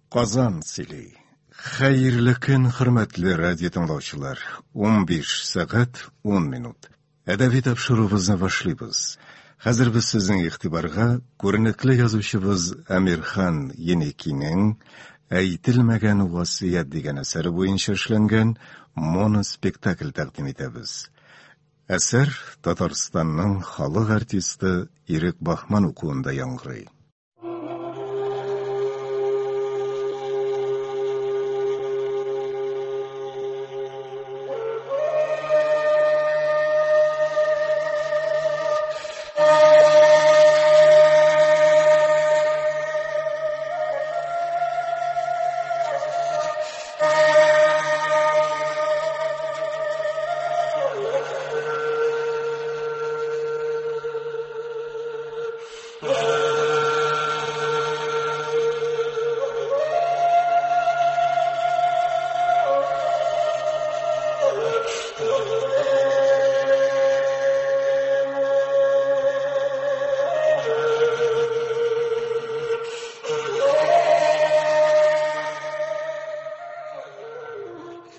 Казан сөйли. Хәерле көн, хөрмәтле радио тыңлаучылар. 15 сәгать 10 минут. Әдәби тапшыруыбызны башлыйбыз. Хәзер без сезнең игътибарга күренекле язучыбыз Әмирхан Еникинең Әйтелмәгән васыять дигән әсәре буенча эшләнгән моноспектакль тәкъдим итәбез. Әсәр Татарстанның халык артисты Ирек Бахман укуында яңгырый.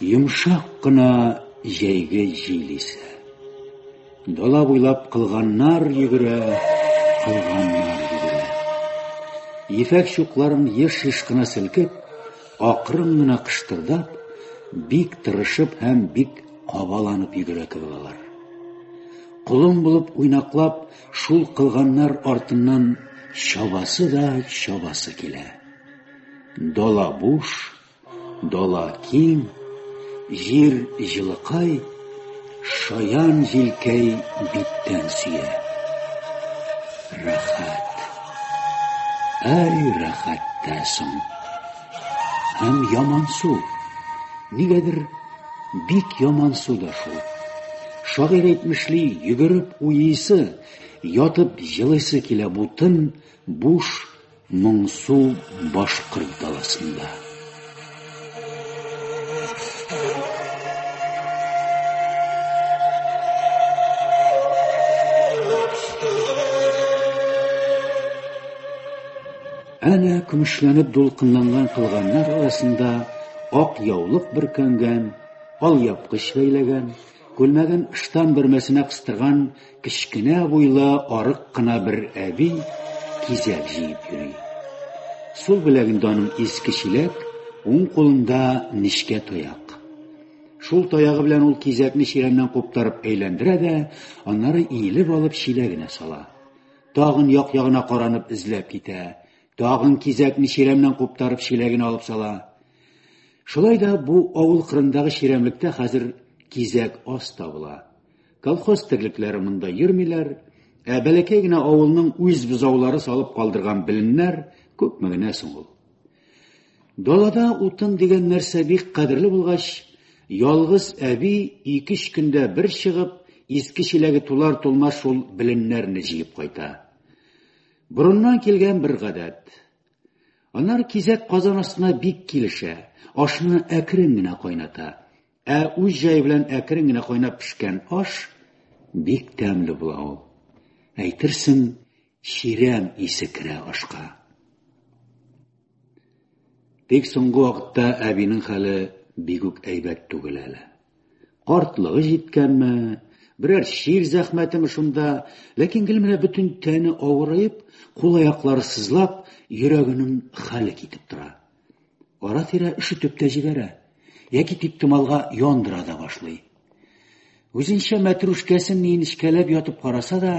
Йомшак кына җәйге җил исә. Дала буйлап кылганнар йөгерә, кылганнар йөгерә. Ефәк чукларын еш-еш кына селкеп, акрын гына кыштырдап, бик тырышып һәм бик кабаланып йөгерә кебек алар. Колын булып уйнаклап, шул кылганнар артыннан чабасы да чабасы килә. Дала буш, Дала киң, җир җылыкай, шаян җилкәй биттән сөя. Рәхәт. Әй, рәхәт тә соң. Һәм ямансу. Нигәдер бик ямансу да шул. Шагыйрь әйтмешли, йөгереп уйыйсы, ятып җылыйсы килә бу тын, буш, Моңсу башкорт даласында. Әнә көмешләнеп дулкынланган кылганнар арасында ак яулык бөркәнгән, алъяпкыч бәйләгән, күлмәген ыштан бөрмәсенә кыстырган Кечкенә буйлы арык кына бер әби кизәк җыеп йөри. Сул беләгендә аның иске чиләк, уң кулында нечкә таяк. Шул таягы белән ул кизәкне чирәмнән куптарып әйләндерә дә, аннары иелеп алып чиләгенә сала. Тагын як-ягына каранып эзләп китә. Тагын кизәкне чирәмнән куптарып чиләгенә алып сала. Шулай да бу авыл кырындагы чирәмлектә хәзер кизәк аз табыла. Колхоз терлекләре монда йөрмиләр, ә бәләкәй генә авылның үз бозаулары салып калдырган беленнәр күпме генә соң ул. Далада утын дигән нәрсә бик кадерле булгач, ялгыз әби ике-өч көндә бер чыгып, иске чиләге тулар-тулмас шул беленнәрне җыеп кайта. Борыннан килгән бер гадәт. Аннары кизәк казан астына бик килешә, ашны әкрен генә кайната. Ә үз җае белән әкрен генә кайнап пешкән аш бик тәмле була ул. Әйтерсең, чирәм исе керә ашка. Тик соңгы вакытта әбинең хәле бик үк әйбәт түгел әле. Картлыгы җиткәнме, берәр чир зәхмәтеме шунда, ләкин гел менә бөтен тәне авыраеп, кул-аяклары сызлап, йөрәгенең хәле китеп тора. Ара-тирә өшетеп тә җибәрә, яки тиктомалга яндыра да башлый. Үзенчә мәтрүшкәсен нечкәләп ятып караса да,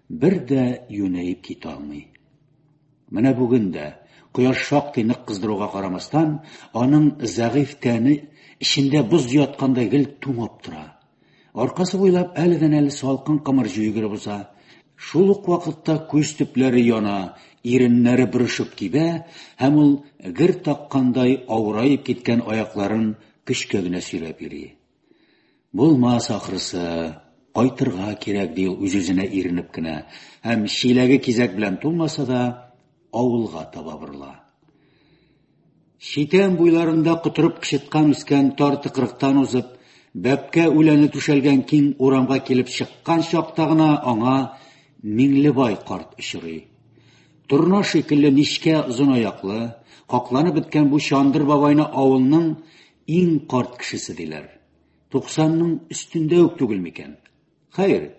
бер дә юнәеп китә алмый. Менә бүген дә, кояш шактый нык кыздыруга карамастан, аның зәгыйфь тәне эчендә боз яткандай гел туңып тора. Аркасы буйлап әледән-әле салкын кымырҗу йөгереп уза. Шул ук вакытта күз төпләре яна, иреннәре бөрешеп кибә һәм ул гер таккандай авыраеп киткән аякларын көчкә генә сөйрәп йөри. Булмас ахрысы, кайтырга кирәк, ди ул үз-үзенә иренеп кенә, һәм чиләге кизәк белән тулмаса да, авылга таба борыла. Читән буйларында котырып кычыткан үскән тар тыкрыктан узып, бәбкә үләне түшәлгән киң урамга килеп чыккан чакта гына аңа Миңлебай карт очрый. Торна шикелле нечкә озын аяклы, какланып беткән бу чандыр бабайны авылның иң карт кешесе диләр. Туксанның өстендә үк түгел микән? Хәер,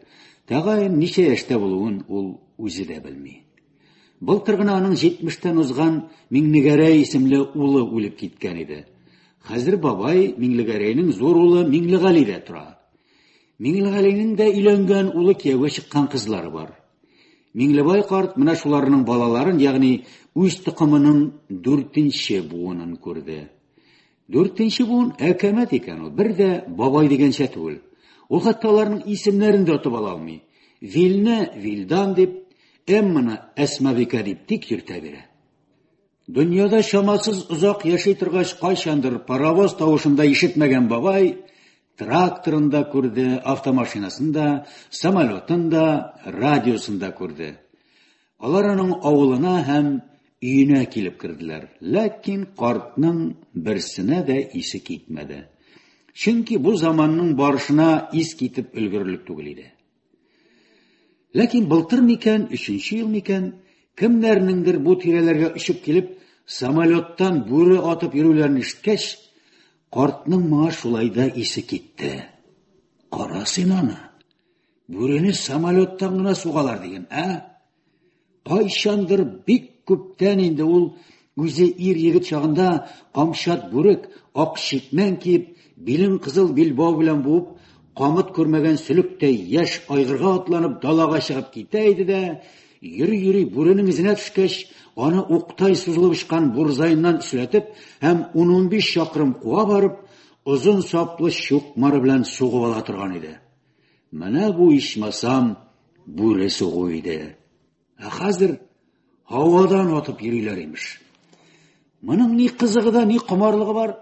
тәгаен ничә яшьтә булуын ул үзе дә белми. Былтыр гына аның җитмештән узган Миңнегәрәй исемле улы үлеп киткән иде. Хәзер бабай Миңлегәрәйнең зур улы Миңлегалидә тора. Миңлегалинең дә өйләнгән улы кияүгә чыккан кызлары бар. Миңлебай карт менә шуларның балаларын, ягъни үз токымының дүртенче буынын күрде. Дүртенче буын әкәмәт икән ул, бер дә бабай дигәнчә түгел. Ул хәтта аларның исемнәрен дә отып ала алмый. Вилне Вилдан дип, Эмманы Әсмабикә дип тик йөртә бирә. Дөньяда чамасыз озак яши торгач, кайчандыр паровоз тавышын да ишетмәгән бабай тракторын да күрде, автомашинасын да, самолетын да, радиосын да күрде. Алар аның авылына һәм өенә килеп керделәр. Ләкин картның берсенә дә исе китмәде. Чөнки бу заманның барышына ис китеп өлгерерлек түгел иде. Ләкин былтыр микән, өченче ел микән, кемнәрнеңдер бу тирәләргә очып килеп, самолеттан бүре атып йөрүләрен ишеткәч, картның моңа шулай да исе китте. Кара син аны. Бүрене самолеттан гына сугалар диген, ә? Кайчандыр бик күптән инде ул үзе ир егет чагында камчат бүрек, ак чикмән киеп, билен кызыл билбау белән буып, камыт күрмәгән сөлектәй яшь айгырга атланып далага чыгып китә иде дә, йөри-йөри бүренең эзенә төшкәч, аны уктай сузылып очкан бурзаеннан өсләтеп һәм ун-унбиш чакрым куа барып, озын саплы чукмары белән сугып ала торган иде. Менә бу ичмасам бүре сугу иде. Ә хәзер һавадан атып йөриләр имеш. Моның ни кызыгы да, ни комарлыгы бар?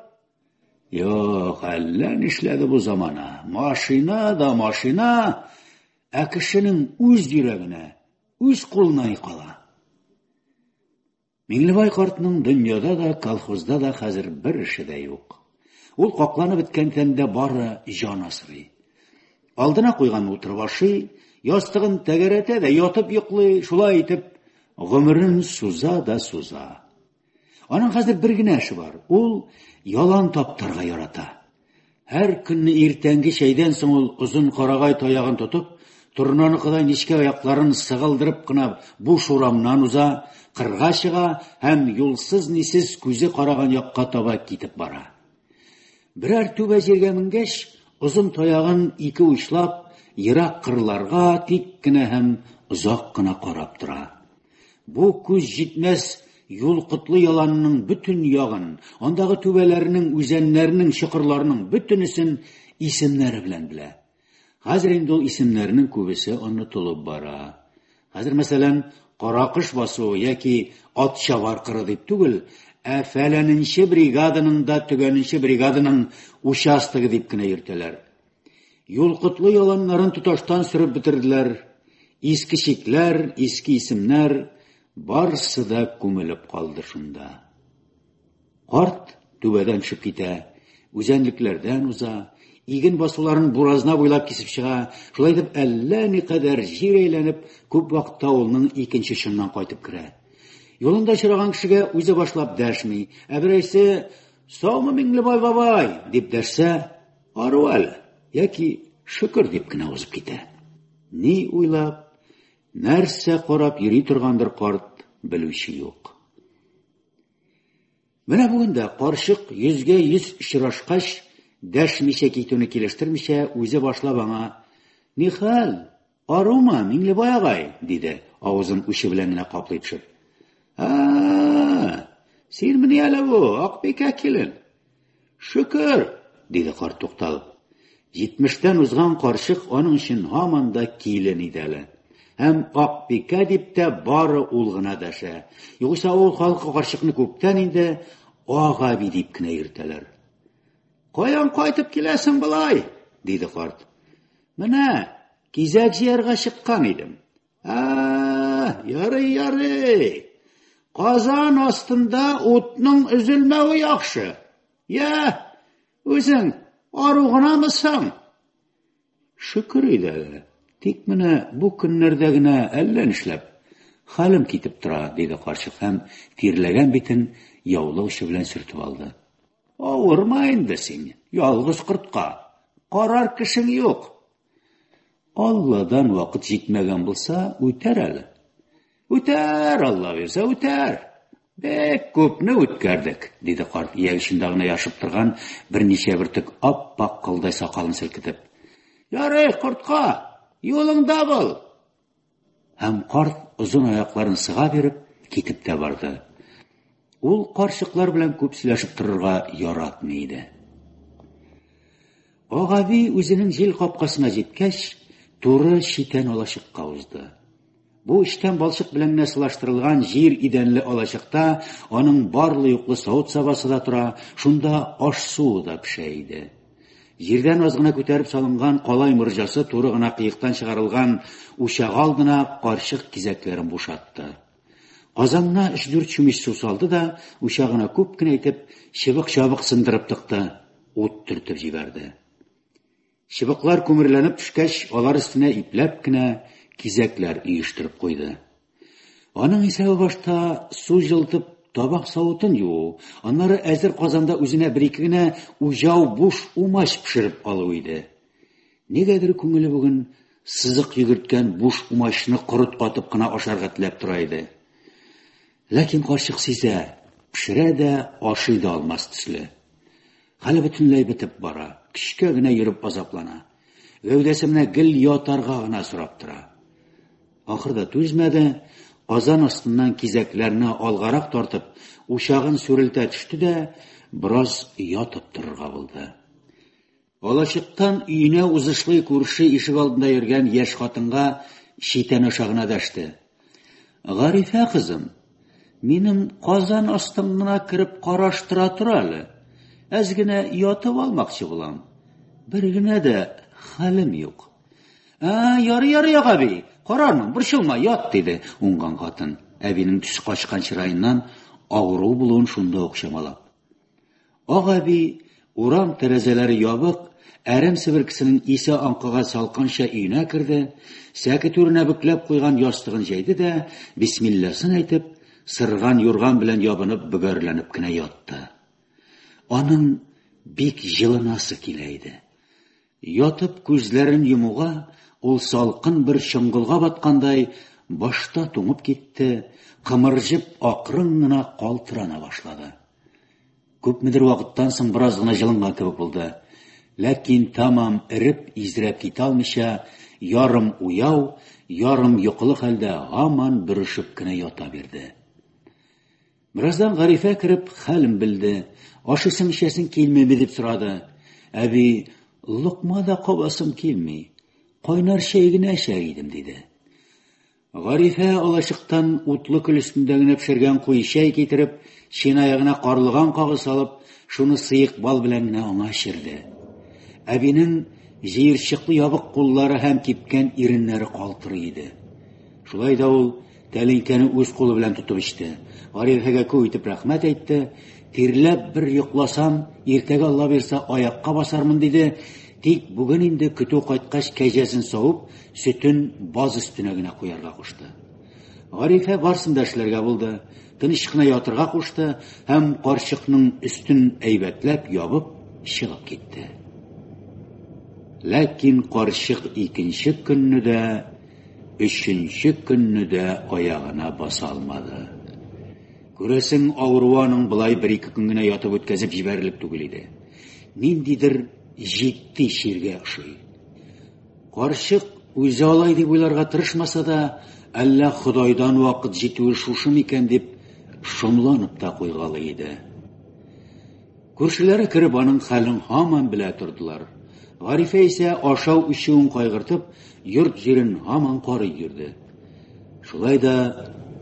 Юк, әллә нишләде бу замана. Машина да машина, ә кешенең үз йөрәгенә, үз кулына ни кала? Миңлебай картның дөньяда да, колхозда да хәзер бер эше дә юк. Ул какланып беткән тәндә бары җан асрый. Алдына куйган утырып ашый, ястыгын тәгәрәтә дә ятып йоклый, шулай итеп гомерен суза да суза. Аның хәзер бер генә эше бар. Ул ялан таптарга ярата. Һәр көнне иртәнге чәйдән соң ул озын карагай таягын тотып, торнаныкыдай нечкә аякларын сыгылдырып кына буш урамнан уза, кырга чыга һәм юлсыз-нисез күзе караган якка таба китеп бара. Берәр түбә җиргә менгәч, озын таягын ике учлап, ерак кырларга тик кенә һәм озак кына карап тора. Бу күз җитмәс Юлкотлы яланының бөтен ягын, андагы түбәләренең, үзәннәренең, чокырларының бөтенесен исемнәре белән белә. Хәзер инде ул исемнәрнең күбесе онытылып бара. Хәзер, мәсәлән, Каракыш басуы яки Атчабар кыры дип түгел, ә фәләненче бригаданың да төгәненче бригаданың участогы дип кенә йөртәләр. Юлкотлы яланнарын тоташтан сөреп бетерделәр. Иске чикләр, иске исемнәр барысы да күмелеп калды шунда. Карт түбәдән төшеп китә, үзәнлекләрдән уза, иген басуларын буразна буйлап кисеп чыга, шулай итеп әллә никадәр җир әйләнеп, күп вакытта авылның икенче очыннан кайтып керә. Юлында очраган кешегә үзе башлап дәшми, ә берәрсе «Саумы, Миңлебай бабай?» дип дәшсә, ару әле яки шөкер дип кенә узып китә. Ни уйлап, нәрсә карап йөри торгандыр карт, белүче юк. Менә бүген дә карчык йөзгә йөз очрашкач, дәшмичә китүне килештермичә, үзе башлап аңа: "Нихәл, арумы, Миңлебай агай?" диде, авызын учы белән генә каплый төшеп. "А, синмени әле бу, Акбикә килен?" Шөкер, диде карт тукталып. Җитмештән узган карчык аның өчен һаман да килен иде әле. Һәм Акбикә дип тә бары ул гына дәшә. Югыйсә авыл халкы карчыкны күптән инде Ак әби дип кенә йөртәләр. Каян кайтып киләсең болай? диде карт. Менә, кизәк җыярга чыккан идем. А, ярый, ярый. Казан астында утның өзелмәве яхшы. Я, үзең ару гынамы соң? Шөкер иде әле. Тик менә бу көннәрдә генә әллә нишләп. Хәлем китеп тора, диде карчык һәм тирләгән битен яулык очы белән сөртеп алды. Авырма инде син, ялгыз кортка. Карар кешең юк. Алладан вакыт җитмәгән булса, үтәр әле. Үтәр, Алла бирсә, үтәр. Бик күпне үткәрдек, диде карт, ияк очында гына яшып торган берничә бөртек ап-ак кылдай сакалын селкетеп. Ярый, кортка, юлыңда бул. Һәм карт озын аякларын сыга биреп китеп тә барды. Ул карчыклар белән күп сөйләшеп торырга яратмый иде. Агаби үзенең җил капкасына җиткәч, туры читән алачыкка узды. Бу эчтән балчык белән генә сылаштырылган җир идәнле алачыкта аның барлы-юклы савыт-сабасы да тора, шунда аш-суы да пешә иде. Җирдән аз гына күтәреп салынган калай морҗасы туры гына кыектан чыгарылган учагы алдына карчык кизәкләрен бушатты. Казанына өч-дүрт чүмеч су салды да, учагына күп кенә итеп чыбык-чабык сындырып тыкты, ут төртеп җибәрде. Чыбыклар күмерләнеп төшкәч, алар өстенә ипләп кенә кизәкләр өештереп куйды. Аның исәбе башта су җылытып табак савытын юу, аннары әзер казанда үзенә бер-ике генә уҗау буш умач пешереп алу иде. Нигәдер күңеле бүген сызык йөгерткән буш умачны корыт катып кына ашарга теләп тора иде. Ләкин карчык сизә, пешерә дә, ашый да алмас төсле. Хәле бөтенләй бетеп бара, көчкә генә йөреп азаплана. Гәүдәсе менә гел ятарга гына сорап тора. Ахырда түзмәде, казан астыннан кизәкләрне алгарак тартып, учагын сүрелтә төште дә, бераз ятып торырга булды. Алачыктан өенә узышлый күрше ишек алдында йөргән яшь хатынга читән аша гына дәште. Гарифә кызым, минем казан астын гына кереп караштыра тор әле. Әз генә ятып алмакчы булам. Бер генә дә хәлем юк. Ә, ярый, ярый, агаби, карармын, борчылма, ят, диде уңган хатын. Әбинең төсе качкан чыраеннан авыру булуын шунда ук чамалап. Ак әби, урам тәрәзәләре ябык, әрем себеркесенең исе аңкыган салкынча өенә керде, сәке түренә бөкләп куйган ястыгын җәйде дә, бисмилласын әйтеп, сырган юрган белән ябынып бөгәрләнеп кенә ятты. Аның бик җылынасы килә иде. Ятып күзләрен йомуга, ул салкын бер чоңгылга баткандай башта туңып китте, кымырҗып акрын гына калтырана башлады. Күпмедер вакыттан соң бераз гына җылынган кебек булды. Ләкин тәмам эреп, изрәп китә алмыйча, ярым уяу, ярым йокылы хәлдә һаман бөрешеп кенә ята бирде. Бераздан Гарифә кереп хәлен белде. Ашыйсың-эчәсең килмиме дип сорады. Әби, локма да кабасым килми. Кайнар чәй генә эчәр идем, диде. Гарифә алачыктан утлы көл өстендә генә пешергән куе чәй китереп, чынаягына карлыган кагы салып, шуны сыек бал белән генә аңа эчерде. Әбинең җыерчыклы ябык куллары һәм кипкән иреннәре калтырый иде. Шулай да ул тәлинкәне үз кулы белән тотып эчте. Гарифәгә күп итеп рәхмәт әйтте. Тирләп бер йокласам, иртәгә Алла бирсә, аякка басармын, диде. Тик бүген инде көтү кайткач кәҗәсен савып, сөтен баз өстенә генә куярга кушты. Гарифә барсын да эшләргә булды. Тыныч кына ятырга кушты һәм карчыкның өстен әйбәтләп ябып чыгып китте. Ләкин карчык икенче көнне дә Өченче көнне дә аягына баса алмады. Күрәсең, авыруы аның болай бер-ике көн генә ятып үткәзеп җибәрерлек түгел иде. Ниндидер җитди чиргә охшый. Карчык үзе алай дип уйларга тырышмаса да, әллә Ходайдан вакыт җитүе шушы микән дип шомланып та куйгалый иде. Күршеләре кереп аның хәлен һаман белә тордылар. Гарифә исә ашау-эчүен кайгыртып, йорт-җирен һаман карый йөрде. Шулай да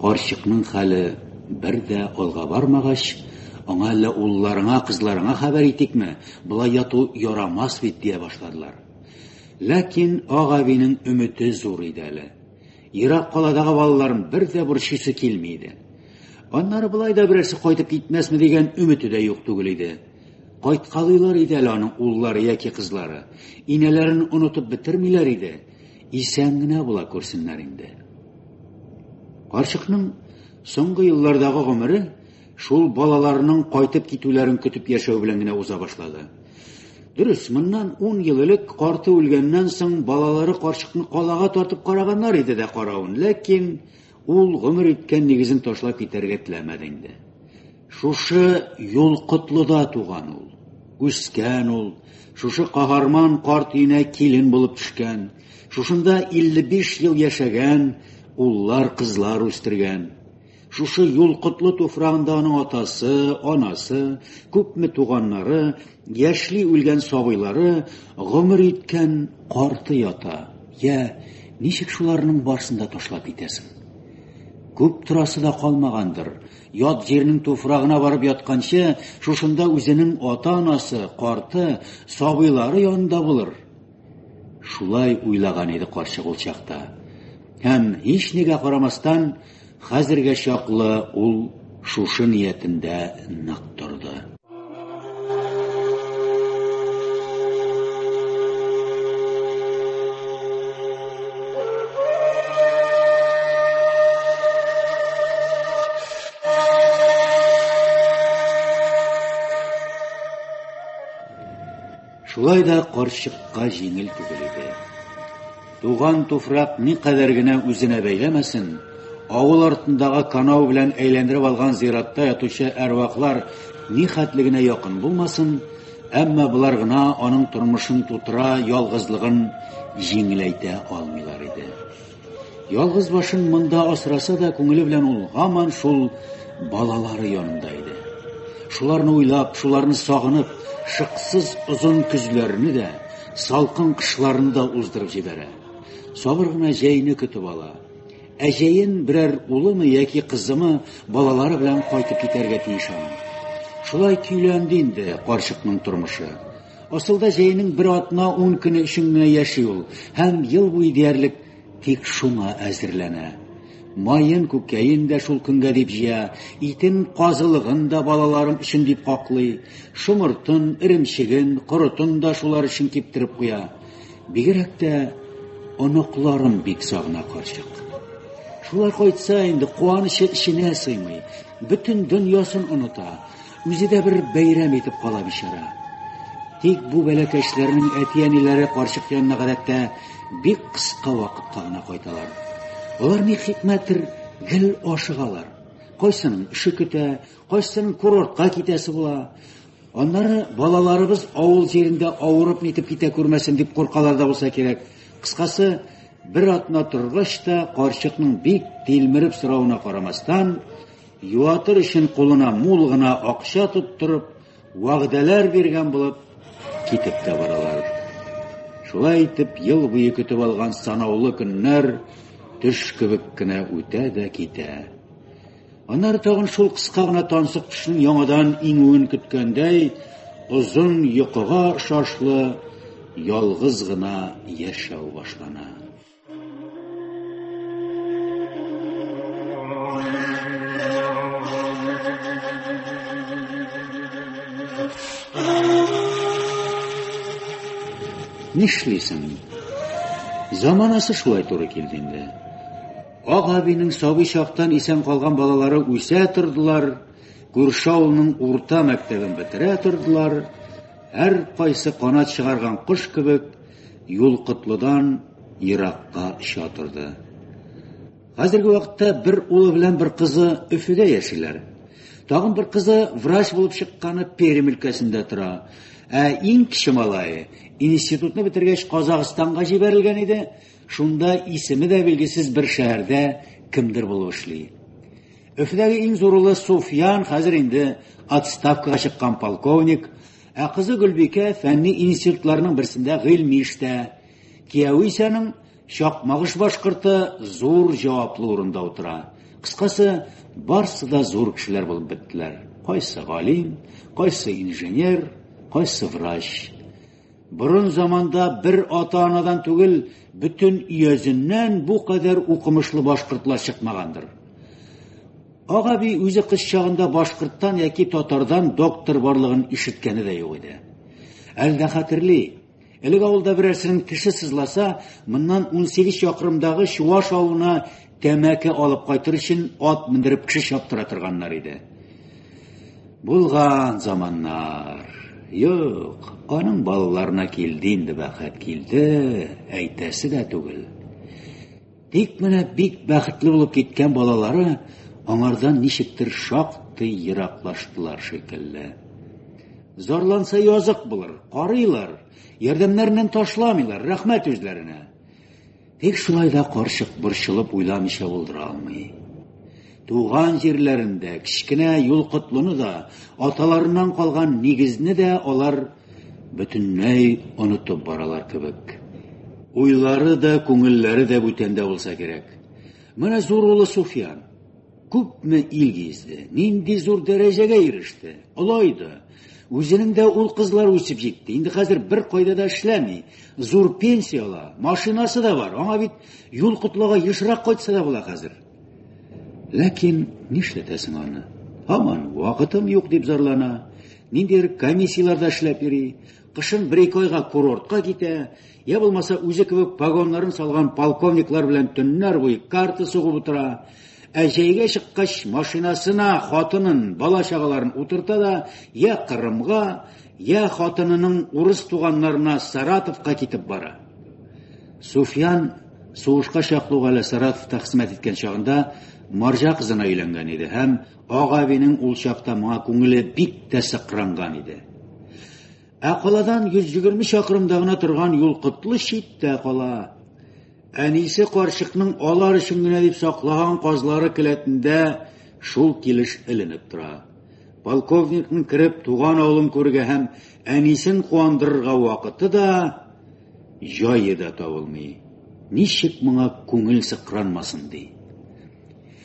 карчыкның хәле бер дә алга бармагач, аңа әллә улларыңа, кызларыңа хәбәр итикме, болай яту ярамас бит, дия башладылар. Ләкин Ак әбинең өмете зур иде әле. Ерак каладагы балаларын бер дә борчыйсы килми иде. Аннары болай да берәрсе кайтып китмәсме дигән өмете дә юк түгел иде. Кайткалыйлар иде әле аның уллары яки кызлары. Инәләрен онытып бетермиләр иде. Исән генә була күрсеннәр инде. Карчыкның соңгы еллардагы гомере шул балаларының кайтып китүләрен көтеп яшәү белән генә уза башлады. Дөрес, моннан 10 ел элек карты үлгәннән соң балалары карчыкны калага тартып караганнар иде дә каравын, ләкин ул гомер иткән нигезен ташлап китәргә теләмәде инде. Шушы Юлкотлыда туган ул, үскән ул, шушы каһарман карт өенә килен булып төшкән, шушында 55 ел яшәгән, уллар, кызлар үстергән. Шушы Юлкотлы туфрагында аның атасы, анасы, күпме туганнары, яшьли үлгән сабыйлары, гомер иткән карты ята. Я, ничек шуларның барсын да ташлап китәсең? Күп торасы да калмагандыр. Ят җирнең туфрагына барып ятканчы, шушында үзенең ата-анасы, карты, сабыйлары янында булыр. Шулай уйлаган иде карчык ул чакта. Һәм һич нигә карамастан, хәзергә чаклы ул шушы ниятендә нык торды. Шулай да карчыкка җиңел түгел иде. Туган туфрак никадәр генә үзенә бәйләмәсен, авыл артындагы канау белән әйләндереп алган зиратта ятучы әрвахлар нихәтле генә якын булмасын, әмма болар гына аның тормышын тутыра, ялгызлыгын җиңеләйтә алмыйлар иде. Ялгыз башын монда асраса да, күңеле белән ул һаман шул балалары янында иде. Шуларны уйлап, шуларны сагынып, шыксыз озын көзләрне дә, салкын кышларны да уздырып җибәрә. Сабыр гына җәйне көтеп ала. Ә җәен берәр улымы яки кызымы балалары белән кайтып китәргә тиеш аның. Шулай көйләнде инде карчыкның тормышы. Асылда җәйнең бер атна 10 көне өчен генә яши ул һәм ел буе диярлек тик шуңа әзерләнә. Маен, күкәен дә шул көнгә дип җыя, итен, казылыгын да балаларым өчен дип каклый, шомыртын, эремчеген, корытын да шулар өчен киптереп куя. Бигрәк тә оныкларын бик сагына карчык. Шулар кайтса инде куанычы эченә сыймый, бөтен дөньясын оныта, үзе дә бер бәйрәм итеп кала бичара. Тик бу бәләкәчләрнең әти-әниләре карчык янына гадәттә бик кыска вакытка гына кайталар. Алар ни хикмәттер гел ашыгалар. Кайсының эше көтә, кайсының курортка китәсе була. Аннары балаларыбыз авыл җирендә авырып нитеп китә күрмәсен дип куркалар да булса кирәк. Кыскасы, бер атна торгач та карчыкның бик тилмереп соравына карамастан, юатыр өчен кулына мул гына акча тоттырып, вәгъдәләр биргән булып китеп тә баралар. Шулай итеп, ел буе көтеп алган санаулы көннәр төш кебек кенә үтә дә китә. Аннары тагын шул кыска гына тансык төшнең яңадан иңүен көткәндәй, озын йокыга охшашлы ялгыз гына яшәү башлана. Нишлисең? Заманасы шулай туры килде инде. Ак әбинең сабый чактан исән калган балалары үсә тордылар, күрше авылның урта мәктәбен бетерә тордылар, һәркайсы канат чыгарган кош кебек Юлкотлыдан еракка оча торды. Хәзерге вакытта бер улы белән бер кызы Өфедә яшиләр. Тагын бер кызы врач булып чыкканы Пермь өлкәсендә тора. Ә иң кече малае институтны бетергәч Казахстанга җибәрелгән иде, шунда исеме дә билгесез бер шәһәрдә кемдер булып эшли. Өфедәге иң зур улы Суфиян хәзер инде отставкага чыккан полковник, ә кызы Гөлбикә фәнни институтларның берсендә гыйльми эштә. Кияве исә аның Чакмагыш башкорты зур җаваплы урында утыра. Кыскасы, барсы да зур кешеләр булып беттеләр. Кайсы галим, кайсы инженер, кайсы врач. Борын заманда бер ата-анадан түгел, бөтен өязеннән бу кадәр укымышлы башкортлар чыкмагандыр. Ак әби үзе кыз чагында башкорттан яки татардан доктор барлыгын ишеткәне дә юк иде. Әле дә хәтерли, элек авылда берәрсенең теше сызласа, моннан 18 чакрымдагы Чуаш авылына тәмәке алып кайтыр өчен ат мендереп кеше чаптыра торганнар иде. Булган заманнар. Юк, аның балаларына килде инде бәхет, килде, әйтәсе дә түгел. Тик менә бик бәхетле булып киткән балалары аңардан ничектер шактый ераклаштылар шикелле. Зарланса язык булыр, карыйлар, ярдәмнәреннән ташламыйлар, рәхмәт үзләренә. Тик шулай да карчык борчылып уйламыйча булдыра алмый. Туган җирләрендә кечкенә Юлкотлыны да, аталарыннан калган нигезне дә алар бөтенләй онытып баралар кебек. Уйлары да, күңелләре дә бүтәндә булса кирәк. Менә зур улы Суфиян. Күпме ил гизде, нинди зур дәрәҗәгә иреште, олайды. Үзенең дә ул кызлар үсеп җитте. Инде хәзер бер кайда да эшләми. Зур пенсия ала, машинасы да бар. Аңа бит Юлкотлыга ешрак кайтса да була хәзер. Ләкин нишләтәсең аны? Һаман вакытым юк дип зарлана. Ниндидер комиссияләрдә эшләп йөри. Кышын бер-ике айга курортка китә, я булмаса үзе кебек погоннарын салган полковниклар белән төннәр буе карта сугып утыра. Ә җәйгә чыккач машинасына хатынын, бала-чагаларын утырта да я Кырымга, я хатынының урыс туганнарына Саратовка китеп бара. Суфиян сугышка чаклы ук әле Саратовта хезмәт иткән чагында марҗа кызына өйләнгән иде һәм Ак әбинең ул чакта моңа күңеле бик тә сыкранган иде. Ә каладан 120 чакрымда гына торган Юлкотлы читтә кала. Әнисе карчыкның алар өчен генә дип саклаган казлары келәтендә шул килеш эленеп тора. Полковникның кереп туган авылын күрергә һәм әнисен куандырырга вакыты да, җае да табылмый. Ничек моңа күңел сыкранмасын ди.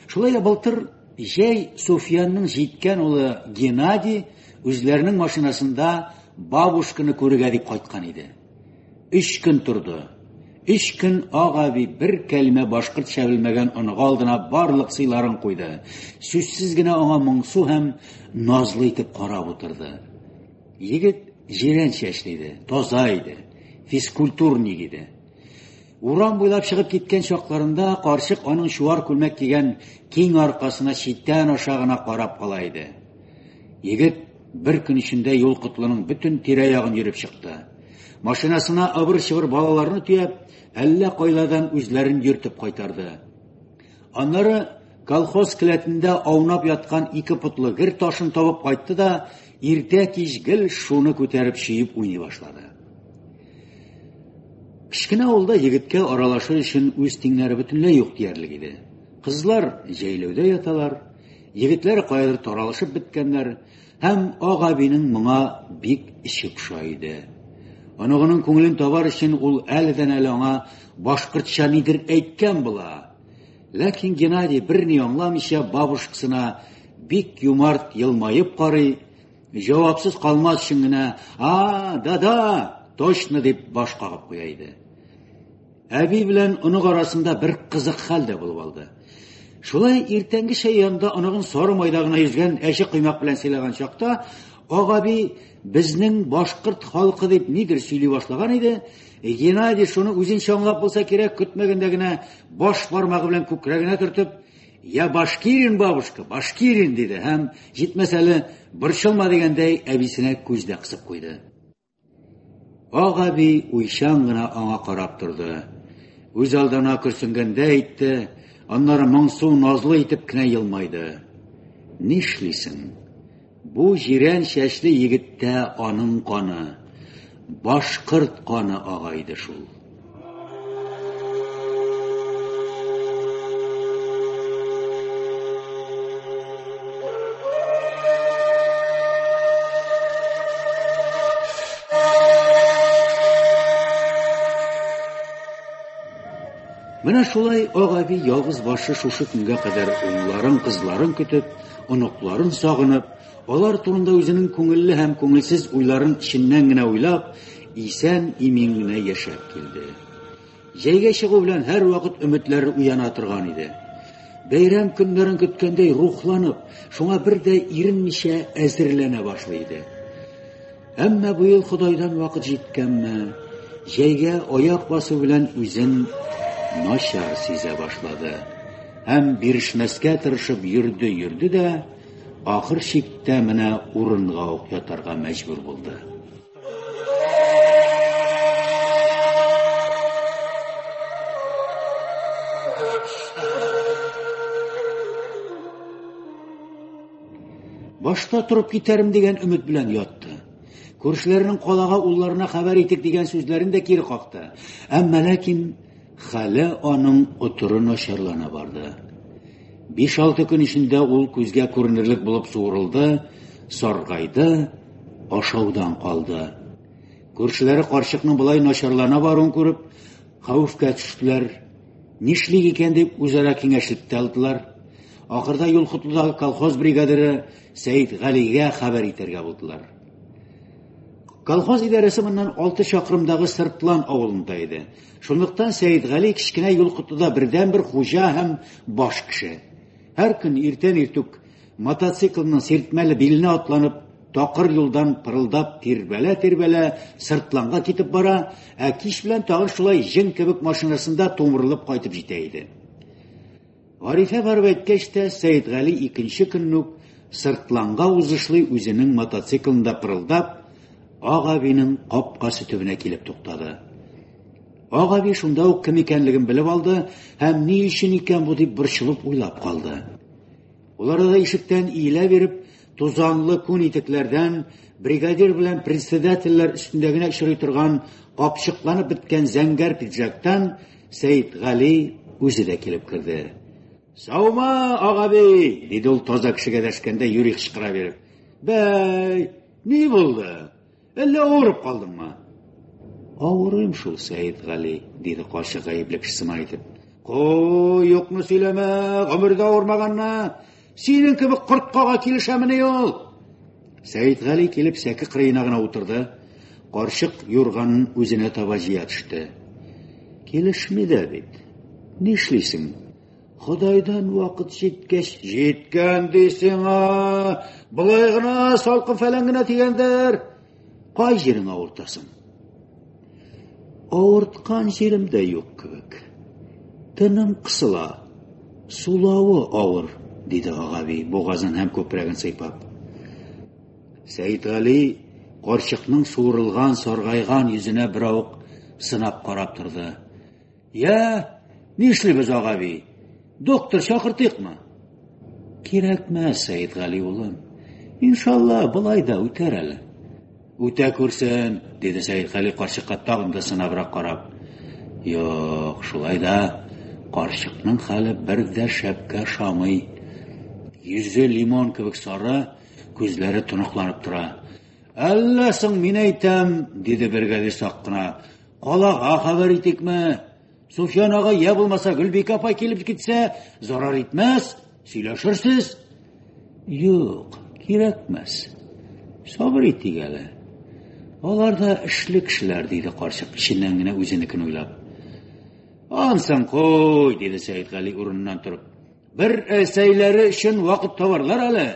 Шулай да былтыр җәй Суфиянның җиткән улы Геннадий үзләренең машинасында бабушканы күрергә дип кайткан иде. Өч көн торды. Өч көн Ак әби бер кәлимә башкортча белмәгән оныгы алдына барлык сыйларын куйды. Сүзсез генә аңа моңсу һәм назлы итеп карап утырды. Егет җирән чәчле иде, таза иде, физкультурник иде. Урам буйлап чыгып киткән чакларында карчык аның чуар күлмәк кигән киң аркасына читтән аша гына карап кала иде. Егет бер көн эчендә Юлкотлының бөтен тирә-ягын йөреп чыкты. Машинасына ыбыр-чыбыр балаларны төяп, әллә кайлардан үзләрен йөртеп кайтарды. Аннары колхоз келәтендә аунап яткан ике потлы гер ташын табып кайтты да, иртә-кич гел шуны күтәреп чөеп уйный башлады. Кечкенә авылда егеткә аралашыр өчен үз тиңнәре бөтенләй юк диярлек иде. Кызлар җәйләүдә яталар, егетләр каядыр таралышып беткәннәр һәм Ак әбинең моңа бик эче поша иде. Оныгының күңелен табар өчен ул әледән-әле аңа башкортча нидер әйткән була. Ләкин Геннадий берни аңламыйча бабушкасына бик юмарт елмаеп карый, җавапсыз калмас өчен генә «А, да-да, точно» дип баш кагып куя иде. Әби белән онык арасында бер кызык хәл дә булып алды. Шулай иртәнге чәй янында оныгын сары майда гына йөзгән әче коймак белән сыйлаган чакта Ак әби безнең башкорт халкы дип нидер сөйли башлаган иде. Геннадий шуны үзенчә аңлап булса кирәк, көтмәгәндә генә баш бармагы белән күкрәгенә төртеп, «Я башкирин, бабушка, башкирин!» диде һәм җитмәсә әле борчылма дигәндәй әбисенә күз дә кысып куйды. Ак әби уйчан гына аңа карап торды. Үз алдына көрсенгәндәй итте, аннары моңсу, назлы итеп кенә елмайды. Нишлисең? Бу җирән чәчле егеттә аның каны, башкорт каны ага иде шул. Менә шулай Ак әби ялгыз башы шушы көнгә кадәр улларын, кызларын көтеп, оныкларын сагынып, Алар турында үзенең күңелле һәм күңелсез уйларын эченнән генә уйлап, исән-имин генә яшәп килде. Җәйгә чыгу белән һәрвакыт өметләре уяна торган иде. Бәйрәм көннәрен көткәндәй рухланып, шуңа бер дә иренмичә әзерләнә башлый иде. Әмма быел Ходайдан вакыт җиткәнме, җәйгә аяк басу белән үзен начар сизә башлады. һәм бирешмәскә тырышып йөрде-йөрде дә, ахыр чиктә менә урынга ук ятарга мәҗбүр булды. Башта торып китәрем дигән өмет белән ятты. Күршеләренең калага улларына хәбәр итик дигән сүзләрен дә кире какты. Әмма ләкин хәле аның отыры начарлана барды. Биш-алты көн эчендә ул күзгә күренерлек булып суырылды, саргайды, ашаудан калды. Күршеләре карчыкның болай начарлана баруын күреп, хәвефкә төштеләр. Нишлик икән дип үзара киңәшеп тә алдылар. Ахырда Юлкотлыдагы колхоз бригадиры Сәетгалигә хәбәр итәргә булдылар. Колхоз идарәсе моннан 6 чакрымдагы Сыртлан авылында иде. Шунлыктан Сәетгали кечкенә Юлкотлыда бердәнбер хуҗа һәм баш кеше. Һәр көн иртән иртүк мотоциклның сиртмәле биленә атланып, такыр юлдан пырылдап тирбәлә-тирбәлә Сыртланга китеп бара, ә кич белән тагын шулай җен кебек машинасында тумырылып кайтып җитә иде. Гарифә барып әйткәч тә, Сәетгали икенче көнне үк Сыртланга узышлый үзенең мотоциклында пырылдап, Ак әбинең капкасы төбенә килеп туктады. Ак әби шунда ук кем икәнлеген белеп алды һәм ни өчен икән бу дип борчылып уйлап калды. Ул арада ишектән иелә биреп, тузанлы күн итекләрдән бригадир белән председательләр өстендә генә очрый торган капчыкланып беткән зәңгәр пиджактан Сәетгали үзе дә килеп керде. Саумы, агаби, диде ул таза кешегә дәшкәндә юри кычкыра биреп. Бәй, ни булды? Әллә авырып калдыңмы? Авырыйм шул, Сәетгали, диде карчык гаепле кеше сыман итеп. Кой, юкны сөйләмә, гомердә авырмаганны. Синең кебек корткага килешәмени ул? Сәетгали килеп сәке кырыена гына утырды. Карчык юрганын үзенә таба җыя төште. Килешми дә бит. Нишлисең? Ходайдан вакыт җиткәч, җиткән ди сиңа. Болай гына салкын фәлән генә тигәндер. Кай җирең авыртасың? Авырткан җирем дә юк кебек. Тыным кысыла, сулавы авыр, диде Агаби, бугазын һәм күкрәген сыйпап. Сәетгали карчыкның суырылган, саргайган йөзенә беравык сынап карап торды. Я, нишлибез, Агаби? Доктор чакыртыйкмы? Кирәкмәс, Сәетгали улым. Иншалла, болай да үтәр әле. Үтә күрсен, диде Сәетгали карчыкка тагын да сынабрак карап. Юк, шулай да карчыкның хәле бер дә шәпкә ошамый. Йөзе лимон кебек сары, күзләре тоныкланып тора. Әллә соң мин әйтәм, диде бригадир сак кына. Калага хәбәр итикме? Суфиян агай я булмаса Гөлбикә апай килеп китсә, зарар итмәс, сөйләшерсез. Юк, кирәкмәс. Сабыр итик әле. Алар да эшле кешеләр, диде карчык, эченнән генә үзенекен уйлап. Ансын куй, диде Сәетгали урыныннан торып. Бер әсәйләре өчен вакыт табарлар әле.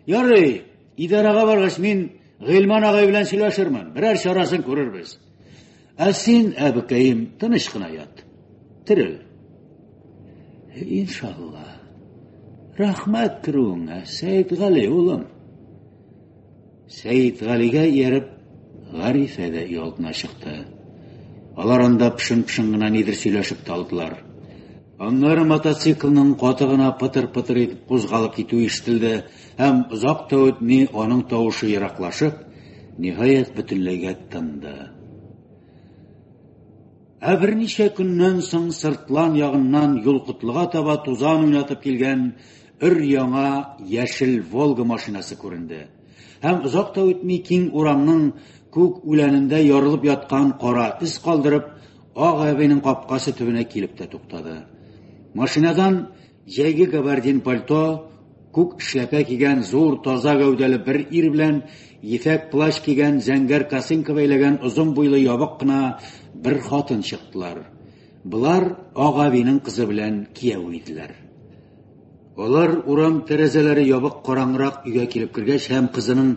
Ярый, идарәгә баргач мин Гыйльман агай белән сөйләшермен, берәр чарасын күрербез. Ә син, әбекәем, тыныч кына ят. Терел. Иншалла. Рәхмәт керүеңә, Сәетгали улым. Сәетгалигә ияреп, Гарифә дә өйалдына чыкты. Алар анда пышын-пышын гына нидер сөйләшеп тә алдылар. Аннары мотоциклның каты гына пытыр-пытыр итеп кузгалып китүе ишетелде һәм озак та үтми аның тавышы ераклашып, ниһаять, бөтенләйгә тынды. Ә берничә көннән соң Сыртлан ягыннан Юлкотлыга таба тузан уйнатып килгән өр-яңа яшел Волга машинасы күренде. Һәм озак та үтми киң урамның күк үләнендә ярылып яткан кара эз калдырып, Ак әбинең капкасы төбенә килеп тә туктады. Машинадан җәйге габардин пальто, күк эшләпә кигән зур таза гәүдәле бер ир белән ефәк плащ кигән, зәңгәр косынка бәйләгән озын буйлы ябык кына бер хатын чыктылар. Болар Ак әбинең кызы белән кияү иделәр. Алар урам тәрәзәләре ябык караңгырак өйгә килеп кергәч һәм кызының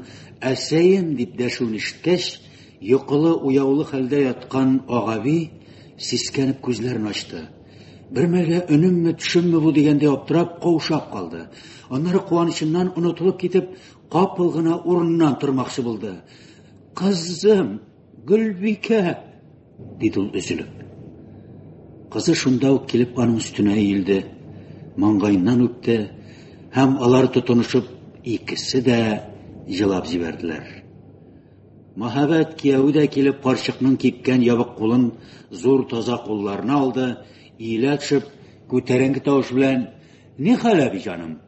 «Әсәем!» дип дәшүен ишеткәч, йокылы-уяулы хәлдә яткан Агаби сискәнеп күзләрен ачты. Бер мәлгә өнемме, төшемме бу дигәндәй аптырап, каушап калды. Аннары куанычыннан онытылып китеп, капыл гына урыныннан тормакчы булды. Кызым, Гөлбикә! диде ул өзелеп. Кызы шунда ук килеп аның өстенә иелде, маңгаеннан үпте һәм алар тотынышып икесе дә җылап җибәрделәр. Мәһабәт кияве дә килеп карчыкның кипкән ябык кулын зур таза кулларына алды, иелә төшеп, күтәренке тавыш белән: "Ни хәл, әби җаным?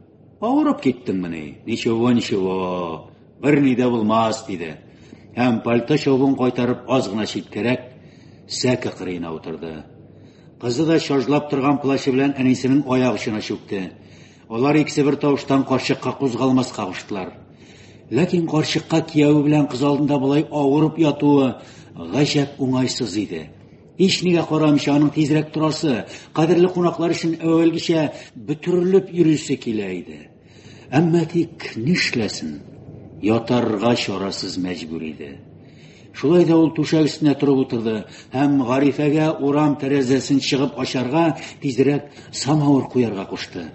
Авырып киттеңмени? Ничего, ничего, берни дә булмас", диде. Һәм пальто чабуын кайтарып аз гына читкәрәк сәке кырыена утырды. Кызы да чажлап торган плащы белән әнисенең аяк очына чүкте. Алар икесе бер тавыштан карчыкка кузгалмаска куштылар. Ләкин карчыкка кияве белән кыз алдында болай авырып ятуы гаҗәп уңайсыз иде. Һич нигә карамыйча аның тизрәк торасы, кадерле кунаклар өчен әүвәлгечә бөтерелеп йөрисе килә иде. Әмма тик нишләсен? Ятарга чарасыз мәҗбүр иде. Шулай да ул түшәк өстенә торып утырды һәм Гарифәгә урам тәрәзәсен чыгып ачарга, тизрәк самавыр куярга кушты.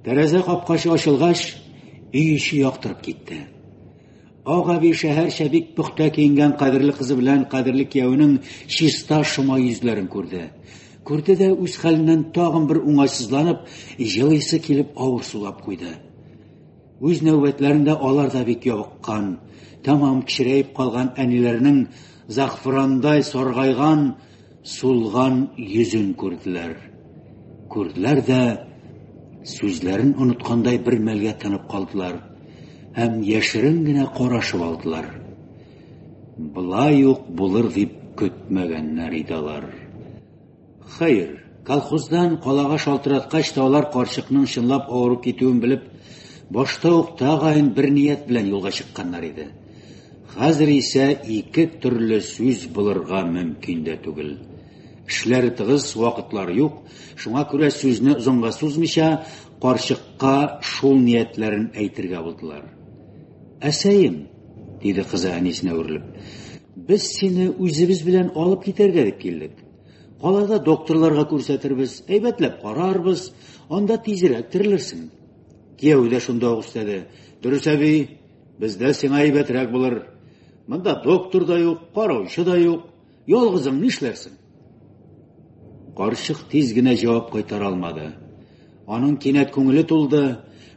Тәрәзә капкачы ачылгач, өй эче яктырып китте. Ак әби шәһәрчә бик пөхтә киенгән кадерле кызы белән кадерле киявенең чиста шома йөзләрен күрде. Күрде дә үз хәленнән тагын бер уңайсызланып, җылыйсы килеп авыр сулап куйды. Үз нәүбәтләрендә алар да бик ябыккан, тәмам кечерәеп калган әниләренең зәгъфрандай саргайган сулган йөзен күрделәр. Күрделәр дә, сүзләрен оныткандай бер мәлгә тынып калдылар һәм яшерен генә карашып алдылар. Болай ук булыр дип көтмәгәннәр иде алар. Хәер, колхоздан калага шалтыраткач та алар карчыкның чынлап авырып китүен белеп, башта ук тәгаен бер ният белән юлга чыкканнар иде. Хәзер исә ике төрле сүз булырга мөмкин дә түгел. Эшләре тыгыз, вакытлары юк, шуңа күрә сүзне озынга сузмыйча, карчыкка шул ниятләрен әйтергә булдылар. Әсәем, диде кызы әнисенә үрелеп, без сине үзебез белән алып китәргә дип килдек. Калада докторларга күрсәтербез, әйбәтләп карарбыз, анда тизрәк терелерсең. Кияү дә шунда ук өстәде. Дөрес, әби, Бездә сиңа әйбәтрәк булыр. Монда доктор да юк, караучы да юк. Ялгызың нишләрсең? Карчык тиз генә җавап кайтара алмады. Аның кинәт күңеле тулды,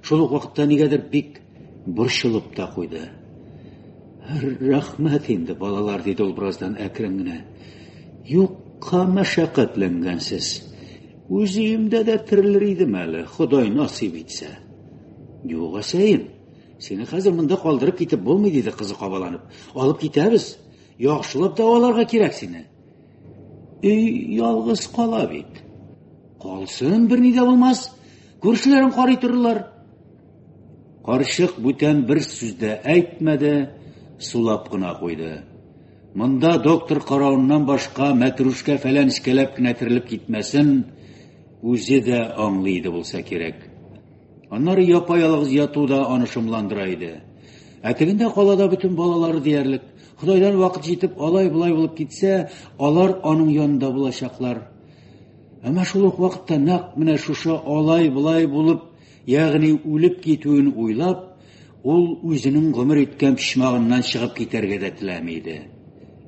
шул ук вакытта нигәдер бик борчылып та куйды. Рәхмәт инде, балалар, диде ул бераздан әкрен генә. Юкка мәшәкатьләнгәнсез. Үз өемдә дә терелер идем әле, Ходай насыйп итсә. Юк, әсәем, Сине хәзер монда калдырып китеп булмый, диде кызы кабаланып. Алып китәбез. Яхшылап дәваларга кирәк сине. Өй ялгыз кала бит. Калсын, берни дә булмас. Күршеләрең карый торырлар. Карчык бүтән бер сүз дә әйтмәде, сулап кына куйды. Монда доктор каравыннан башка мәтрүшкә фәлән эчкәләп кенә терелеп китмәсен үзе дә аңлый иде булса кирәк. Аннары япа-ялгыз яту да аны шомландыра иде. Ә тегендә калада бөтен балалары диярлек. Ходайдан вакыт җитеп, алай-болай булып китсә, алар аның янында булачаклар. Әмма шул ук вакытта нәкъ менә шушы алай-болай булып, ягъни үлеп китүен уйлап, ул үзенең гомер иткән почмагыннан чыгып китәргә дә теләми иде.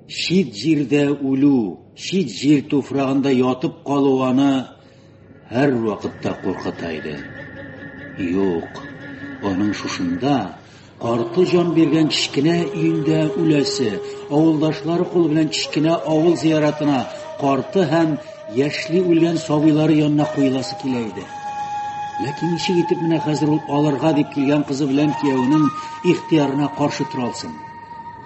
Чит җирдә үлү, чит җир туфрагында ятып калу аны һәрвакытта куркыта иде. Юк, аның шушында, карты җан биргән кечкенә өендә үләсе, авылдашлары кулы белән кечкенә авыл зияратына карты һәм яшьли үлгән сабыйлары янына куеласы килә иде. Ләкин ничек итеп менә хәзер ул алырга дип килгән кызы белән кияүенең ихтыярына каршы тора алсын?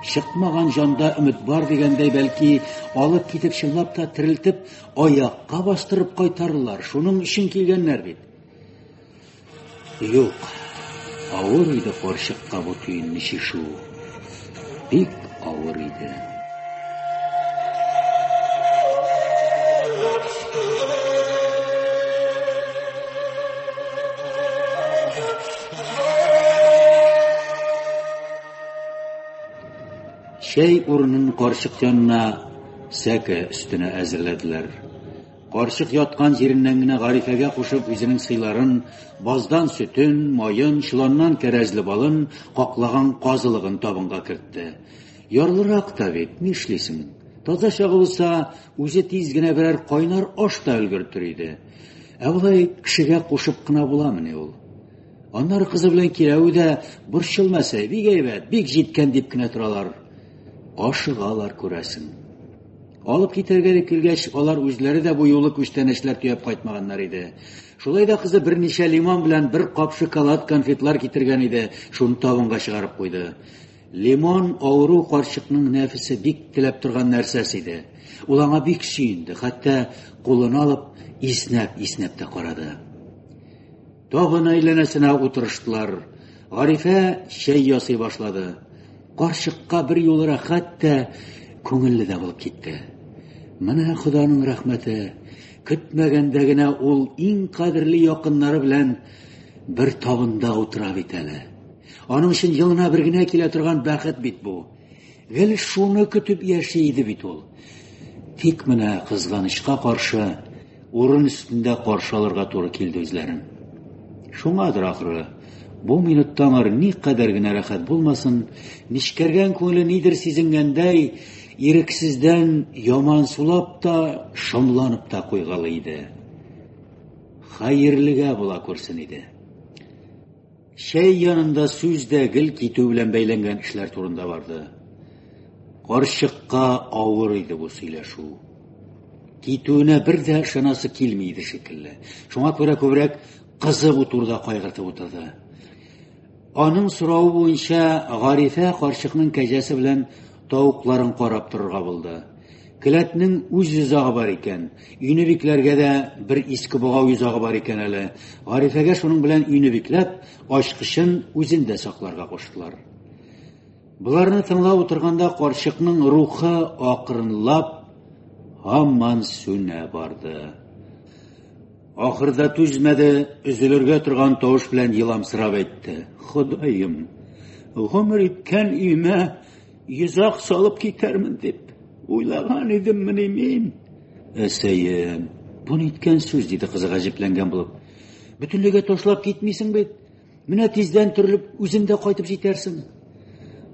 Чыкмаган җанда өмет бар дигәндәй, бәлки, алып китеп чынлап та терелтеп, Аякка бастырып кайтарырлар, шуның өчен килгәннәр бит. Юк, авыр иде карчыкка бу төенне чишү. Бик авыр иде. Чәй урынын карчык янына сәке өстенә әзерләделәр. Карчык яткан җиреннән генә Гарифәгә кушып үзенең сыйларын, баздан сөтен, маен, чоланнан кәрәзле балын, каклаган казылыгын табынга кертте. Ярлырак та бит, нишлисең? Таза чагы булса, үзе тиз генә берәр кайнар аш та өлгертер иде. Ә болай кешегә кушып кына буламыни ул? Аннары кызы белән кияүе дә борчылмаса, бик әйбәт, бик җиткән дип кенә торалар. Ашыгалар, күрәсең. Алып китәргә дип килгәч, алар үзләре дә бу юлы күчтәнәчләр төяп кайтмаганнар иде. Шулай да кызы берничә лимон белән бер кап шоколад конфетлар китергән иде, шуны табынга чыгарып куйды. Лимон авыру карчыкның нәфесе бик теләп торган нәрсәсе иде. Ул аңа бик сөенде, хәтта кулына алып иснәп-иснәп тә карады. Табын әйләнәсенә утырыштылар. Гарифә чәй ясый башлады. Карчыкка бер юлы рәхәт тә, күңелле дә булып китте. Менә Ходаның рәхмәте, көтмәгәндә генә ул иң кадерле якыннары белән бер табында утыра бит әле. Аның өчен елына бер генә килә торган бәхет бит бу. Гел шуны көтеп яши иде бит ул. Тик менә кызганычка каршы урын өстендә каршы алырга туры килде үзләрен. Шуңадыр ахры, бу минутта аңар никадәр генә рәхәт булмасын, нечкәргән күңеле нидер сизенгәндәй, ирексездән яман сулап та, шомланып та куйгалый иде. Хәерлегә була күрсен иде. Чәй янында сүз дә гел китү белән бәйләнгән эшләр турында барды. Карчыкка авыр иде бу сөйләшү. Китүенә бер дә ышанасы килми иде шикелле. Шуңа күрә күбрәк кызы бу турыда кайгыртып утырды. Аның соравы буенча Гарифә карчыкның кәҗәсе белән тавыкларын карап торырга булды. Келәтнең үз йозагы бар икән. Өйне бикләргә дә бер иске богау йозагы бар икән әле. Гарифәгә шуның белән өйне бикләп, ачкычын үзендә сакларга куштылар. Боларны тыңлап утырганда карчыкның рухы акрынлап һаман сүнә барды. Ахырда түзмәде, өзелергә торган тавыш белән еламсырап әйтте. Ходаем, гомер иткән өемә йозак салып китәрмен дип уйлаган идеммени мин? Әсәем, бу ниткән сүз, диде кызы гаҗәпләнгән булып. Бөтенләйгә ташлап китмисең бит. Менә тиздән төрелеп үзең дә кайтып җитәрсең.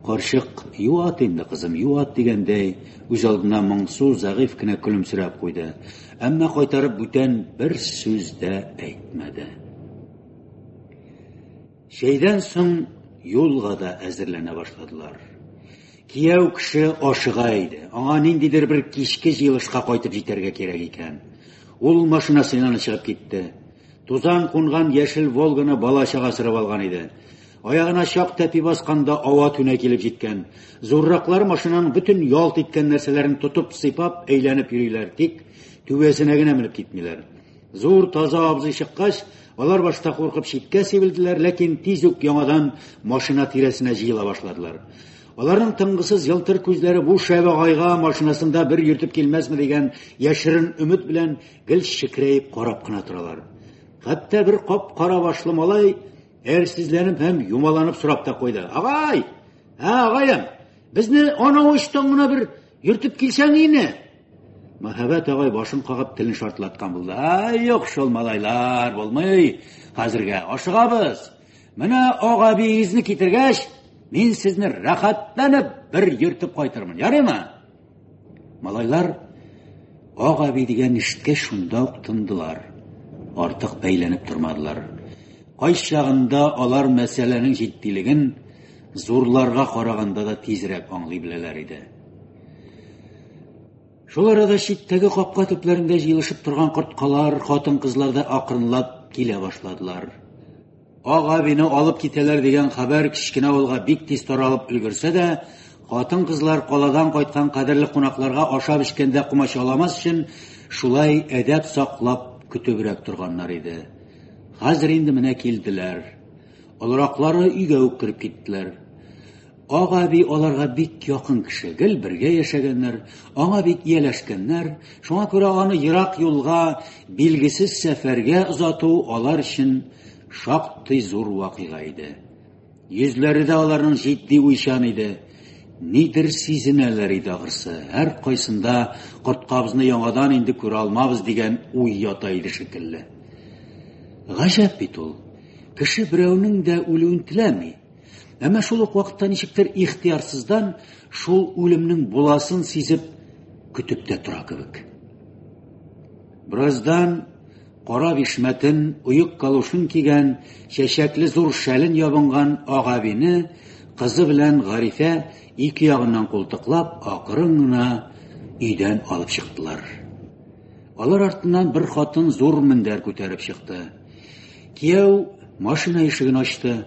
Карчык, юат инде, кызым, юат дигәндәй, үз алдына моңсу, зәгыйфь кенә көлемсерәп куйды. Әмма кайтарып бүтән бер сүз дә әйтмәде. Чәйдән соң юлга да әзерләнә башладылар. Кияү кеше ашыга иде. Аңа ниндидер бер кичке җыелышка кайтып җитәргә кирәк икән. Ул машинасыннан чыгып китте. Тузан кунган яшел Волганы бала-чага сырып алган иде. Аягына чак тәпи басканда ава-түнә килеп җиткән. Зурраклар машинаның бөтен ялт иткән нәрсәләрен тотып, сыйпап, әйләнеп йөриләр, тик түбәсенә генә менеп китмиләр. Зур таза абзый чыккач, алар башта куркып читкә сибелделәр, ләкин тиз үк яңадан машина тирәсенә җыела башладылар. Аларның тынгысыз елтыр күзләре бу шәп агайга машинасында бер йөртеп килмәсме дигән яшерен өмет белән гел чекрәеп карап кына торалар. Хәтта бер кап-кара башлы малай әрсезләнеп һәм юмаланып сорап та куйды. Агай! Ә, агаем, безне анау очтан гына бер йөртеп килсәң ине. Мәһабәт агай башын кагып телен шартлаткан булды. Ай, юк шул малайлар, булмый. Хәзергә ашыгабыз. Менә агабиегезне китергәч, мин сезне рәхәтләнеп бер йөртеп кайтырмын. Ярыймы? Малайлар Ак әби дигән ишеткәч шунда ук тындылар. Артык бәйләнеп тормадылар. Кайчагында алар мәсьәләнең җитдилеген зурларга караганда да тизрәк аңлый беләләр иде. Шул арада читтәге капка төпләрендә җыелышып торган корткалар, хатын-кызлар да акрынлап килә башладылар. Ак әбине алып китәләр дигән хәбәр кечкенә авылга бик тиз таралып өлгерсә дә, хатын-кызлар каладан кайткан кадерле кунакларга ашап-эчкәндә комачауламас өчен шулай әдәп саклап көтебрәк торганнар иде. Хәзер инде менә килделәр. Олыраклары өйгә үк кереп киттеләр. Ак әби аларга бик якын кеше, гел бергә яшәгәннәр, аңа бик ияләшкәннәр, шуңа күрә аны ерак юлга, билгесез сәфәргә озату алар өчен шактый зур вакыйга иде. Йөзләре дә аларның җитди уйчан иде. Нидер сизенәләр иде ахрысы. Һәркайсында корткабызны яңадан инде күрә алмабыз дигән уй ята иде шикелле. Гаҗәп бит ул. Кеше берәүнең дә үлүен теләми. Әмма шул ук вакытта ничектер ихтыярсыздан шул үлемнең буласын сизеп көтеп тә тора кебек. Бераздан кара бишмәтен, оек калушын кигән, чәчәкле зур шәлен ябынган Агабине кызы белән Гарифә ике ягыннан култыклап, акрын гына өйдән алып чыктылар. Алар артыннан бер хатын зур мендәр күтәреп чыкты. Кияү машина ишеген ачты.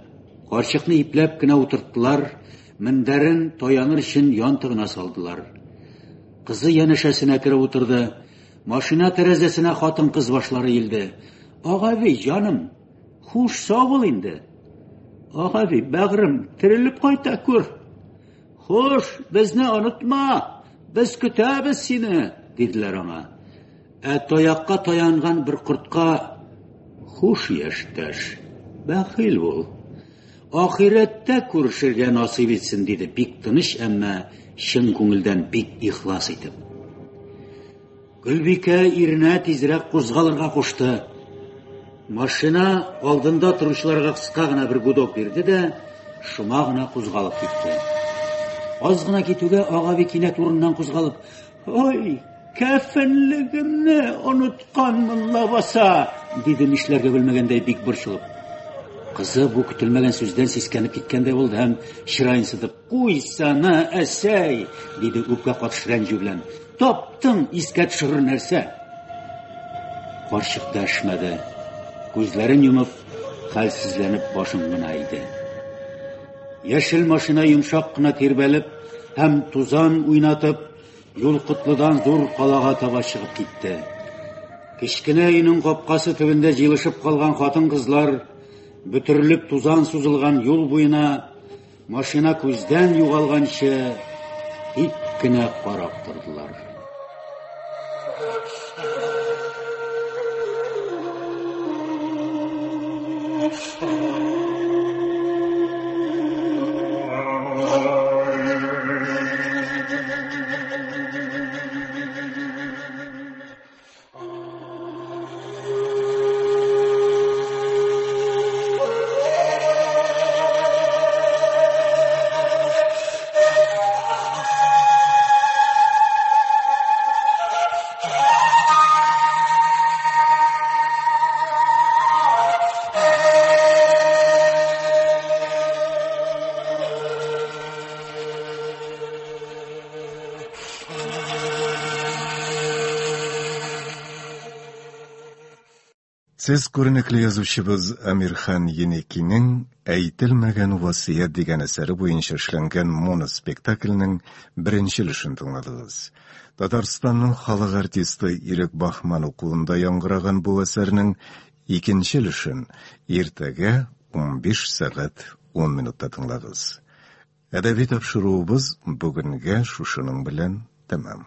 Карчыкны ипләп кенә утырттылар, мендәрен таяныр өчен янтыгына салдылар. Кызы янәшәсенә кереп утырды. Машина тәрәзәсенә хатын-кыз башлары иелде. Агаби, җаным, хуш, сау бул инде. Агаби, бәгърем, терелеп кайта күр. Хуш, безне онытма, без көтәбез сине, диделәр аңа. Ә таякка таянган бер кортка хуш, яшьтәш, бәхил бул. Ахирәттә күрешергә насыйп итсен, диде бик тыныч, әмма чын күңелдән бик ихлас итеп. Гөлбикә иренә тизрәк кузгалырга кушты. Машина алдында торучыларга кыска гына бер гудок бирде дә, шома гына кузгалып китте. Аз гына китүгә Агаби кинәт урыннан кузгалып, "Ой, кәфенлегемне онытканмын лабаса!" диде нишләргә белмәгәндәй бик борчылып. Кызы бу көтелмәгән сүздән сискәнеп киткәндәй булды һәм чыраен сытып, "Куйсана, әсәй!" диде үпкә катыш рәнҗү белән. Таптың искә төшерер нәрсә. Карчык дәшмәде. Күзләрен йомып, хәлсезләнеп башын гына иде. Яшел машина йомшак кына тирбәлеп һәм тузан уйнатып, юл котлыдан зур калага таба чыгып китте. Кечкенә өйнең капкасы төбендә җыелышып калган хатын-кызлар бөтерелеп тузан сузылган юл буена Машина күздән югалганчы тик кенә карап тордылар. Сез күренекле язучыбыз Әмирхан Еникинең Әйтелмәгән васыять дигән әсәре буенча эшләнгән моноспектакльнең беренче өлешен тыңладыгыз. Татарстанның халык артисты Ирек Бахман укуында яңгыраган бу әсәрнең икенче өлешен иртәгә 15 сәгать 10 минутта тыңлагыз. Әдәби тапшыруыбыз бүгенгә шушының белән тәмам.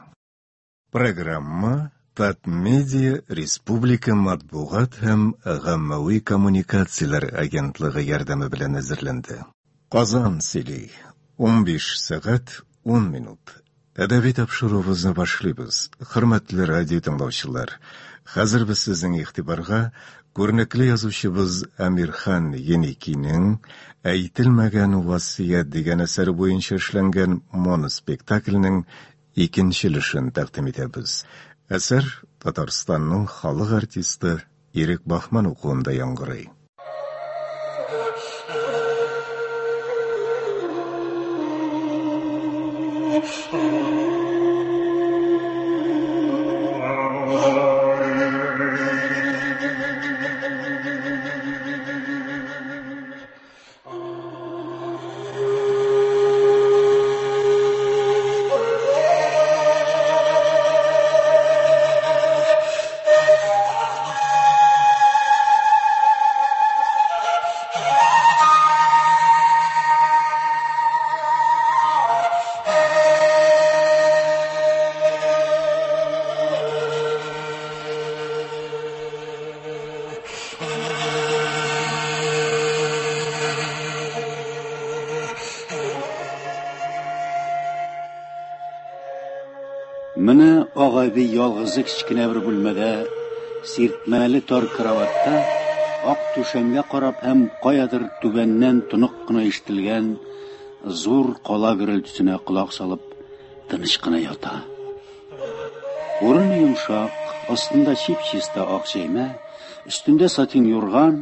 Программа Татмедиа республика матбугат һәм гаммәви коммуникацияләр агентлыгы ярдәме белән әзерләнде. Казан сөйли. 15 сәгать 10 минут. Әдәби тапшыруыбызны башлыйбыз. Хөрмәтле радио тыңлаучылар, хәзер без сезнең игътибарга күренекле язучыбыз Әмирхан Еникинең Әйтелмәгән васыять дигән әсәре буенча эшләнгән моноспектакльнең икенче өлешен тәкъдим итәбез. Әсәр Татарстанның халык артисты Ирек Бахман укуында яңгырый. Менә Агайби ялгызы кечкенә бер бүлмәдә, сиртмәле тар кроватьта, ак түшәмгә карап һәм каядыр түбәннән тонык кына ишетелгән зур кала гөрелтесенә колак салып, тыныч кына ята. Урыны йомшак, астында чип-чиста ак җәймә, өстендә сатин юрган,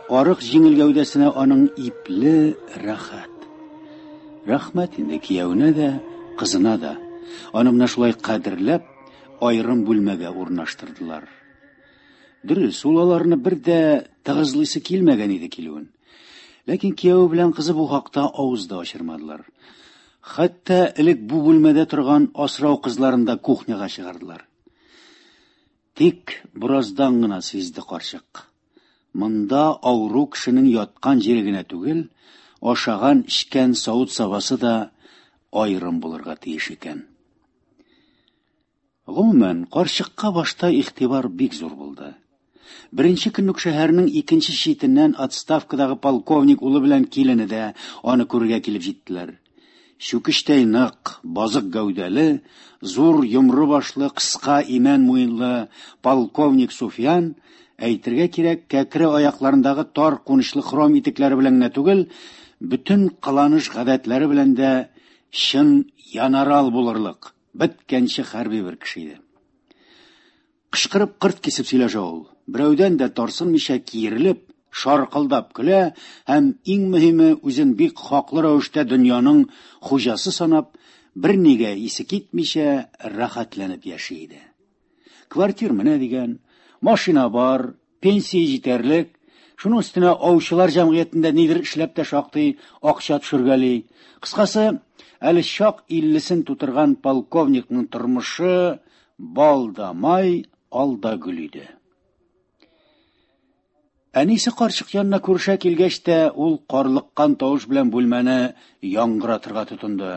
арык җиңел гәүдәсенә аның ипле, рәхәт. Рәхмәт инде киявенә дә, кызына да. Аны менә шулай кадерләп, аерым бүлмәгә урнаштырдылар. Дөрес, ул аларны бер дә тыгызлыйсы килмәгән иде килүен. Ләкин кияве белән кызы бу хакта авыз да ачырмадылар. Хәтта элек бу бүлмәдә торган асрау кызларын да кухняга чыгардылар. Тик бераздан гына сизде карчык. Монда авыру кешенең яткан җире генә түгел, ашаган-эчкән савыт-сабасы да аерым булырга тиеш икән. Гомумән, карчыкка башта игътибар бик зур булды. Беренче көн үк шәһәрнең икенче читеннән отставкадагы полковник улы белән килене дә аны күрергә килеп җиттеләр. Чүкечтәй нык, базык гәүдәле, зур йомры башлы, кыска имән муенлы полковник Суфиян, әйтергә кирәк, кәкре аякларындагы тар кунычлы хром итекләре белән генә түгел, бөтен кыланыш-гадәтләре белән дә чын янарал булырлык, беткәнче хәрби бер кеше иде. Кычкырып кырт кисеп сөйләшә ул. Берәүдән дә тарсынмыйча киерелеп, шаркылдап көлә һәм, иң мөһиме, үзен бик хаклы рәвештә дөньяның хуҗасы санап, бернигә исе китмичә, рәхәтләнеп яши иде. Квартир менә дигән, машина бар, пенсия җитәрлек, шуның өстенә аучылар җәмгыятендә нидер эшләп тә шактый акча төшергәли. Кыскасы, әле чак иллесен тутырган полковникның тормышы бал да май, ал да гөл иде. Әнисе карчык янына күрешә килгәч тә, ул карлыккан тавыш белән бүлмәне яңгыратырга тотынды.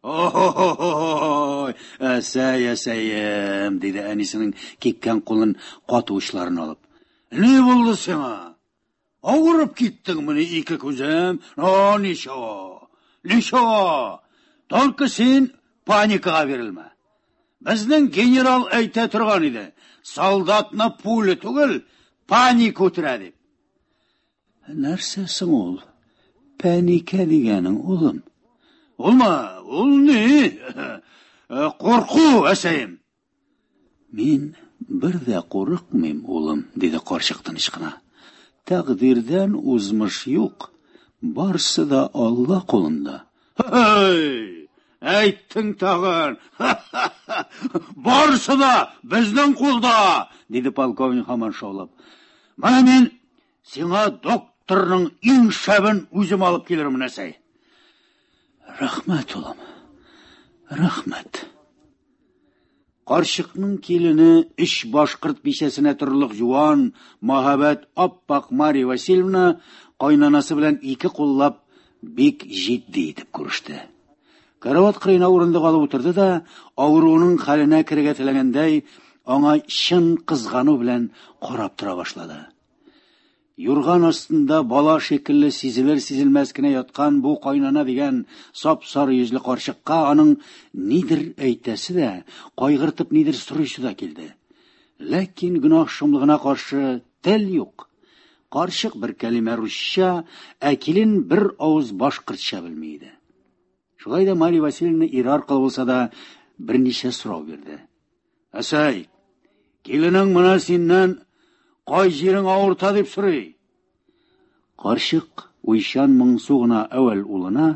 Ой, әсәй, әсәем, диде әнисенең кипкән кулын каты учларын алып. Ни булды сиңа? Авырып киттеңмени, ике күзем? О, ничего, ничего. Только син паникага бирелмә. Безнең генерал әйтә торган иде, солдатны пуля түгел, паника үтерә дип. Нәрсә соң ул? Пәникә дигәнең, улым. Улма, ул ни? Курку, әсәем. Мин бер дә курыкмыйм, улым, диде карчык тыныч кына. Тәкъдирдән узмыш юк, барсы да Алла кулында. Һей! Әйттең тагын! Барсы да безнең кулда! диде полковник һаман шаулап. Менә мин сиңа докторның иң шәбен үзем алып килермен, әсәй. Рәхмәт, улым. Рәхмәт. Карчыкның килене өч башкорт бичәсенә торырлык юан, мәһабәт ап-ак Марья Васильевна кайнанасы белән ике куллап бик җитди итеп күреште. Карават кырыена урындык алып утырды да, авыруының хәленә керергә теләгәндәй, аңа чын кызгану белән карап тора башлады. Юрган астында бала шикелле сизелер-сизелмәс кенә яткан бу кайнана дигән сап-сары йөзле карчыкка аның нидер әйтәсе дә, кайгыртып нидер сорыйсы да килде. Ләкин гөнаһ шомлыгына каршы тел юк. Карчык бер кәлимә русча, ә килен бер авыз башкортча белми иде. Шулай да Марья Васильевна ире аркылы булса да берничә сорау бирде. Әсәй, киленең менә синнән кай җирең авырта дип сорый. Карчык уйчан моңсу гына әүвәл улына,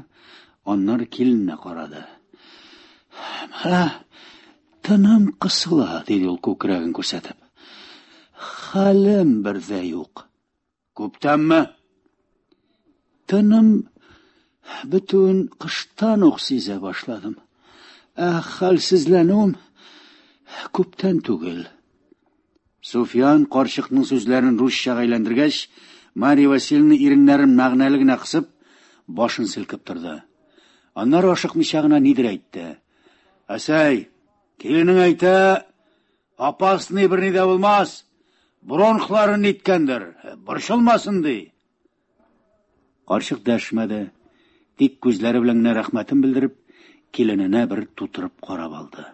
аннары килененә карады. Менә тыным кысыла, диде ул күкрәген күрсәтеп. Хәлем бер дә юк. Күптәнме? Тыным бетүен кыштан ук сизә башладым. Ә хәлсезләнүем күптән түгел. Суфиян карчыкның сүзләрен русчага әйләндергәч, Марья Васильевна иреннәрен мәгънәле генә кысып, башын селкеп торды. Аннары ашыкмыйча гына нидер әйтте. Әсәй, киленең әйтә, Опасный берни дә булмас. Бронхлары ниткәндер, борчылмасын ди. Карчык дәшмәде, тик күзләре белән генә рәхмәтен белдереп, килененә бер тутырып карап алды.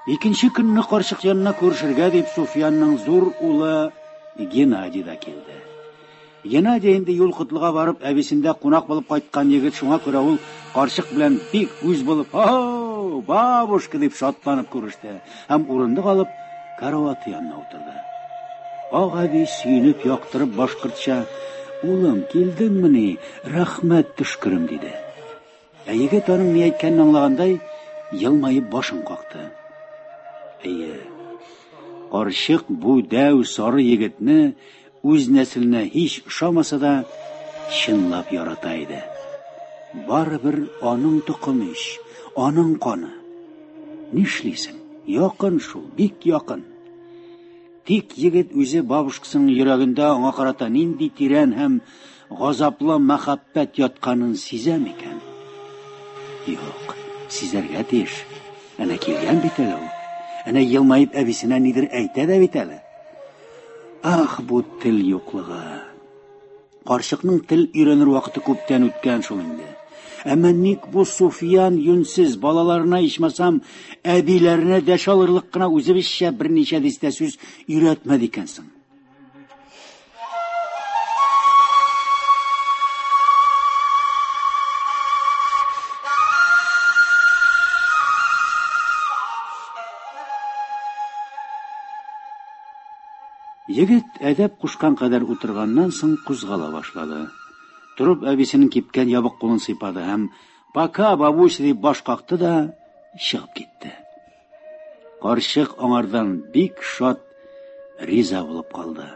Икенче көнне карчык янына күрешергә дип Суфиянның зур улы Геннадий да килде. Геннадий инде юл котлыга барып әбисендә кунак булып кайткан егет, шуңа күрә ул карчык белән бик үз булып, "О, бабушка" дип шатланып күреште һәм урындык алып караваты янына утырды. Ак әби сөенеп яктырып башкортча, "Улым, килдеңмени? Рәхмәт төшкерем" диде. Ә егет аның ни әйткәнен аңлагандай, елмаеп башын какты. Әйе, карчык бу дәү сары егетне үз нәселенә һич ошамаса да, чынлап ярата иде. Барыбер аның токымы ич, аның каны. Нишлисең? Якын шул, бик якын. Тик егет үзе бабушкасының йөрәгендә аңа карата нинди тирән һәм газаплы мәхәббәт ятканын сизә микән? Юк, сизәргә тиеш. Әнә килгән бит әле ул. Әнә елмаеп әбисенә нидер әйтә дә бит әле. Ах, бу тел юклыгы. Карчыкның тел өйрәнер вакыты күптән үткән шул инде. Әмма ник бу Суфиян юньсез балаларына ичмасам әбиләренә дәшә алырлык кына үзебезчә берничә дистә сүз өйрәтмәде икән соң? Егет әдәп кушкан кадәр утырганнан соң кузгала башлады. Торып әбисенең кипкән ябык кулын сыйпады һәм «Пока, бабуся!» дип баш какты да чыгып китте. Карчык аңардан бик шат, риза булып калды.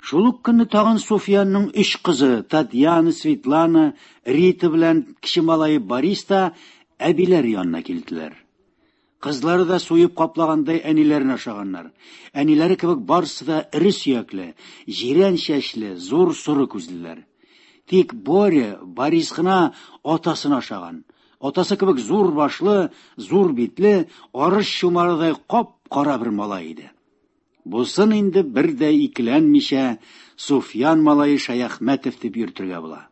Шул ук көнне тагын Суфиянның өч кызы Татьяна, Светлана, Рита белән кече малае Борис та әбиләре янына килделәр. Кызлары да суеп каплагандай әниләрен ашаганнар. Әниләре кебек барысы да эре сөякле, җирән чәчле, зур соры күзлеләр. Тик Боря, Борис кына атасын ашаган. Атасы кебек зур башлы, зур битле, арыш чумарыдай кап-кара бер малай иде. Бусын инде бер дә икеләнмичә Суфиян малае Шәяхмәтов дип йөртергә була.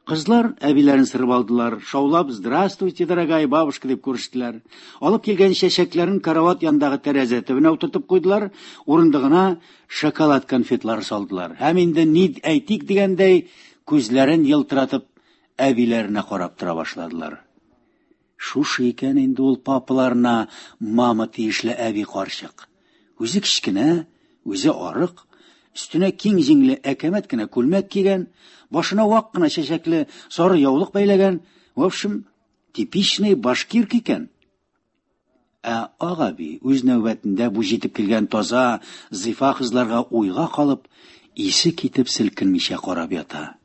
Кызлар әбиләрен сырып алдылар, шаулап «Здравствуйте, дорогая бабушка» дип күрештеләр. Алып килгән чәчәкләрен карават янындагы тәрәзә төбенә утыртып куйдылар, урындыгына шоколад конфетлары салдылар. Һәм инде ни әйтик дигәндәй, күзләрен елтыратып әбиләренә карап тора башладылар. Шушы икән инде ул папаларына мама тиешле әби карчык. Үзе кечкенә, үзе арык, өстенә киң җиңле әкәмәт кенә күлмәк кигән, башына вак кына чәчәкле сары яулык бәйләгән, в общем, типичный башкирка икән. Ә ак әби үз нәүбәтендә бу җитеп килгән таза, зифа кызларга уйга калып, исе китеп селкенмичә карап ята.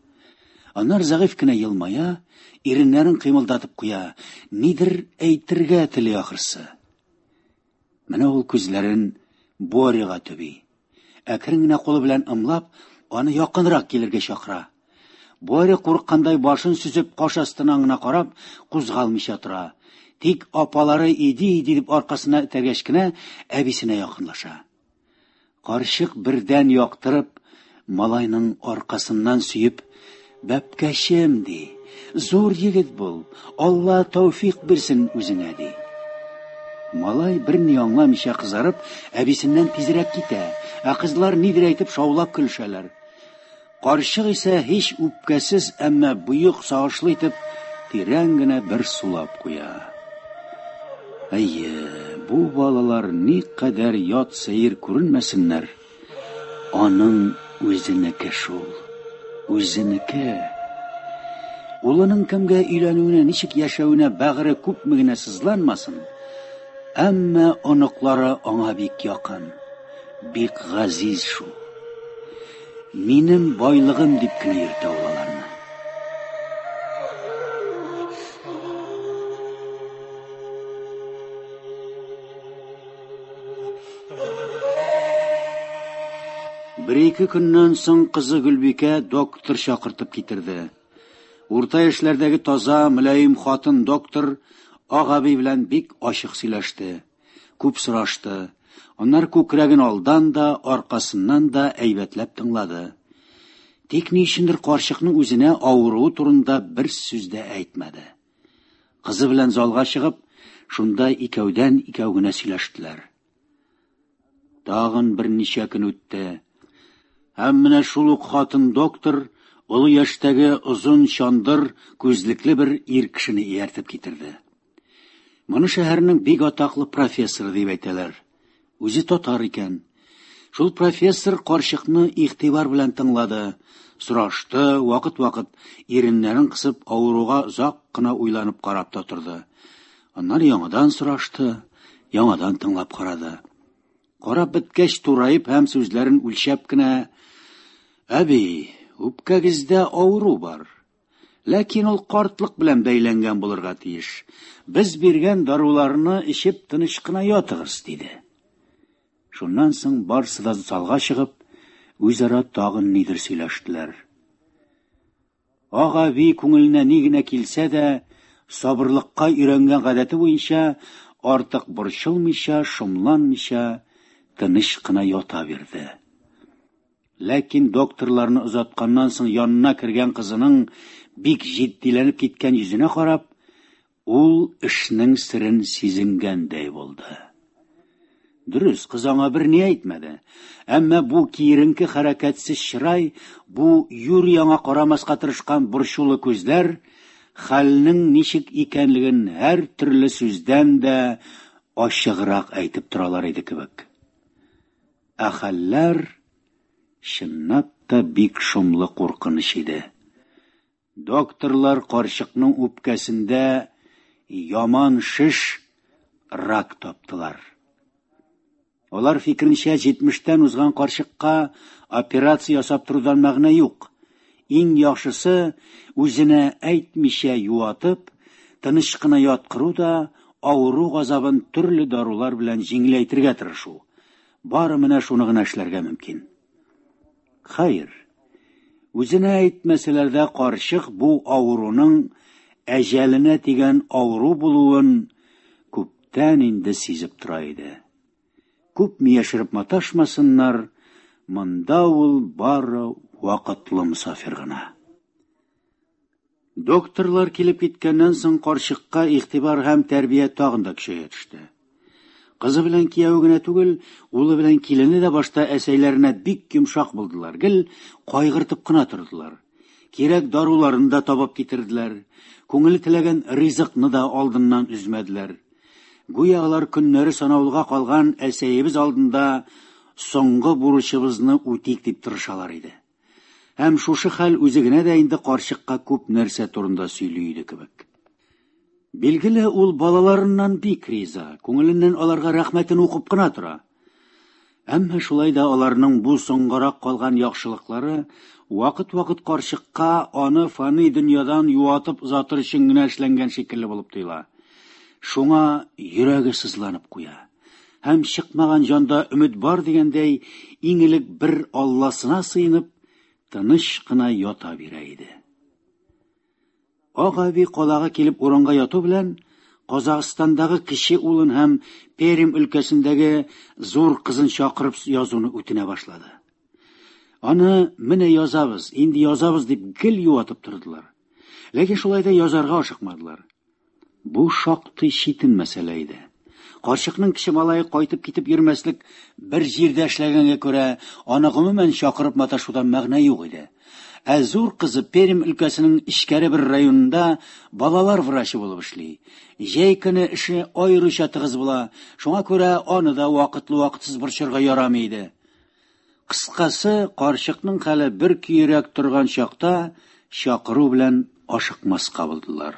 Аннары зәгыйфь кенә елмая, иреннәрен кыймылдатып куя, нидер әйтергә тели ахрысы. Менә ул күзләрен Боряга төби. Әкрен генә кулы белән ымлап, аны якынрак килергә чакыра. Боря курыккандай башын сөзеп, каш астына гына карап, кузгалмыйча тора. Тик апалары иди, иди дип аркасына этәргәч кенә әбисенә якынлаша. Карчык бердән яктырып, малайның аркасыннан сөеп, «Бәбкәчем», ди, «зур егет бул, Алла тәүфик бирсен үзеңә», ди. Малай берни аңламыйча кызарып, әбисеннән тизрәк китә, ә кызлар нидер әйтеп шаулап көлешәләр. Карчык исә һич үпкәсез, әмма боек сагышлы итеп, тирән генә бер сулап куя. Әйе, бу балалар никадәр ят сәер күренмәсеннәр, аның үзенеке шул. Үзенеке. Улының кемгә өйләнүенә, ничек яшәвенә бәгыре күпме генә сызланмасын, әмма оныклары аңа бик якын. Бик газиз шул. Минем байлыгым дип кенә йөртә ул аларны. Бер-ике көннән соң кызы Гөлбикә доктор чакыртып китерде. Урта яшьләрдәге таза, мөлаем хатын доктор Ак әби белән бик ачык сөйләште. Күп сорашты. Аннары күкрәген алдан да, аркасыннан да әйбәтләп тыңлады. Тик ни өчендер карчыкның үзенә авыруы турында бер сүз дә әйтмәде. Кызы белән залга чыгып, Шунда икәүдән-икәү генә сөйләштеләр. Тагын берничә көн үтте. Һәм менә шул ук хатын доктор олы яшьтәге озын чандыр күзлекле бер ир кешене ияртеп китерде. Моны шәһәрнең бик атаклы профессоры дип әйтәләр. Үзе татар икән. Шул профессор карчыкны игътибар белән тыңлады, сорашты, вакыт-вакыт иреннәрен кысып авыруга озак кына уйланып карап та торды. Аннары яңадан сорашты, яңадан тыңлап карады. Карап беткәч, тураеп һәм сүзләрен үлчәп кенә: "Әби, үпкәгездә авыру бар. Ләкин ул картлык белән бәйләнгән булырга тиеш. Без биргән даруларны эчеп тыныч кына ятыгыз", диде. Шуннан соң барсы да залга чыгып, үзара тагын нидер сөйләштеләр. Ак әби күңеленә ни генә килсә дә, сабырлыкка өйрәнгән гадәте буенча, артык борчылмыйча, шомланмыйча, тыныч кына ята бирде. Ләкин докторларны озатканнан соң янына кергән кызының бик җитдиләнеп киткән йөзенә карап, ул эшнең серен сизенгәндәй булды. Дөрес, кыз аңа берни әйтмәде. Әмма бу киеренке хәрәкәтсез чырай, бу юри аңа карамаска тырышкан борчулы күзләр хәлнең ничек икәнлеген һәр төрле сүздән дә ачыграк әйтеп торалар иде кебек. Ә хәлләр чынлап та бик шомлы куркыныч иде. Докторлар карчыкның үпкәсендә яман шеш, рак таптылар. Алар фикеренчә, 70-тән узган карчыкка операция ясап торудан мәгънә юк. Иң яхшысы, үзенә әйтмичә юатып, тыныч кына яткыру да, авыру газабын төрле дарулар белән җиңеләйтергә тырышу. Бары менә шуны гына эшләргә мөмкин. Хәер, үзенә әйтмәсәләр дә, карчык бу авыруның әҗәленә тигән авыру булуын күптән инде сизеп тора иде. Күпме яшереп маташмасыннар, монда ул бары вакытлы мосафир гына. Докторлар килеп киткәннән соң карчыкка игътибар һәм тәрбия тагын да көчәя төште. Кызы белән кияве генә түгел, улы белән килене дә башта әсәйләренә бик йомшак булдылар, гел кайгыртып кына тордылар. Кирәк даруларын да табып китерделәр, күңеле теләгән ризыкны да алдыннан өзмәделәр. Гүя алар көннәре санаулыга калган әсәебез алдында соңгы бурычыбызны үтик дип тырышалар иде. Һәм шушы хәл үзе генә дә инде карчыкка күп нәрсә турында сөйли иде кебек. Билгеле, ул балаларыннан бик риза, күңеленнән аларга рәхмәтен укып кына тора. Әмма шулай да аларның бу соңгарак калган яхшылыклары вакыт-вакыт карчыкка аны фани дөньядан юатып озатыр өчен генә эшләнгән шикелле булып тоела. Шуңа йөрәге сызланып куя. Һәм чыкмаган җанда өмет бар дигәндәй, иң элек бер Алласына сыенып, тыныч кына ята бирә иде. Ак әби калага килеп урынга яту белән, Казахстандагы кече улын һәм Пермь өлкәсендәге зур кызын чакырып язуны үтенә башлады. Аны менә язабыз, инде язабыз дип гел юатып тордылар. Ләкин шулай да язарга ашыкмадылар. Бу шактый читен мәсьәлә иде. Карчыкның кече малае кайтып китеп йөрмәслек бер җирдә эшләгәнгә күрә, аны гомумән чакырып маташудан мәгънә юк иде. Ә зур кызы Пермь өлкәсенең эчкәре бер районында балалар врачы булып эшли. Җәй көне эше аеруча тыгыз була, шуңа күрә аны да вакытлы-вакытсыз борчырга ярамый иде. Кыскасы, карчыкның хәле бер көйрәк торган чакта чакыру белән ашыкмаска булдылар.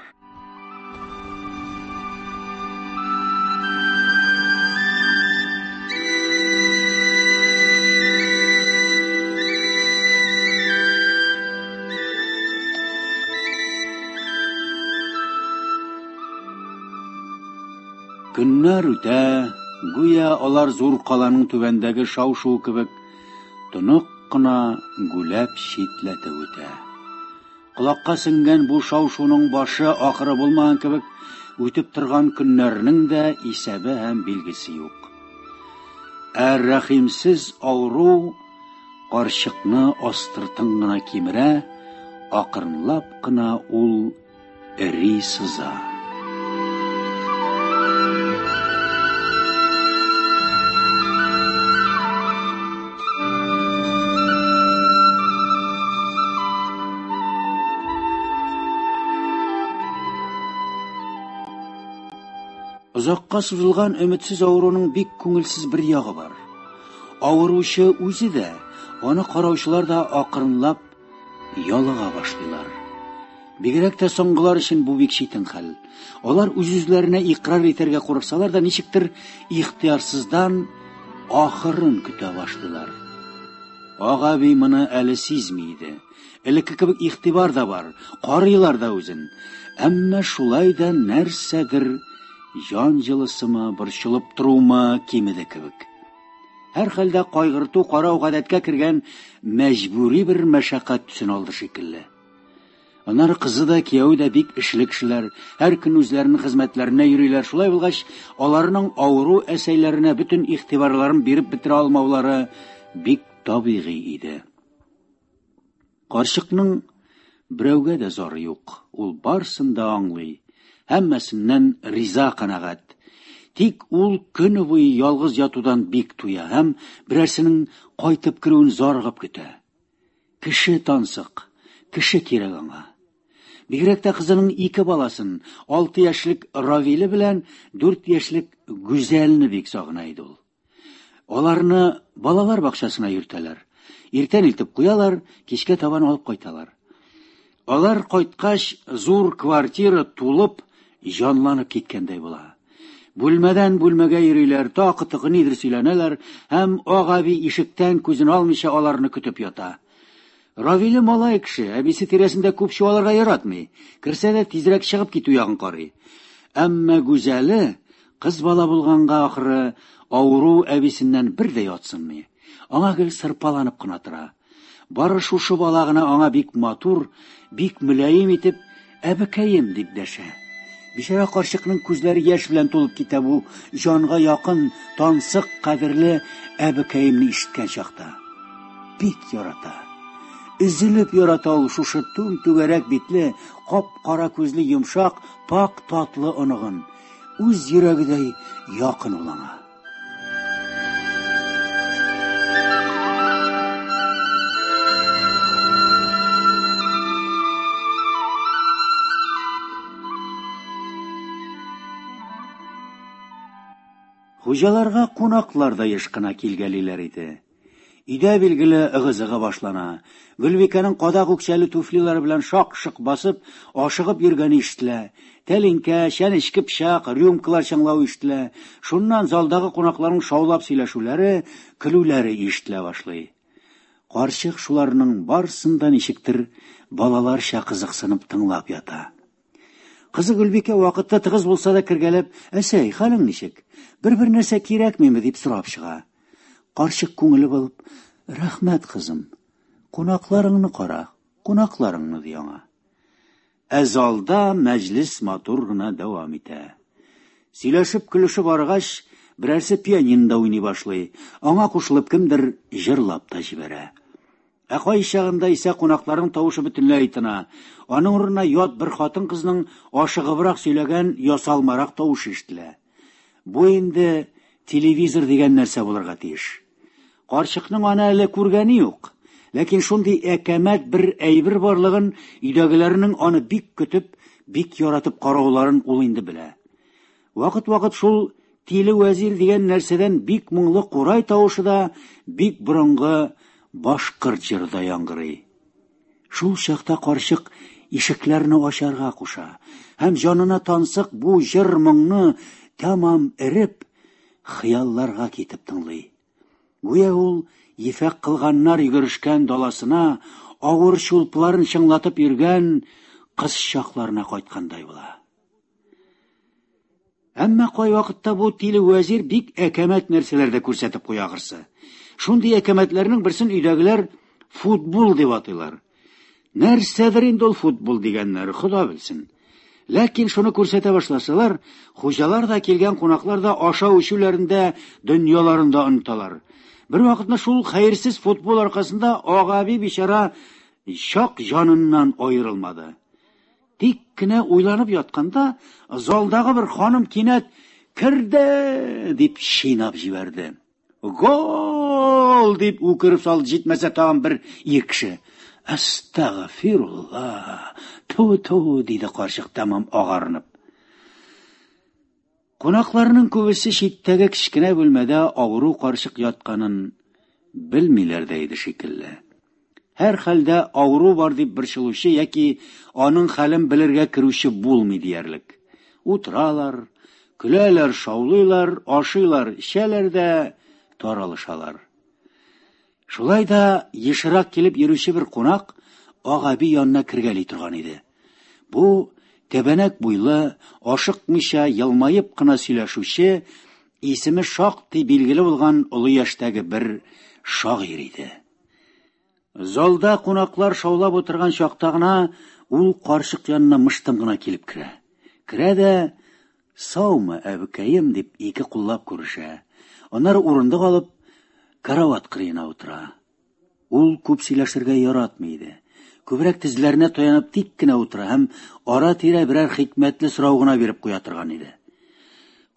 Көннәр үтә, гүя алар зур каланың түбәндәге шау-шуы кебек тонык кына гүләп читләтеп үтә. Колакка сеңгән бу шау-шуның башы ахыры булмаган кебек, үтеп торган көннәрнең дә исәбе һәм билгесе юк. Ә рәхимсез авыру карчыкны астыртын гына кимерә, акрынлап кына ул эри сыза. Озакка сузылган өметсез авыруның бик күңелсез бер ягы бар. Авыручы үзе дә, аны караучылар да акрынлап ялыга башлыйлар. Бигрәк тә соңгылар өчен бу бик читен хәл. Алар үз-үзләренә икърар итәргә курыксалар да, ничектер ихтыярсыздан ахырын көтә башлыйлар. Ак әби моны әле сизми иде. Элекке кебек игътибар да бар, карыйлар да үзен. Әмма шулай да нәрсәдер җан җылысымы, борчылып торумы кимеде кебек. Һәрхәлдә кайгырту, карау гадәткә кергән мәҗбүри бер мәшәкать төсен алды шикелле. Аннары кызы да, кияве дә бик эшле кешеләр, һәр көн үзләренең хезмәтләренә йөриләр. Шулай булгач, аларның авыру әсәйләренә бөтен игътибарларын биреп бетерә алмаулары бик табигый иде. Карчыкның берәүгә дә зары юк, ул барсын да аңлый, һәммәсеннән риза-канәгать. Тик ул көне буе ялгыз ятудан бик туя һәм берәрсенең кайтып керүен зарыгып көтә. Кеше тансык, кеше кирәк аңа. Бигрәк тә кызының ике баласын, 6 яшьлек Равиле белән 4 яшьлек Гүзәлне бик сагына иде ул. Аларны балалар бакчасына йөртәләр. Иртән илтеп куялар, кичкә табан алып кайталар. Алар кайткач, зур квартира тулып, җанланып киткәндәй була. Бүлмәдән бүлмәгә йөриләр, такы-тыкы нидер сөйләнәләр һәм ак әби ишектән күзен алмыйча аларны көтеп ята. Равиле малай кеше, әбисе тирәсендә күп чуалырга яратмый. Керсә дә тизрәк чыгып китү ягын карый. Әмма Гүзәле, кыз бала булганга ахры, авыру әбисеннән бер дә ятсынмый. Аңа гел сырпаланып кына тора. Бары шушы бала гына аңа бик матур, бик мөлаем итеп «Әбекәем» дип дәшә. Бичара карчыкның күзләре яшь белән тулып китә бу җанга якын, тансык, кадерле әбекәемне ишеткән чакта. Бик ярата. Өзелеп ярата ул шушы түм-түгәрәк битле, кап-кара күзле йомшак, пакь татлы оныгын. Үз йөрәгедәй якын ул аңа. Хуҗаларга кунаклар да еш кына килгәлиләр иде. Өйдә, билгеле, ыгы-зыгы башлана. Гөлбикәнең кадак үкчәле туфлилары белән шак-шок басып, ашыгып йөргәне ишетелә. Тәлинкә, чәнечке пычак, рюмкалар чыңлавы ишетелә. Шуннан залдагы кунакларның шаулап сөйләшүләре, көлүләре ишетелә башлый. Карчык шуларның барысын да ничектер балаларча кызыксынып тыңлап ята. Кызы Гөлбикә вакыты тыгыз булса да кергәләп, "Әсәй, хәлең ничек? Бер-бер нәрсә кирәкмиме?" дип сорап чыга. Карчык күңеле булып, "Рәхмәт, кызым. Кунакларыңны кара, кунакларыңны", ди аңа. Ә залда мәҗлес матур гына дәвам итә. Сөйләшеп, көлешеп арыгач, берәрсе пианинода уйный башлый. Аңа кушылып кемдер җырлап та җибәрә. Ә кайчагында исә кунакларның тавышы бөтенләй тына. Аның урынына ят бер хатын-кызның ашыгыбрак сөйләгән ясалмарак тавышы ишетелә. Бу инде телевизор дигән нәрсә булырга тиеш. Карчыкның аны әле күргәне юк. Ләкин шундый әкәмәт бер әйбер барлыгын, өйдәгеләрнең аны бик көтеп, бик яратып карауларын ул инде белә. Вакыт-вакыт шул тиле вәзир дигән нәрсәдән бик моңлы курай тавышы да, бик борынгы башкорт җыры да яңгырый. Шул чакта карчык ишекләрне ачарга куша һәм җанына тансык бу җыр-моңны тәмам эреп, хыялларга китеп тыңлый. Гүя ул ефәк кылганнар йөгерешкән даласына, авыр чулпыларын чыңлатып йөргән кыз чакларына кайткандай була. Әмма кайвакытта бу тиле вәзир бик әкәмәт нәрсәләр дә күрсәтеп куя ахрысы. Шундый әкәмәтләрнең берсен өйдәгеләр футбол дип атыйлар. Нәрсәдер инде ул футбол дигәннәре, Хода белсен. Ләкин шуны күрсәтә башласалар, хуҗалар да, килгән кунаклар да ашау-эчүләрен дә, дөньяларын да оныталар. Бер вакытны шул хәерсез футбол аркасында ак әби бичара чак җаныннан аерылмады. Тик кенә уйланып ятканда, залдагы бер ханым кинәт «Керде!» дип чинап җибәрде. «Гол!» дип үкереп салды җитмәсә тагын бер ир кеше. «Әстәгъфирулла! Ту-ту!» диде карчык тәмам агарынып. Кунакларның күбесе читтәге кечкенә бүлмәдә авыру карчык ятканын белмиләр дә иде шикелле. Һәрхәлдә авыру бар дип борчылучы яки аның хәлен белергә керүче булмый диярлек. Утыралар, көләләр, шаулыйлар, ашыйлар, эчәләр дә таралышалар. Шулай да ешрак килеп йөрүче бер кунак Ак әби янына кергәли торган иде. Бу тәбәнәк буйлы, ашыкмыйча, елмаеп кына сөйләшүче, исеме шактый билгеле булган олы яшьтәге бер шагыйрь иде. Залда кунаклар шаулап утырган чакта гына ул карчык янына мыштым гына килеп керә. Керә дә, "Саумы, әбекәем?" дип ике куллап күрешә. Аннары урындык алып, карават кырыена утыра. Ул күп сөйләшергә яратмый иде. Күбрәк тезләренә таянып тик кенә утыра һәм ара-тирә берәр хикмәтле сорау гына биреп куя торган иде.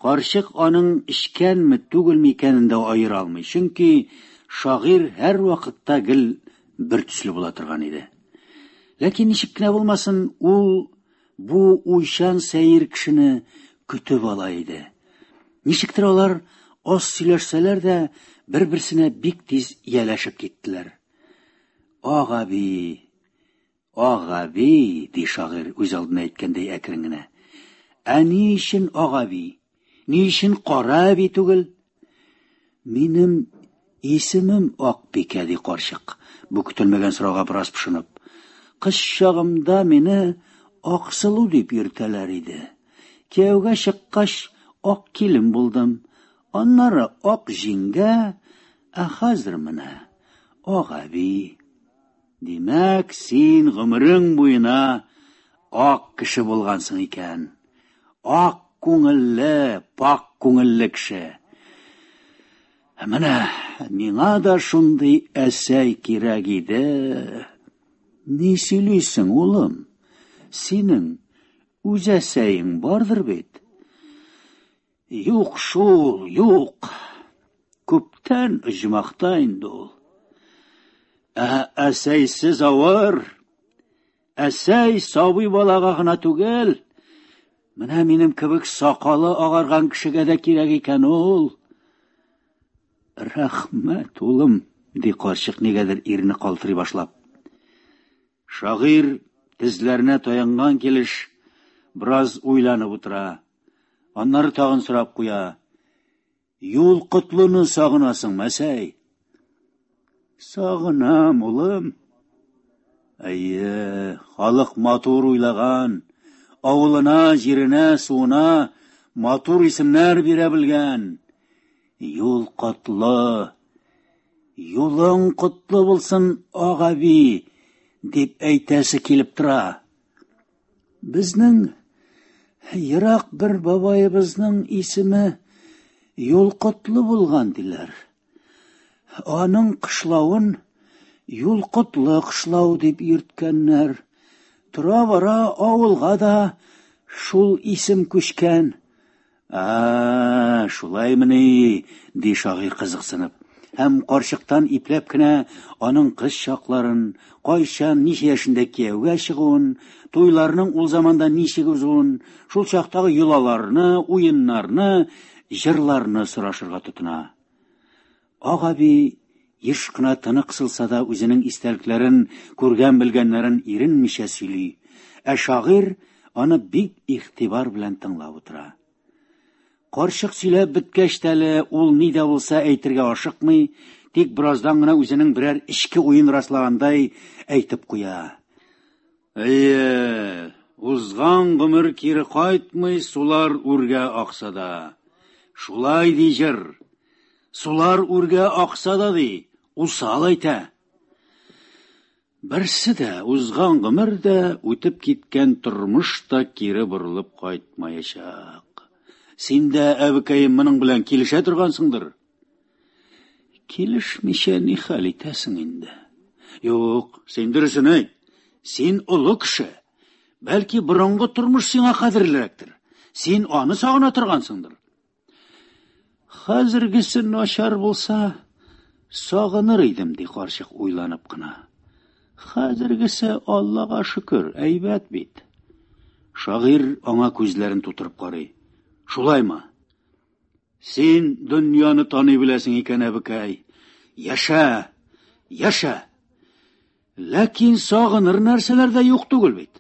Карчык аның эчкәнме, түгелме икәнен дә аера алмый, чөнки шагыйрь һәрвакытта гел бер төсле була торган иде. Ләкин ничек кенә булмасын, ул бу уйчан сәер кешене көтеп ала иде. Ничектер алар аз сөйләшсәләр дә, бер-берсенә бик тиз ияләшеп киттеләр. Ак әби, ак әби, ди шагыйрь үз алдына әйткәндәй әкрен генә. Ә ни өчен ак әби? Ни өчен кара әби түгел? Минем исемем Акбикә, ди карчык, бу көтелмәгән сорауга бераз пошынып. Кыз чагымда мине Аксылу дип йөртәләр иде. Кияүгә чыккач, ак килен булдым. Аннары ак җиңгә, ә хәзер менә ак әби. Димәк, син гомерең буена ак кеше булгансың икән. Ак күңелле, пакь күңелле кеше. Ә менә миңа да шундый әсәй кирәк иде. Ни сөйлисең, улым? Синең үз әсәең бардыр бит? Юк шул, юк. Күптән оҗмахта инде ул. Ә әсәйсез авыр. Әсәй сабый балага гына түгел, менә минем кебек сакалы агарган кешегә дә кирәк икән ул. Рәхмәт, улым, ди карчык нигәдер ирене калтырый башлап. Шагыйрь тезләренә таянган килеш бераз уйланып утыра. Аннары тагын сорап куя. Юл котлыны сагынасың, мәсәй? Сагынам, улым. Әйе, халык матур уйлаган, авылына, җиренә, суына матур исемнәр бирә белгән. Юл котлы, юлың котлы булсын, ага би, дип әйтәсе килеп тора. Безнең ерак бер бабаебызның исеме Юлкотлы булган диләр. Аның кышлавын Юлкотлы кышлау дип йөрткәннәр. Тора-бара авылга да шул исем күчкән. А, шулаймыни, ди шагыйрь кызыксынып. Һәм карчыктан ипләп кенә аның кыз чакларын, кайчан, ничә яшендә кияүгә чыгуын, туйларның ул заманда ничек узуын, шул чактагы йолаларны, уеннарны, җырларны сорашырга тотына. Ак әби еш кына тыны кысылса да үзенең истәлекләрен, күргән-белгәннәрен иренмичә сөйли, ә шагыйрь аны бик игътибар белән тыңлап утыра. Карчык сөйләп беткәч тә әле ул ни дә булса әйтергә ашыкмый, тик бераздан гына үзенең берәр эчке уен раслагандай әйтеп куя. Әйе, узган гомер кире кайтмый, сулар үргә акса да. Шулай ди җыр. Сулар үргә акса да ди, усал әйтә. Берсе дә узган гомер дә, үтеп киткән тормыш та кире борылып кайтмаячак. Син дә, әбекәем, моның белән килешә торгансыңдыр. Килешмичә ни хәл итәсең инде? Юк, син дөресен әйт. Син олы кеше. Бәлки борынгы тормыш сиңа кадерлерәктер. Син аны сагына торгансыңдыр. Хәзергесе начар булса, сагыныр идем, ди карчык уйланып кына. Хәзергесе, Аллага шөкер, әйбәт бит. Шагыйрь аңа күзләрен тутырып карый. Шулаймы? Син дөньяны таный беләсең икән, әбекәй. Яшә, яшә. Ләкин сагыныр нәрсәләр дә юк түгел бит.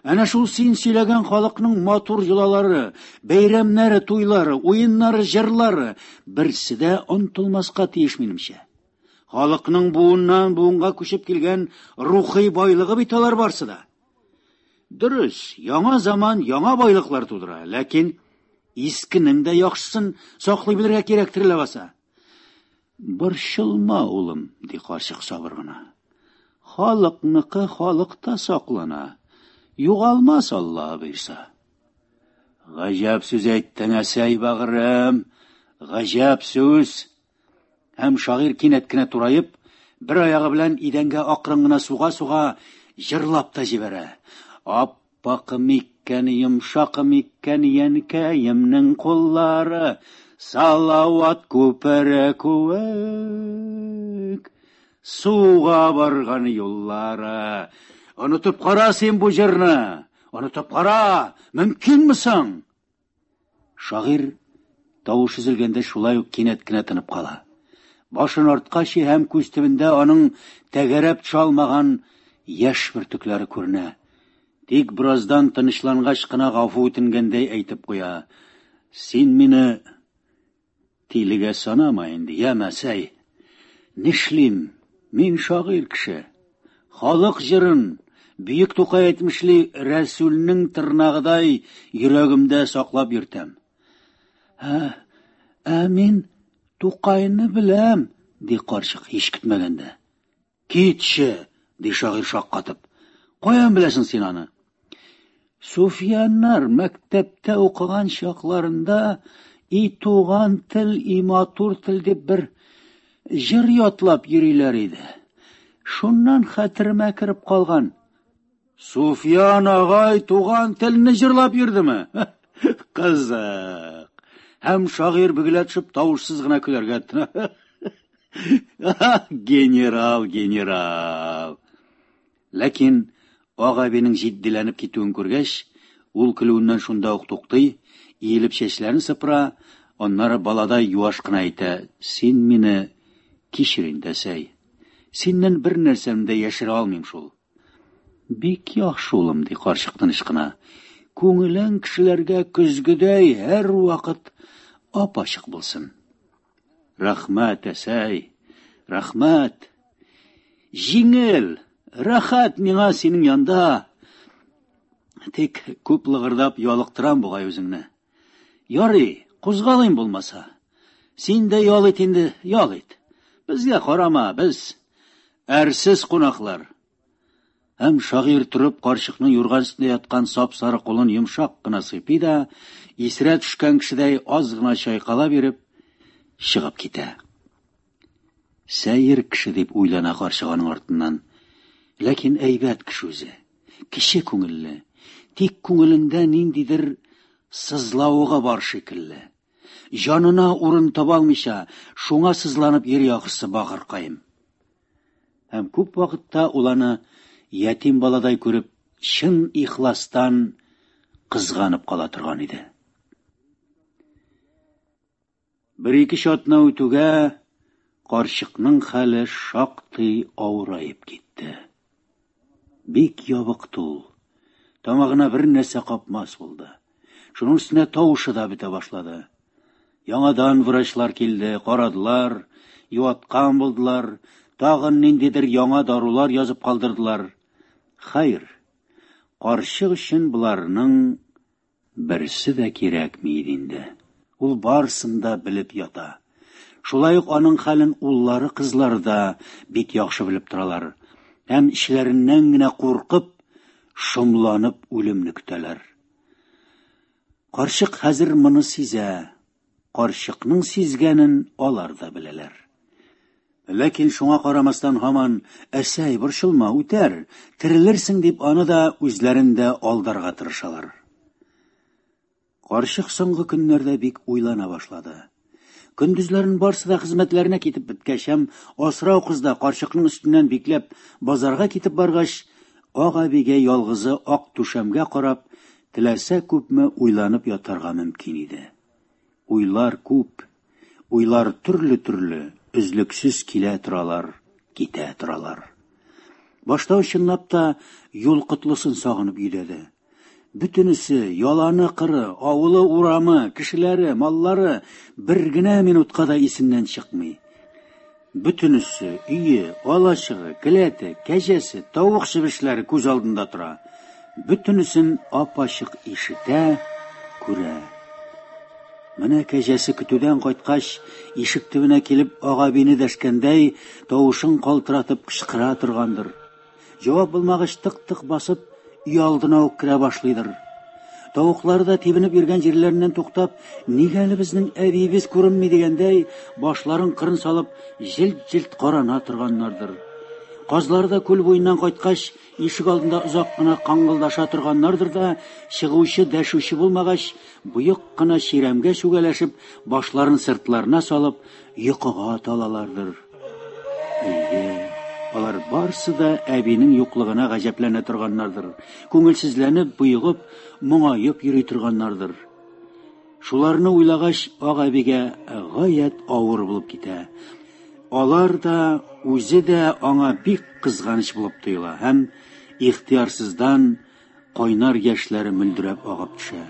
Әнә шул син сөйләгән халыкның матур йолалары, бәйрәмнәре, туйлары, уеннары, җырлары берсе дә онытылмаска тиеш минемчә. Халыкның буыннан буынга күчеп килгән рухи байлыгы бит алар барсы да. Дөрес, яңа заман яңа байлыклар тудыра, ләкин искенең дә яхшысын саклый белергә кирәктер ләбаса. Борчылма, улым, ди карчык сабыр гына. Халыкныкы халыкта саклана. Югалмас Алла боерса. Гаҗәп сүз әйттең, әсәй бәгырем. Гаҗәп сүз. Һәм шагыйрь кинәт кенә тураеп, бер аягы белән идәнгә акрын гына суга-суга җырлап та җибәрә. Аппак миккән, йомшак миккән әнкәемнең куллары, Салават күпере кебек суга барган юллары. Онытып кара син бу җырны, онытып кара, мөмкинме соң? Шагыйрь тавыш өзелгәндә шулай ук кинәт кенә тынып кала. Башын артка чөя һәм күз төбендә аның тәгәрәп төшә алмаган яшь бөртекләре күренә. Тик бераздан тынычлангач кына гафу үтенгәндәй әйтеп куя: "Син мине тилегә санама инде, яме, әсәй. Нишлим? Мин шагыйрь кеше. Халык җырын, бөек Тукай әйтмешли, Рәсүлнең тырнагыдай йөрәгемдә саклап йөртәм. Ә, ә мин Тукайны беләм, ди карчык һич көтмәгәндә. Китче, ди шагыйрь шаккатып. Каян беләсең син аны? Суфияннар мәктәптә укыган чакларында и туган тел, и матур тел дип бер җыр ятлап йөриләр иде. Шуннан хәтеремә кереп калган. Суфиян агай туган телне җырлап йөрдеме? Кызык. Һәм шагыйрь бөгелә төшеп тавышсыз гына көләргә тотына. Генерал, генерал. Ләкин Ак әбинең җитдиләнеп китүен күргәч, ул көлүеннән шунда ук туктый, иелеп чәчләрен сыпыра, аннары баладай юаш кына әйтә: "Син мине кичер инде, әсәй. Синнән бер нәрсәне дә яшерә алмыйм шул. Бик яхшы, улым, ди карчык тыныч кына. Күңелең кешеләргә көзгедәй һәрвакыт ап-ачык булсын. Рәхмәт, әсәй, рәхмәт. Җиңел, рәхәт миңа синең янда. Тик күп лыгырдап ялыктырам бугай үзеңне. Ярый, кузгалыйм булмаса. Син дә ял ит инде, ял ит. Безгә карама, без әрсез кунаклар. Һәм шагыйрь торып карчыкның юрган өстендә яткан сап-сары кулын йомшак кына сыйпый да, исерә төшкән кешедәй аз гына чайкала биреп, чыгып китә. Сәер кеше дип уйлана карчык аның артыннан. Ләкин әйбәт кеше үзе. Кече күңелле. Тик күңелендә ниндидер сызлавыгы бар шикелле. Җанына урын таба алмыйча, шуңа сызланып йөри ахрысы бахыркаем. Һәм күп вакытта ул аны ятим баладай күреп, чын ихластан кызганып кала торган иде. Бер-ике атна үтүгә, карчыкның хәле шактый авыраеп китте. Бик ябыкты ул. Тамагына бер нәрсә капмас булды. Шуның өстенә тавышы да бетә башлады. Яңадан врачлар килде, карадылар, юаткан булдылар, тагын ниндидер яңа дарулар язып калдырдылар. Хәер, карчык өчен боларның Берсе дә кирәкми иде инде. Ул барысын да белеп ята. Шулай ук аның хәлен уллары, кызлары да бик яхшы белеп торалар. Һәм эчләреннән генә куркып, шомланып үлемне көтәләр. Карчык хәзер моны сизә. Карчыкның сизгәнен алар да беләләр. Ләкин шуңа карамастан һаман, Әсәй, борчылма, үтәр, терелерсең, дип аны да, үзләрен дә алдарга тырышалар. Карчык соңгы көннәрдә бик уйлана башлады. Көндезләрен барсы да хезмәтләренә китеп беткәч һәм асрау кыз да карчыкның өстеннән бикләп базарга китеп баргач, Ак әбигә ялгызы ак түшәмгә карап, теләсә күпме уйланып ятарга мөмкин иде. Уйлар күп, уйлар төрле-төрле, өзлексез килә торалар, китә торалар. Башта ул чынлап та юл котлысын сагынып йөдәде. Бөтенесе, яланы-кыры, авылы-урамы, кешеләре, маллары бер генә минутка да исеннән чыкмый. Бөтенесе, өе, алачыгы, келәте, кәҗәсе, тавык-чебешләре күз алдында тора. Бөтенесен ап-ачык ишетә, күрә. Менә кәҗәсе көтүдән кайткач, ишек төбенә килеп Агабине дәшкәндәй, тавышын калтыратып кычкыра торгандыр. Җавап булмагач, тык-тык басып, өйалдына ук керә башлыйдыр. Тавыклары да тибенеп йөргән җирләреннән туктап, нигә әле безнең әбиебез күренми дигәндәй, башларын кырын салып, җелт-җелт карана торганнардыр. Казлары да күл буеннан кайткач, ишек алдында озак кына каңгылдаша торганнардыр да, чыгучы, дәшүче булмагач, боек кына чирәмгә чүгәләшеп, башларын сыртларына салып, йокыга талалардыр. Әйе, алар барсы да әбинең юклыгына гаҗәпләнә торганнардыр, күңелсезләнеп, боегып, моңаеп йөри торганнардыр. Шуларны уйлагач, ак әбигә гаять авыр булып китә. Алар да, үзе дә аңа бик кызганыч булып тоела һәм ихтыярсыздан кайнар яшьләре мөлдерәп агып төшә.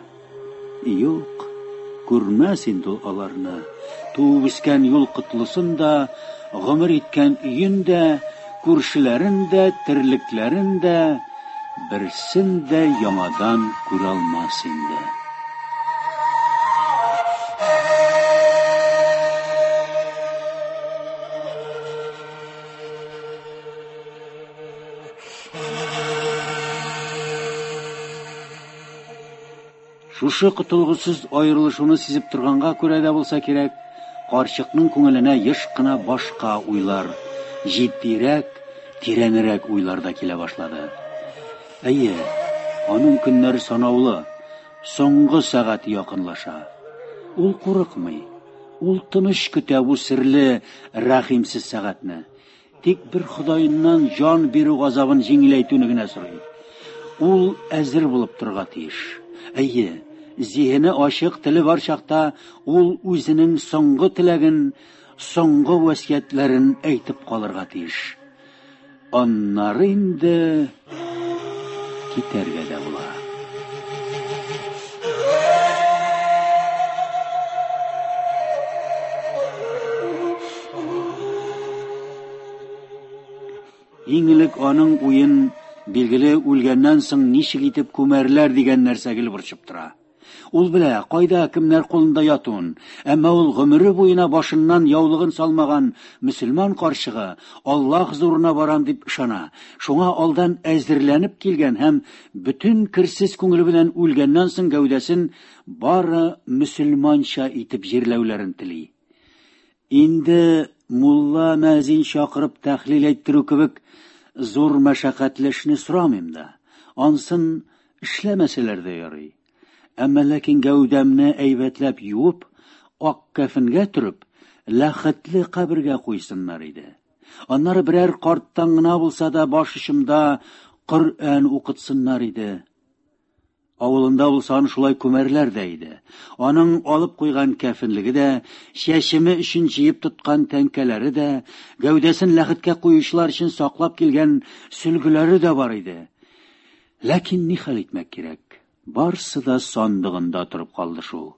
Юк, күрмәс инде ул аларны. Туып үскән юл котлысын да, гомер иткән өен дә, күршеләрен дә, терлекләрен дә, берсен дә яңадан күрә алмас инде. Шушы котылгысыз аерылышуны сизеп торганга күрә дә булса кирәк, карчыкның күңеленә еш кына башка уйлар, җитдирәк, тирәнрәк уйлар да килә башлады. Әйе, аның көннәре санаулы, соңгы сәгать якынлаша. Ул курыкмый, ул тыныч көтә бу серле, рәхимсез сәгатьне. Тик бер Ходаеннан җан бирү газабын җиңеләйтүне генә сорый. Ул әзер булып торырга тиеш. Әйе, зиһене ачык, теле бар чакта ул үзенең соңгы теләген, соңгы васыятьләрен әйтеп калырга тиеш. Аннары инде китәргә дә була. Иң элек аның уен, билгеле, үлгәннән соң ничек итеп күмәрләр дигән нәрсә гел борчып тора. Ул белә, кайда, кемнәр кулында ятуын, әмма ул гомере буена башыннан яулыгын салмаган мөселман карчыгы Аллаһ хозурына барам дип ышана, шуңа алдан әзерләнеп килгән һәм бөтен керсез күңеле белән үлгәннән соң гәүдәсен бары мөселманча итеп җирләүләрен тели. Инде мулла-мәзин чакырып тәхлил әйттерү кебек зур мәшәкатьле эшне сорамыйм да. Ансын эшләмәсәләр дә ярый. Әмма ләкин гәүдәмне әйбәтләп юып, ак кәфенгә төреп, ләхетле кабергә куйсыннар иде. Аннары берәр карттан гына булса да баш очымда Коръән укытсыннар иде. Авылында булса аны шулай күмәрләр дә иде. Аның алып куйган кәфенлеге дә, чәчеме өчен җыеп тоткан тәңкәләре дә, гәүдәсен ләхеткә куючылар өчен саклап килгән сөлгеләре дә бар иде. Ләкин ни хәл итмәк кирәк? Барсы да сандыгында торып калды шул.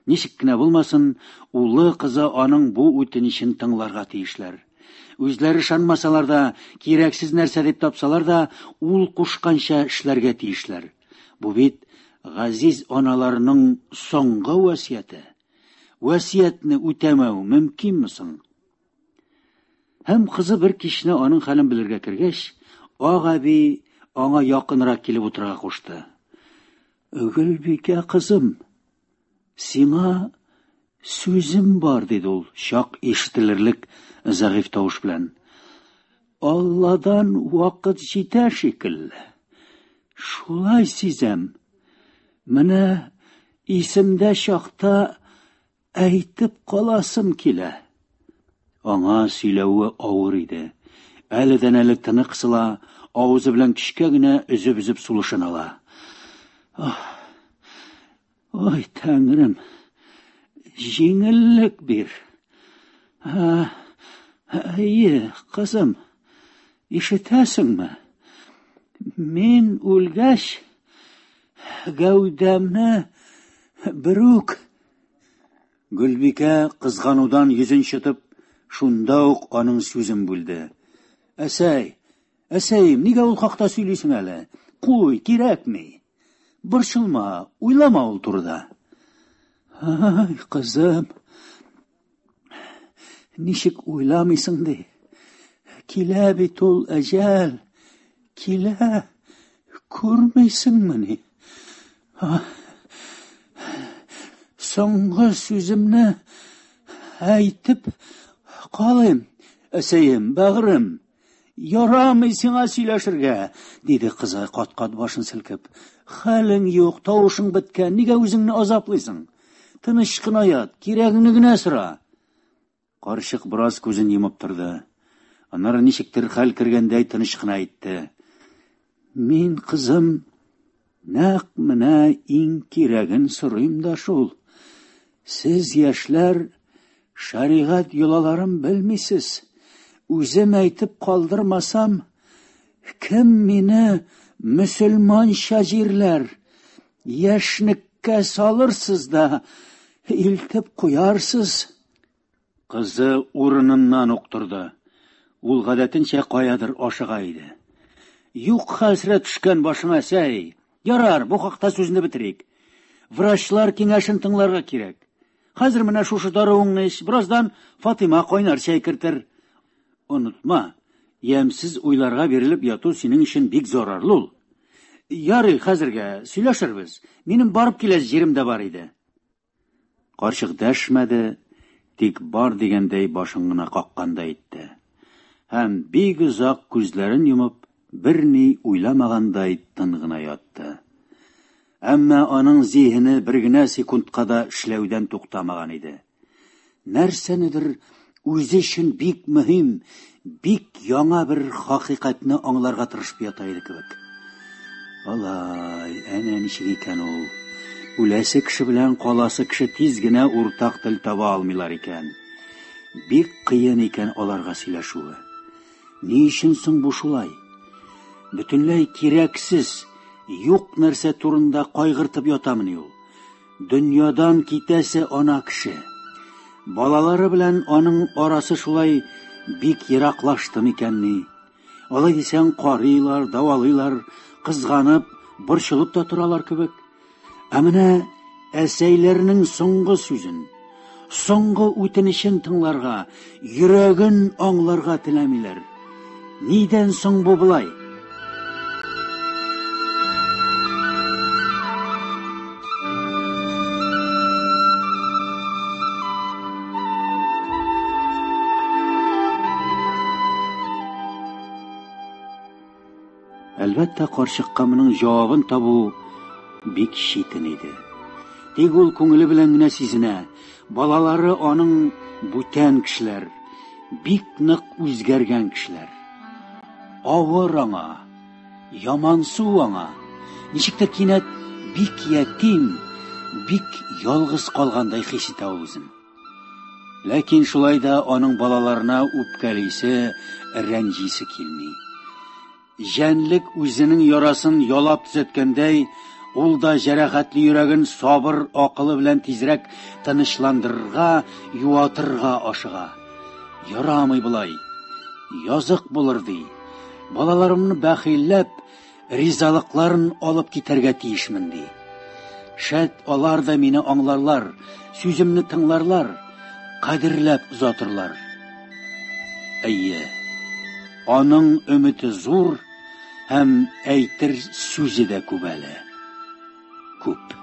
Ничек кенә булмасын, улы, кызы аның бу үтенечен тыңларга тиешләр. Үзләре ышанмасалар да, кирәксез нәрсә дип тапсалар да, ул кушканча эшләргә тиешләр. Бу бит газиз аналарының соңгы васыяте. Васыятьне үтәмәү мөмкинме соң? Һәм кызы бер кичне аның хәлен белергә кергәч, Ак әби аңа якынрак килеп утырырга кушты. Гөлбикә кызым, сиңа сүзем бар, диде ул, чак ишетелерлек зәгыйфь тавыш белән. Алладан вакыт җитә шикелле. Шулай сизәм. Менә исемдә чакта әйтеп каласым килә. Аңа сөйләве авыр иде. Әледән-әле тыны кысыла, авызы белән көчкә генә өзеп-өзеп сулышын ала. Ах, ой, тәңрем! Җиңеллек бир. Әйе, кызым, ишетәсеңме? Мин үлгәч, гәүдәмне берүк Гөлбикә, кызганудан йөзен чытып, шунда ук аның сүзен бүлде. Әсәй, әсәем, нигә ул хакта сөйлисең әле? Куй, кирәкми. Борчылма, уйлама ул турыда. Ай, кызым, ничек уйламыйсың ди? Килә бит ул әҗәл, килә, күрмисеңмени? Соңгы сүземне әйтеп калыйм, әсәем, бәгърем. Ярамый сиңа сөйләшергә, диде кызы кат-кат башын селкеп. Хәлең юк, тавышың беткән, нигә үзеңне азаплыйсың? Тыныч кына ят, кирәгеңне генә сора. Карчык бераз күзен йомып торды. Аннары ничектер хәл кергәндәй тыныч кына әйтте. Мин, кызым, нәкъ менә иң кирәген сорыйм да шул. Сез, яшьләр, шәригать йолаларын белмисез. Үзем әйтеп калдырмасам, кем мине мөселманча җирләр? Яшьнеккә салырсыз да илтеп куярсыз. Кызы урыныннан ук торды. Ул гадәтенчә каядыр ашыга иде. Юк хәсрәт төшкән башыңа, сәй. Ярар, бу хакта сүзне бетерик. Врачлар киңәшен тыңларга кирәк. Хәзер менә шушы даруыңны эч, бераздан Фатыйма кайнар чәй кертер. Онытма, ямьсез уйларга бирелеп яту синең өчен бик зарарлы ул. Ярый, хәзергә сөйләшербез. Минем барып киләсе җирем дә бар иде. Карчык дәшмәде, тик бар дигәндәй башын гына каккандай итте. Һәм бик озак күзләрен йомып, берни уйламагандай тын гына ятты. Әмма аның зиһене бер генә секундка да эшләүдән туктамаган иде. Нәрсәнедер үзе өчен бик мөһим, бик яңа бер хакыйкатьне аңларга тырышып ята иде кебек. Алай, әнә ничек икән ул. Үләсе кеше белән каласы кеше тиз генә уртак тел таба алмыйлар икән. Бик кыен икән аларга сөйләшүе. Ни өчен соң бу шулай? Бөтенләй кирәксез, юк нәрсә турында кайгыртып ятамыни ул? Дөньядан китәсе ана кеше. Балалары белән аның арасы шулай бик ераклашты микәнни? Алай дисәң, карыйлар, дәвалыйлар, кызганып, борчылып та торалар кебек. Ә менә әсәйләрнең соңгы сүзен, соңгы үтенечен тыңларга, йөрәген аңларга теләмиләр. Нидән соң бу болай? Әлбәттә, карчыкка моның җавабын табу бик читен иде. Тик ул күңеле белән генә сизенә, балалары аның бүтән кешеләр, бик нык үзгәргән кешеләр. Авыр аңа, ямансу аңа. Ничектер кинәт бик ятим, бик ялгыз калгандай хис итә ул үзен. Ләкин шулай да аның балаларына үпкәлисе, рәнҗисе килми. Җәнлек үзенең ярасын ялап төзәткәндәй, ул да җәрәхәтле йөрәген сабыр акылы белән тизрәк тынычландырырга, юатырга ашыга. Ярамый болай. Язык булыр ди. Балаларымны бәхилләп, ризалыкларын алып китәргә тиешмен ди. Шәт алар да мине аңларлар, сүземне тыңларлар, кадерләп озатырлар. Әйе, аның өмете зур һәм әйтер сүзе дә күп әле. Күп.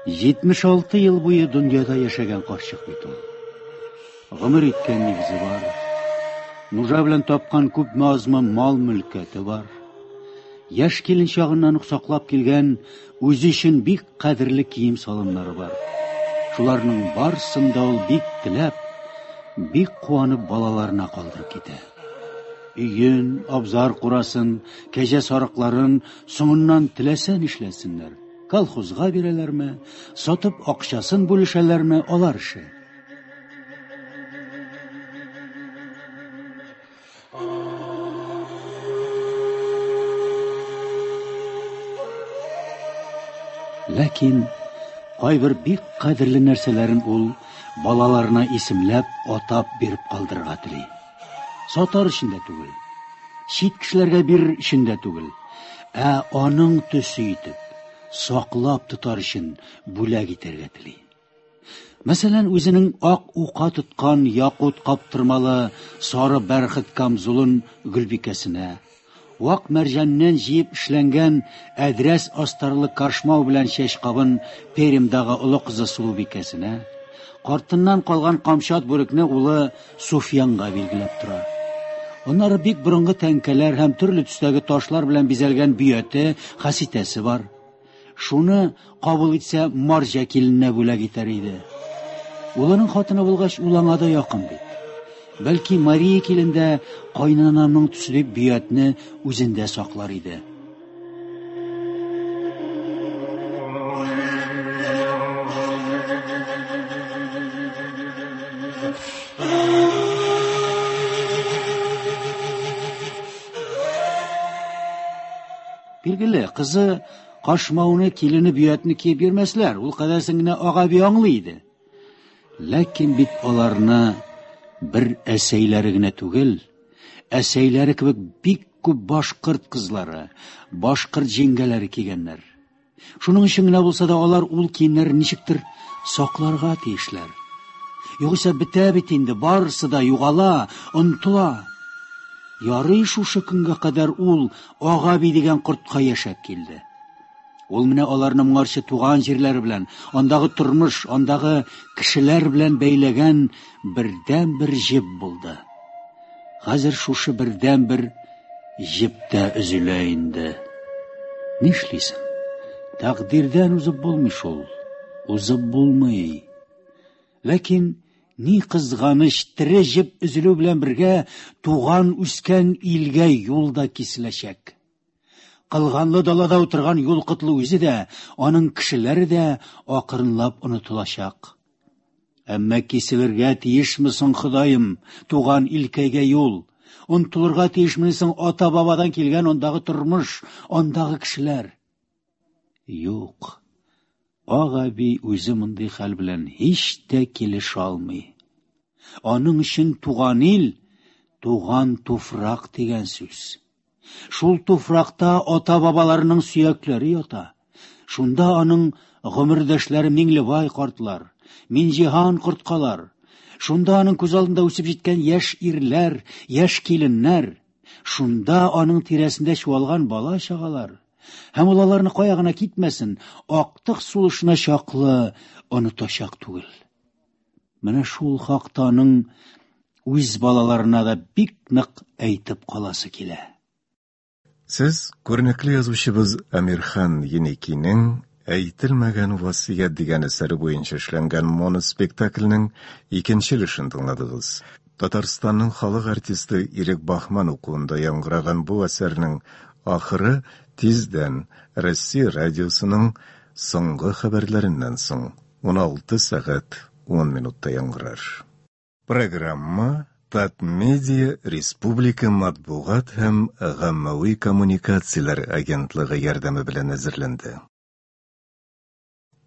76 ел буе дөньяда яшәгән карчык бит ул. Гомер иткән нигезе бар. Нужа белән тапкан күпме азмы мал-мөлкәте бар. Яшь килен чагыннан ук саклап килгән үзе өчен бик кадерле кием-салымнары бар. Шуларның барысын да ул бик теләп, бик куанып балаларына калдырып китә. Өен, абзар курасын, кәҗә сарыкларын соңыннан теләсә нишләсеннәр. Колхозга бирәләрме, сатып акчасын бүлешәләрме, алар эше. Ләкин кайбер бик кадерле нәрсәләрен ул балаларына исемләп, атап биреп калдырырга тели. Сатар өчен дә түгел, чит кешеләргә бирер өчен дә түгел, ә аның төсе итеп, саклап тотар өчен бүләк итәргә тели. Мәсәлән, үзенең ак ука тоткан якут каптырмалы сары бәрхет камзулын Гөлбикәсенә, вак мәрҗәннән җыеп эшләнгән әдрәс астарлы кашмау белән чәчкабын Пермьдагы олы кызы Сылубикәсенә, картыннан калган камчат бүрекне улы Суфиянга билгеләп тора. Аннары бик борынгы тәңкәләр һәм төрле төстәге ташлар белән бизәлгән бөяте, хаситәсе бар. Шуны кабул итсә, марҗа килененә бүләк итәр иде. Улының хатыны булгач, ул аңа да якын бит. Бәлки Мария килен дә кайнанамның төсе дип бөятне үзендә саклар иде. Билгеле, кызы кашмауны, килене бөятне киеп йөрмәсләр, ул кадәрсен генә Ага аңлый иде. Ләкин бит аларны бер әсәйләре генә түгел, әсәйләре кебек бик күп башкорт кызлары, башкорт җиңгәләре кигәннәр. Шуның өчен генә булса да алар ул киемнәрен ничектер сакларга тиешләр. Югыйсә бетә бит инде, барысы да югала, онытыла. Ярый шушы көнгә кадәр ул Агаби дигән кортка яшәп килде. Ул менә аларны моңарчы туган җирләре белән, андагы тормыш, андагы кешеләр белән бәйләгән бердән-бер җеп булды. Хәзер шушы бердән-бер җеп тә өзелә инде. Нишлисең? Тәкъдирдән узып булмый шул. Узып булмый. Ләкин ни кызганыч, тере җеп өзелү белән бергә туган үскән илгә юл да киселәчәк. Кылганлы далада утырган юл котлы үзе дә, аның кешеләре дә акрынлап онытылачак. Әмма киселергә тиешме соң, Ходаем, туган илкәйгә юл? Онытылырга тиешме соң ата-бабадан килгән андагы тормыш, андагы кешеләр? Юк. Ага үзе мондый хәл белән һич тә килешә алмый. Аның өчен туган ил, туган туфрак дигән сүз. Шул туфракта ата-бабаларының сөякләре ята. Шунда аның гомердәшләре Миңлебай картлар, Минҗиһан корткалар. Шунда аның күз алдында үсеп җиткән яшь ирләр, яшь киленнәр. Шунда аның тирәсендә чуалган бала-чагалар. Һәм ул аларны кая гына китмәсен, актык сулышына чаклы онытачак түгел. Менә шул хакта аның үз балаларына да бик нык әйтеп каласы килә. Сез күренекле язучыбыз Әмирхан Еникинең Әйтелмәгән васыять дигән әсәре буенча эшләнгән моноспектакльнең икенче өлешен тыңладыгыз. Татарстанның халык артисты Ирек Бахман укуында яңгыраган бу әсәрнең ахыры тиздән Россия радиосының соңгы хәбәрләреннән соң 16 сәгать 10 минутта яңгырар. Программа Татмедиа республика матбугат һәм гаммәви коммуникацияләр агентлыгы ярдәме белән әзерләнде.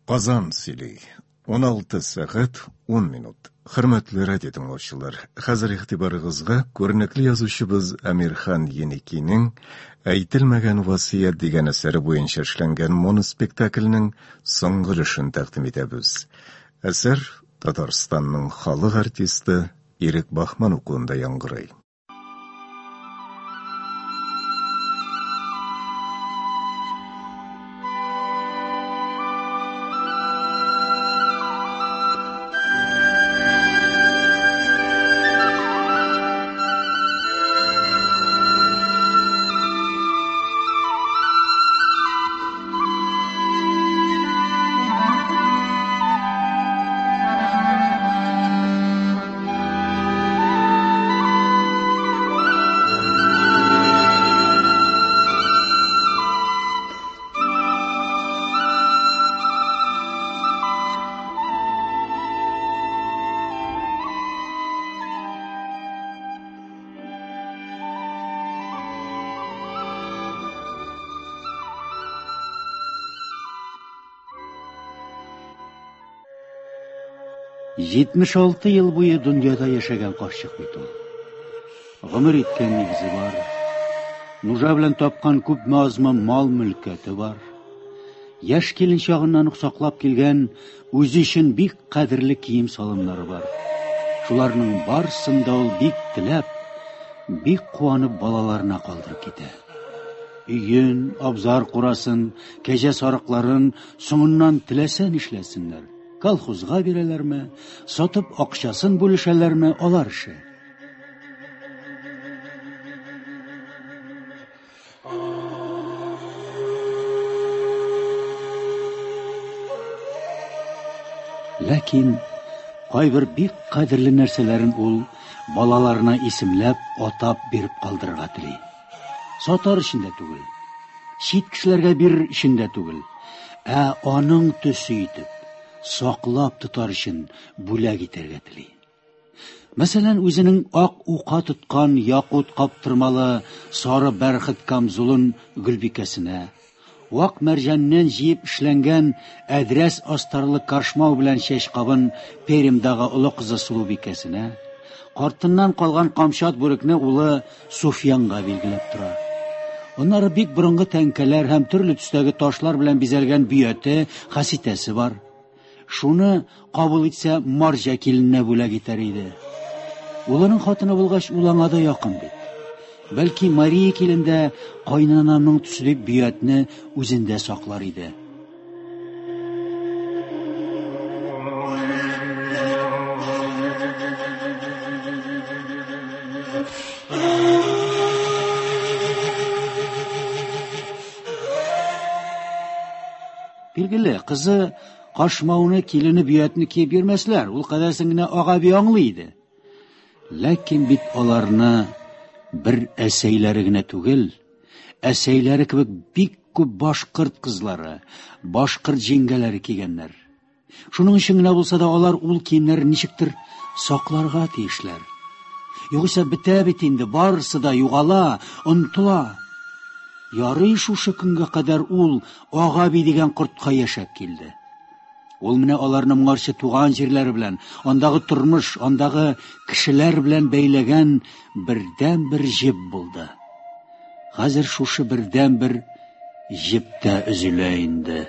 Казан сөйли. 16 сәгать 10 минут. Хөрмәтле радио тыңлаучылар, хәзер игътибарыгызга күренекле язучыбыз Әмирхан Еникинең Әйтелмәгән васыять дигән әсәре буенча эшләнгән моноспектакльнең соңгы өлешен тәкъдим итәбез. Әсәр Татарстанның халык артисты Ирек Бахман укуында яңгырый. 76 ел буе дөньяда яшәгән карчык бит ул. Гомер иткән нигезе бар. Нужа белән тапкан күпме азмы мал-мөлкәте бар. Яшь килен чагыннан ук саклап килгән үзе өчен бик кадерле кием-салымнары бар. Шуларның барысын да ул бик теләп, бик куанып балаларына калдырып китә. Өен, абзар курасын, кәҗә сарыкларын соңыннан теләсә нишләсеннәр. Колхозга бирәләрме, сатып акчасын бүлешәләрме, алар эше. Ләкин кайбер бик кадерле нәрсәләрен ул балаларына исемләп, атап биреп калдырырга тели. Сатар өчен дә түгел, чит кешеләргә бирер өчен дә түгел, ә аның төсе итеп, саклап тотар өчен бүләк итәргә тели. Мәсәлән, үзенең ак ука тоткан якут каптырмалы сары бәрхет камзулын Гөлбикәсенә, вак мәрҗәннән җыеп эшләнгән әдрәс астарлы кашмау белән чәчкабын Пермьдагы олы кызы Сылубикәсенә, картыннан калган камчат бүрекне улы Суфиянга билгеләп тора. Аннары бик борынгы тәңкәләр һәм төрле төстәге ташлар белән бизәлгән бөяте, хаситәсе бар. Шуны кабул итсә, марҗа килененә бүләк итәр иде. Улының хатыны булгач, ул аңа да якын бит. Бәлки Мария килен дә кайнанамның төсе дип бөятне үзендә саклар иде. Билгеле, кызы кашмауны, килене бөятне киеп йөрмәсләр, ул кадәрсен генә Ага аңлый иде. Ләкин бит аларны бер әсәйләре генә түгел, әсәйләре кебек бик күп башкорт кызлары, башкорт җиңгәләре кигәннәр. Шуның өчен генә булса да алар ул киемнәрен ничектер сакларга тиешләр. Югыйсә бетә бит инде, барысы да югала, онытыла. Ярый шушы көнгә кадәр ул Агаби дигән кортка яшәп килде. Ул менә аларны моңарчы туган җирләре белән, андагы тормыш, андагы кешеләр белән бәйләгән бердән-бер җеп булды. Хәзер шушы бердән-бер җеп тә өзелә инде.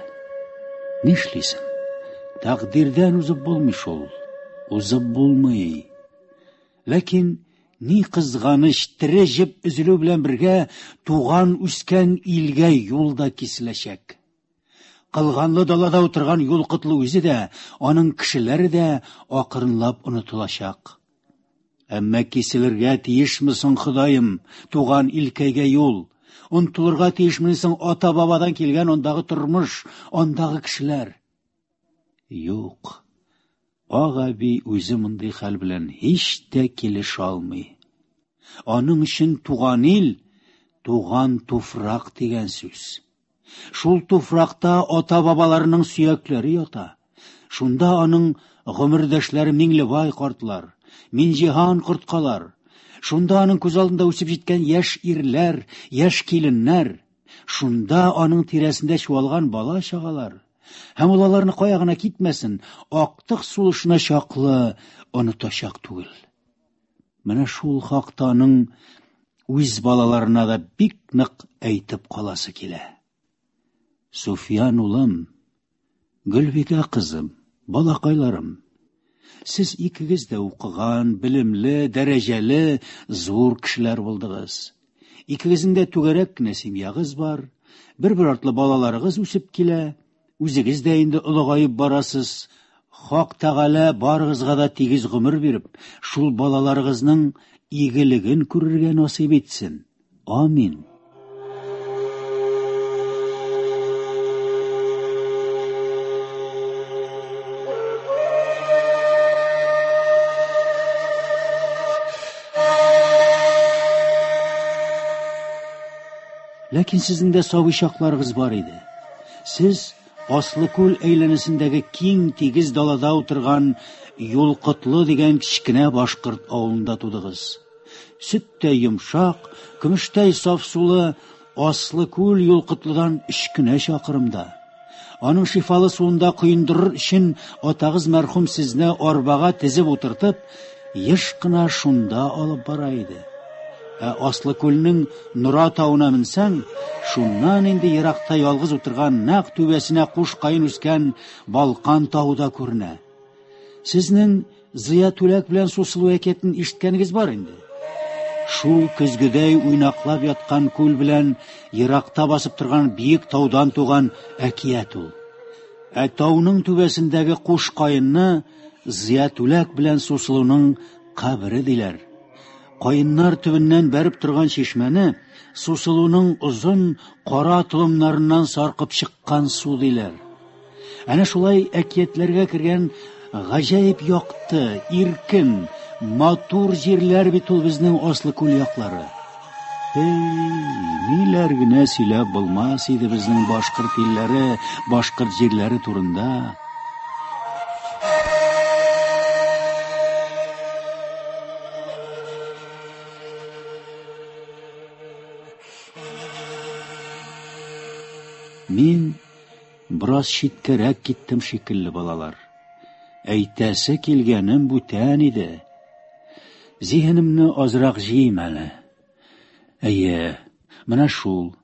Нишлисең? Тәкъдирдән узып булмый шул. Узып булмый. Ләкин ни кызганыч, тере җеп өзелү белән бергә туган үскән илгә юл да киселәчәк. Кылганлы далада утырган юл котлы үзе дә, аның кешеләре дә акрынлап онытылачак. Әмма киселергә тиешме соң, Ходаем, туган илкәйгә юл? Онытылырга тиешме соң ата-бабадан килгән андагы тормыш, андагы кешеләр? Юк. Ага үзе мондый хәл белән һич тә килешә алмый. Аның өчен туган ил, туган туфрак дигән сүз. Шул туфракта ата-бабаларының сөякләре ята. Шунда аның гомердәшләре Миңлебай картлар, Минҗиһан корткалар. Шунда аның күз алдында үсеп җиткән яшь ирләр, яшь киленнәр. Шунда аның тирәсендә чуалган бала-чагалар. Һәм ул аларны кая гына китмәсен, актык сулышына чаклы онытачак түгел. Менә шул хакта аның үз балаларына да бик нык әйтеп каласы килә. Суфиян улым, Гөлбикә кызым, балакайларым, сез икегез дә укыган, белемле, дәрәҗәле, зур кешеләр булдыгыз. Икегезнең дә түгәрәк кенә семьягыз бар, бер-бер артлы балаларыгыз үсеп килә, үзегез дә инде олыгаеп барасыз. Хак Тәгалә барыгызга да тигез гомер биреп, шул балаларыгызның игелеген күрергә насыйп итсен. Амин. Ләкин сезнең дә сабый чакларыгыз бар иде. Сез Аслыкүл әйләнәсендәге киң тигез далада утырган Юлкотлы дигән кечкенә башкорт авылында тудыгыз. Сөттәй йомшак, көмештәй саф сулы Аслыкүл Юлкотлыдан өч кенә чакрымда. Аның шифалы суында коендырыр өчен атагыз мәрхүм сезне арбага тезеп утыртып, еш кына шунда алып бара иде. Ә Аслыкүлнең Нора тавына менсәң, шуннан инде еракта ялгыз утырган нәкъ түбәсенә куш каен үскән Балкан тавы да күренә. Сезнең Зыя Түләк белән Сусылу әкиятен ишеткәнегез бар инде. Шул көзгедәй уйнаклап яткан күл белән еракта басып торган биек таудан туган әкият ул. Ә тауның түбәсендәге куш каенны Зыя Түләк белән Сусылуның кабере диләр. Каеннар төбеннән бәреп торган чишмәне Сусылуның озын кара толымнарыннан саркып чыккан су диләр. Әнә шулай әкиятләргә кергән гаҗәеп якты, иркен, матур җирләр бит ул безнең Аслыкүл яклары. Эй, ниләр генә сөйләп булмас иде безнең башкорт илләре, башкорт җирләре турында. Мин Бераз читкәрәк киттем шикелле, балалар. Әйтәсе килгәнем бүтән иде. Зиһенемне азрак җыйыйм әле. Әйе, менә шул.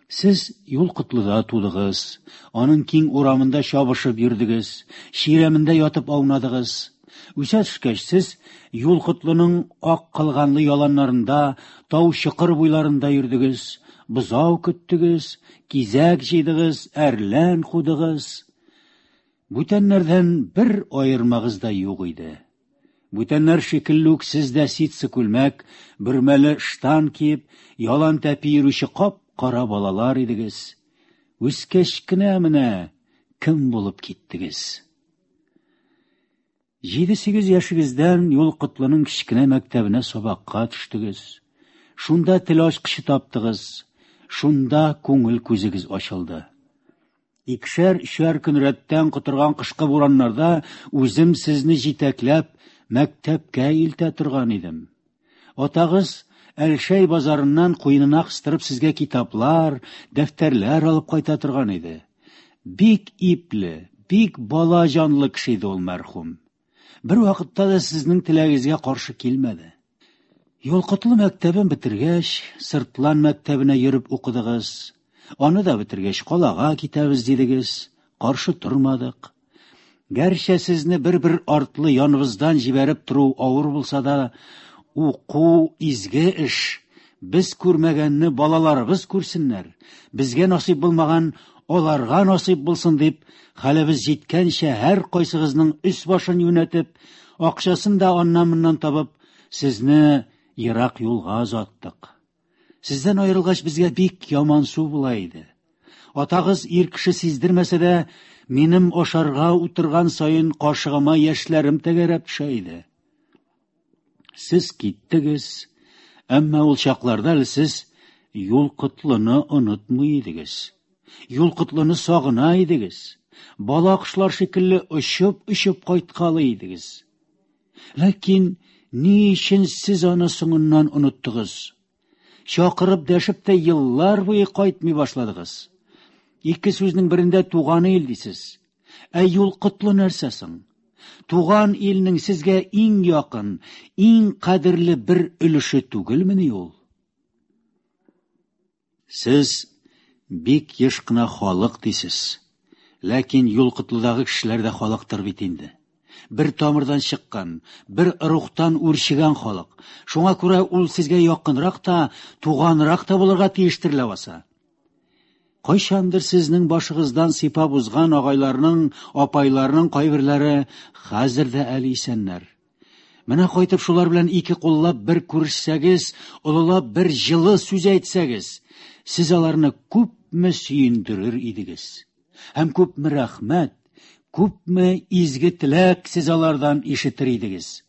Сез Юлкотлыда тудыгыз, аның киң урамында чабышып йөрдегез, чирәмендә ятып аунадыгыз. Үсә төшкәч, сез Юлкотлының ак кылганлы яланнарында, тау-чокыр буйларында йөрдегез, бозау көттегез, кизәк җыйдыгыз, әрлән кудыгыз. Бүтәннәрдән бер аермагыз да юк иде. Бүтәннәр шикелле үк сез дә ситсы күлмәк, бөрмәле штан киеп, ялан тәпи йөрүче кап-кара балалар идегез. Үскәч кенә менә кем булып киттегез. Җиде-сигез яшегездән Юлкотлының кечкенә мәктәбенә сабакка төштегез. Шунда тел ачкычы таптыгыз, шунда күңел күзегез ачылды. Икешәр-өчәр көн рәттән котырган кышкы бураннарда үзем сезне җитәкләп мәктәпкә илтә торган идем. Атагыз Әлшәй базарыннан куенына кыстырып сезгә китаплар, дәфтәрләр алып кайта торган иде. Бик ипле, бик бала җанлы кеше иде ул мәрхүм. Бер вакытта да сезнең теләгегезгә каршы килмәде. Юлкотлы мәктәбен бетергәч, Сыртлан мәктәбенә йөреп укыдыгыз. Аны да бетергәч, калага китәбез дидегез. Каршы тормадык. Гәрчә сезне бер-бер артлы яныбыздан җибәреп тору авыр булса да, уку изге эш. Без күрмәгәнне балаларыбыз күрсеннәр, безгә насыйп булмаган аларга насыйп булсын дип, хәлебез җиткәнчә һәркайсыгызның өс-башын юнәтеп, акчасын да аннан-моннан табып, сезне ерак юлга озаттык. Сездән аерылгач, безгә бик ямансу була иде. Атагыз ир кеше сиздермәсә дә, минем ашарга утырган саен кашыгыма яшьләрем тәгәрәп төшә иде. Сез киттегез, әмма ул чакларда әле сез Юлкотлыны онытмый идегез. Юлкотлыны сагына идегез. Бала кошлар шикелле очып-очып кайткалый идегез. Ләкин ни өчен сез аны соңыннан оныттыгыз? Чакырып дәшеп тә еллар буе кайтмый башладыгыз. Ике сүзнең берендә туган ил дисез. Ә юл котлы нәрсә соң? Туган илнең сезгә иң якын, иң кадерле бер өлеше түгелмени ул? Сез бик еш кына халык дисез. Ләкин Юлкотлыдагы кешеләр дә халыктыр бит инде. Бер тамырдан чыккан, бер ыругтан үрчегән халык. Шуңа күрә ул сезгә якынрак та, туганрак та булырга тиештер ләбаса. Кайчандыр сезнең башыгыздан сыйпап узган агайларның, апайларның кайберләре хәзер дә әле исәннәр. Менә кайтып шулар белән ике куллап бер күрешсәгез, олылап бер җылы сүз әйтсәгез, сез аларны күпме сөендерер идегез. Һәм күпме рәхмәт, күпме изге теләк сез алардан ишетер идегез.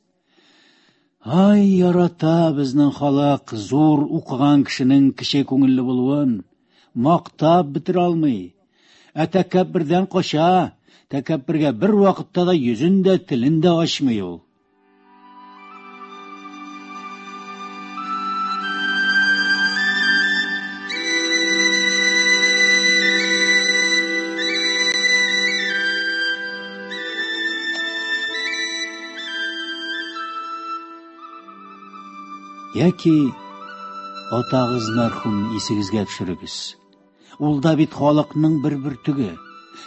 Ай, ярата безнең халык зур укыган кешенең кече күңелле булуын. Мактап бетерә алмый. Ә тәкәббердән кача. Тәкәббергә бер вакытта да йөзен дә, телен дә ачмый ул. Яки атагыз мәрхүмне исегезгә төшерегез. Ул да бит халыкның бер бөртеге.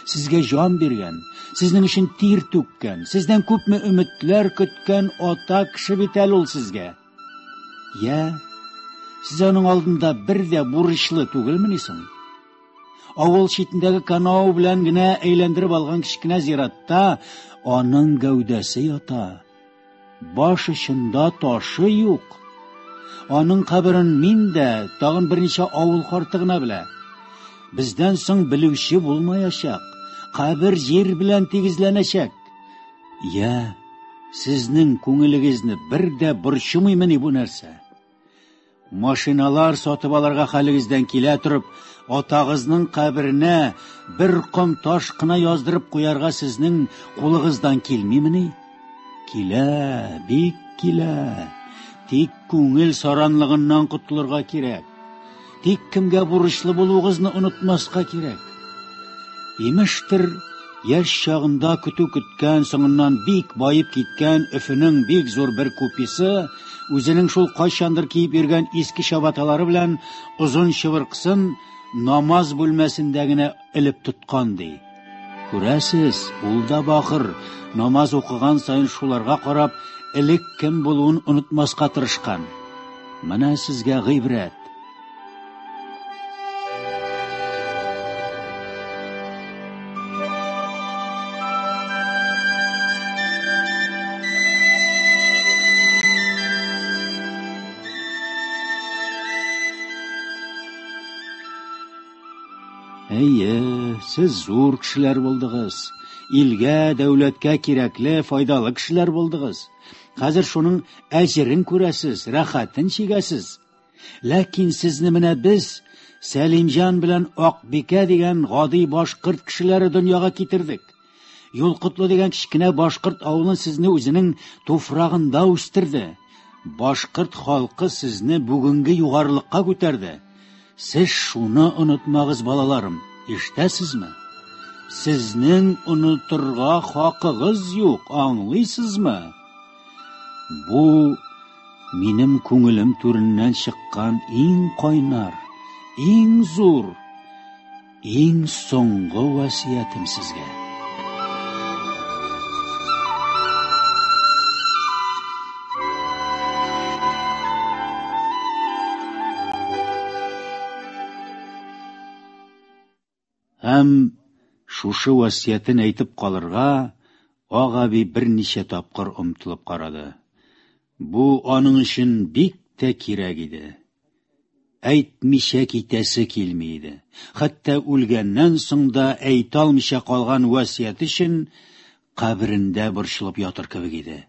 Сезгә җан биргән, сезнең өчен тир түккән, сездән күпме өметләр көткән ата кеше бит әле ул сезгә. Я, сез аның алдында бер дә бурычлы түгелмени соң? Авыл читендәге канау белән генә әйләндереп алган кечкенә зиратта аның гәүдәсе ята. Баш очында ташы юк. Аның каберен мин дә, тагын берничә авыл карты гына белә. Бездән соң белүче булмаячак. Кабер җир белән тигезләнәчәк. Я, сезнең күңелегезне бер дә борчымыймыни бу нәрсә? Машиналар сатып алырга хәлегездән килә торып, атагызның каберенә бер ком таш кына яздырып куярга сезнең кулыгыздан килмимени? Килә, бик килә. Тик күңел саранлыгыннан котылырга кирәк. Тик кемгә бурычлы булуыгызны онытмаска кирәк. Имештер, яшь чагында көтү көткән, соңыннан бик баеп киткән Өфенең бик зур бер куписы үзенең шул кайчандыр киеп йөргән иске чабаталары белән озын чыбыркысын намаз бүлмәсендә генә элеп тоткан, ди. Күрәсез, ул да бахыр, намаз укыган саен шуларга карап, элек кем булуын онытмаска тырышкан. Менә сезгә гыйбрәт. Әйе, сез зур кешеләр булдыгыз. Илгә, дәүләткә кирәкле, файдалы кешеләр булдыгыз. Хәзер шуның әҗерен күрәсез, рәхәтен чигәсез. Ләкин сезне менә без, Сәлимҗан белән Акбикә дигән гади башкорт кешеләре дөньяга китердек. Юлкотлы дигән кечкенә башкорт авылын сезне үзенең туфрагында үстерде. Башкорт халкы сезне бүгенге югарылыкка күтәрде. Сез шуны онытмагыз, балаларым, ишетәсезме? Сезнең онытырга хакыгыз юк, аңлыйсызмы? Бу минем күңелем түреннән чыккан иң кайнар, иң зур, иң соңгы васыятем сезгә. Һәм шушы васыятен әйтеп калырга Ак әби берничә тапкыр омтылып карады. Бу аның өчен бик тә кирәк иде. Әйтмичә китәсе килми иде. Хәтта үлгәннән соң да әйтә алмыйча калган васыяте өчен каберендә борчылып ятыр кебек иде.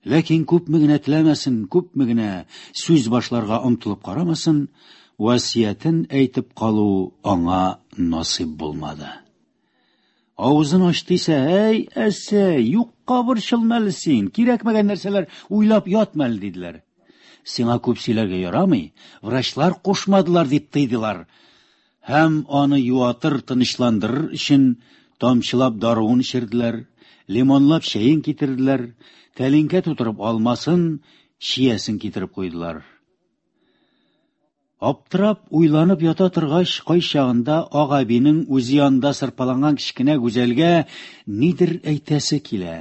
Ләкин күпме генә теләмәсен, күпме генә сүз башларга омтылып карамасын, васыятен әйтеп калу аңа насыйп булмады. Авызын ачты исә, әй, әсә, юкка борчылма әле син, кирәкмәгән нәрсәләр уйлап ятма әле, диделәр. Сиңа күп сөйләргә ярамый, врачлар кушмадылар, дип тыйдылар. Һәм аны юатыр, тынычландырыр өчен тамчылап даруын эчерделәр, лимонлап чәен китерделәр, тәлинкә тутырып алмасын, чиясен китереп куйдылар. Аптырап, уйланып ята торгач, кайчагында Ак әбинең үзе янында сырпаланган кечкенә Гүзәлгә нидер әйтәсе килә.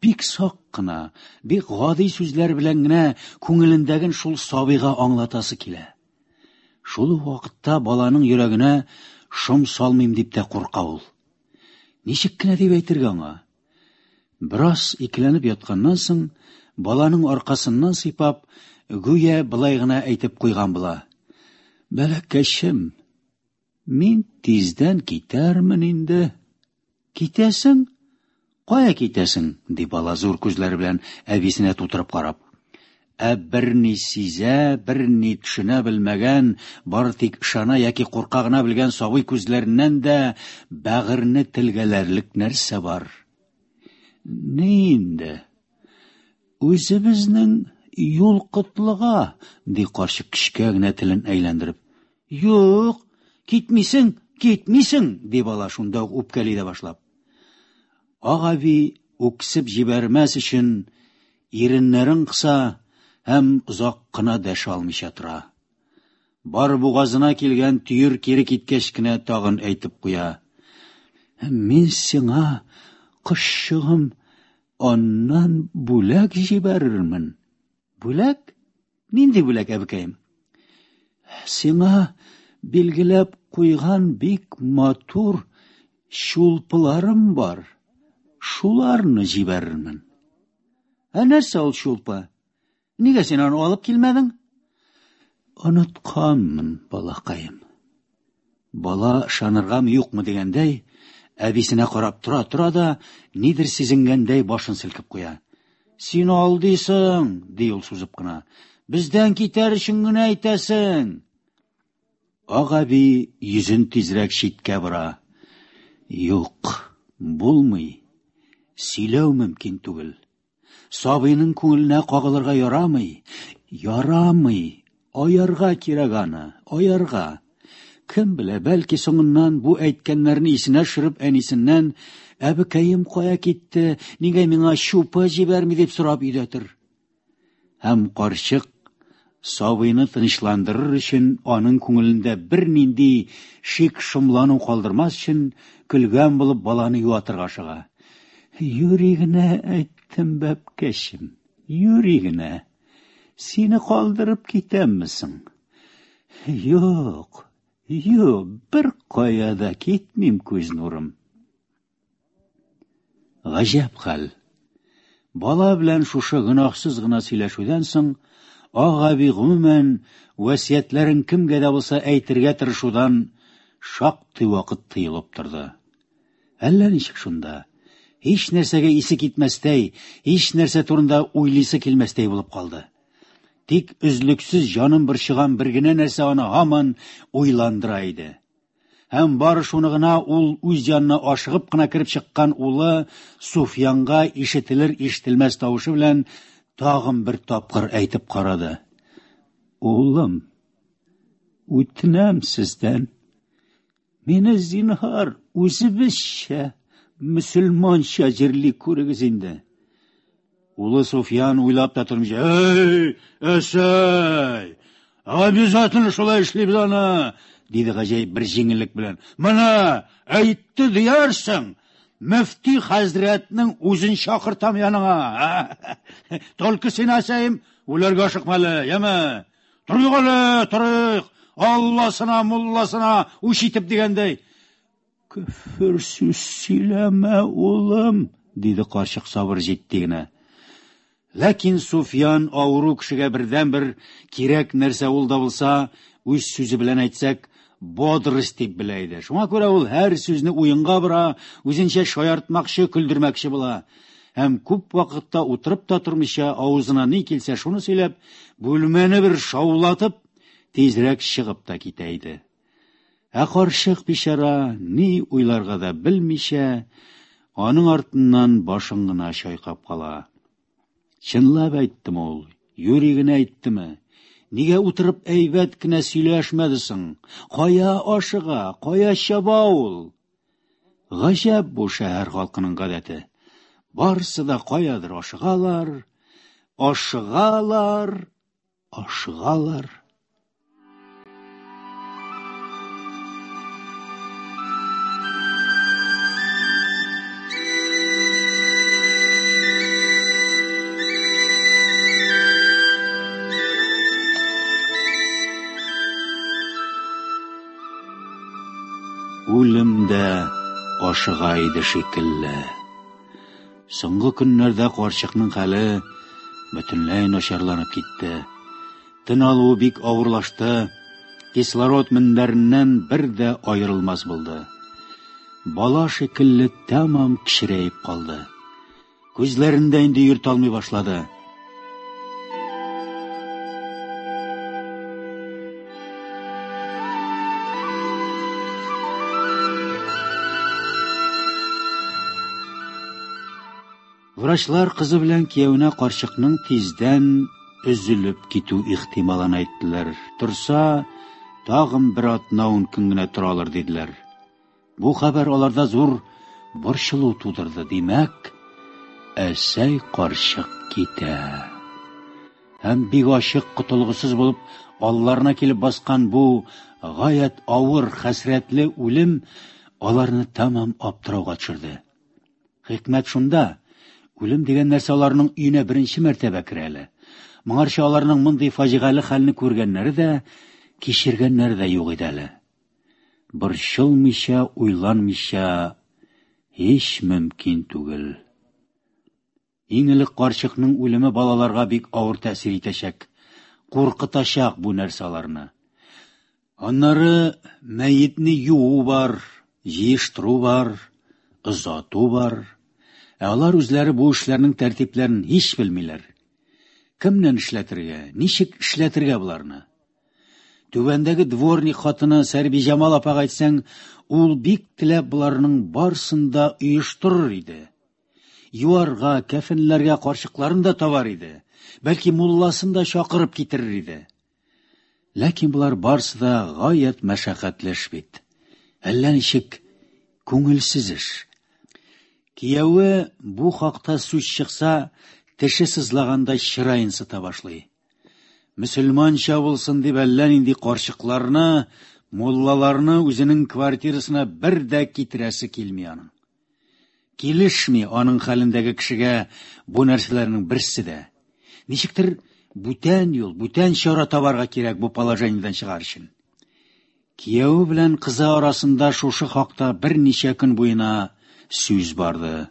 Бик сак кына, бик гади сүзләр белән генә күңелендәген шул сабыйга аңлатасы килә. Шул ук вакытта баланың йөрәгенә шом салмыйм дип тә курка ул. Ничек кенә дип әйтергә аңа? Бераз икеләнеп ятканнан соң, баланың аркасыннан сыйпап, гүя былай гына әйтеп куйган була. Бәләкәчем, мин тиздән китәрмен инде. Китәсең? Кая китәсең? ди бала зур күзләре белән әбисенә тутырып карап. Ә берни сизә, берни төшенә белмәгән, бары тик ышана яки курка гына белгән сабый күзләреннән дә бәгырьне телгәләрлек нәрсә бар. Ни инде? Үзебезнең юл котлыга, ди карчык көчкә генә телен әйләндереп. Юк, китмисең, китмисең, ди бала шунда ук үпкәли дә башлап. Ак әби үксеп җибәрмәс өчен иреннәрен кыса һәм озак кына дәшә алмыйча тора. Бар бугазына килгән төер кире киткәч кенә тагын әйтеп куя. Мин сиңа, кошчыгым, аннан бүләк җибәрермен. Бүләк? Нинди бүләк, әбекәем? Сиңа билгеләп куйган бик матур чулпыларым бар. Шуларны җибәрермен. Ә нәрсә ул чулпы? Нигә син аны алып килмәдең? Онытканмын, балакаем. Бала ышаныргамы юкмы дигәндәй, әбисенә карап тора-тора да, нидер сизенгәндәй башын селкеп куя. Син алдыйсың, ди ул сузып кына. Бездән китәр өчен генә әйтәсең. Ак әби йөзен тизрәк читкә бора. Юк, булмый. Сөйләү мөмкин түгел. Сабыйның күңеленә кагылырга ярамый. Ярамый. Аярга кирәк аны, аярга. Кем белә, бәлки соңыннан бу әйткәннәрне исенә төшереп әнисеннән «Әбекәем кая китте, нигә миңа чупы җибәрми?» дип сорап өйдәтер. Һәм карчык сабыйны тынычландырыр өчен, аның күңелендә бернинди шик-шомлану калдырмас өчен, көлгән булып баланы юатырга ашыга. Юри генә әйттем, бәбкәчем, юри генә. Сине калдырып китәмме соң? Юк, юк, бер кая да китмим, күз нурым. Гаҗәп хәл. Бала белән шушы гөнаһсыз гына сөйләшүдән соң, Ак әби гомумән васыятьләрен кемгә дә булса әйтергә тырышудан шактый вакыт тыелып торды. Әллә ничек шунда, һич нәрсәгә исе китмәстәй, һич нәрсә турында уйлыйсы килмәстәй булып калды. Тик өзлексез җанын борчыган бер генә нәрсә аны һаман уйландыра иде. Һәм бары шуны гына ул үз янына ашыгып кына кереп чыккан улы Суфиянга ишетелер-ишетелмәс тавышы белән тагын бер тапкыр әйтеп карады. Улым, үтенәм сездән, мине зинһар үзебезчә, мөселманча җирли күрегез инде. Улы Суфиян уйлап та тормыйча, "Эй, әсәй! Обязательно шулай эшлибез аны!" диде гаҗәеп бер җиңеллек белән. "Менә, әйтте диярсең, мөфти хәзрәтнең үзен чакыртам яныңа. Только син, әсәем, үләргә ашыкма әле, яме? Торыйк әле, торыйк! Алласына, мулласына үч итеп дигәндәй. Көфер сүз сөйләмә, улым, диде карчык сабыр җитди генә. Ләкин Суфиян авыру кешегә бердәнбер кирәк нәрсә ул да булса, үз сүзе белән әйтсәк, бодрость дип белә иде. Шуңа күрә ул һәр сүзне уенга бора, үзенчә шаяртмакчы, көлдермәкче була. Һәм күп вакытта утырып та тормыйча, авызына ни килсә шуны сөйләп, бүлмәне бер шаулатып, тизрәк чыгып та китә иде. Ә карчык бичара, ни уйларга да белмичә, аның артыннан башын гына чайкап кала. Чынлап әйттеме ул, юри генә әйттеме? Нигә утырып әйбәт кенә сөйләшмәде соң? Кая ашыга, кая чаба ул? Гаҗәп бу шәһәр халкының гадәте. Барсы да каядыр ашыгалар, ашыгалар, Ашыгалар. Үлем дә ашыга иде шикелле. Соңгы көннәрдә карчыкның хәле бөтенләй начарланып китте. Тын алуы бик авырлашты, кислород мендәреннән бер дә аерылмас булды. Бала шикелле тәмам кечерәеп калды. Күзләрен дә инде йөртә алмый башлады. Врачлар кызы белән кияүенә карчыкның тиздән өзелеп китү ихтималын әйттеләр. Торса, тагын бер атна-ун көн генә тора алыр, диделәр. Бу хәбәр аларда зур борчылу тудырды. Димәк, Әсәй карчык китә. Һәм бик ачык котылгысыз булып алларына килеп баскан бу гаять авыр, хәсрәтле үлем аларны тәмам аптырауга төшерде. Хикмәт шунда, үлем дигән нәрсә аларның өенә беренче мәртәбә керә әле. Моңарчы аларның мондый фаҗигале хәлне күргәннәре дә, кичергәннәре дә юк иде әле. Борчылмыйча, уйланмыйча һич мөмкин түгел. Иң элек карчыкның үлеме балаларга бик авыр тәэсир итәчәк, куркытачак бу нәрсә аларны. Аннары мәетне юу бар, җыештыру бар, озату бар. Ә алар үзләре бу эшләрнең тәртипләрен һич белмиләр. Кемнән эшләтергә, ничек эшләтергә боларны? Түбәндәге дворник хатыны Сәрбиҗамал апага әйтсәң, ул бик теләп боларның барсын да оештырыр иде. Юарга, кәфенләргә карчыкларын да табар иде. Бәлки мулласын да чакырып китерер иде. Ләкин болар барсы да гаять мәшәкатьле эш бит. Әллә ничек күңелсез эш. Кияве бу хакта сүз чыкса, теше сызлагандай чыраен сыта башлый. Мөселманча булсын дип әллә нинди карчыкларны, муллаларны үзенең квартирасына бер дә китерәсе килми аның. Килешми аның хәлендәге кешегә бу нәрсәләрнең берсе дә. Ничектер бүтән юл, бүтән чара табарга кирәк бу положениедән чыгар өчен. Кияве белән кызы арасында шушы хакта берничә көн буена сүз барды.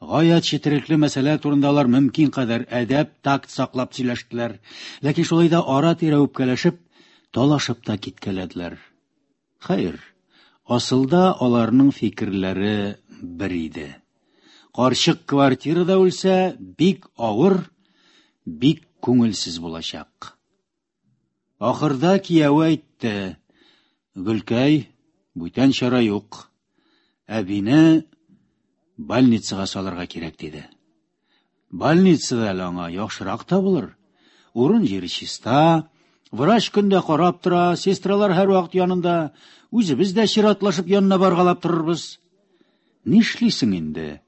Гаять четерекле мәсьәлә турында алар мөмкин кадәр әдәп, такт саклап сөйләштеләр. Ләкин шулай да ара-тирә үпкәләшеп, талашып та киткәләделәр. Хәер, асылда аларның фикерләре бер иде. Карчык квартирада үлсә, бик авыр, бик күңелсез булачак. Ахырда кияве әйтте: "Гөлкәй, бүтән чара юк. Әбине больницага салырга кирәк", диде. Больницада әле аңа яхшырак та булыр. Урын җире чиста, врач көндә карап тора, сестралар һәрвакыт янында, үзебез дә чиратлашып янына баргалап торырбыз. Нишлисең инде?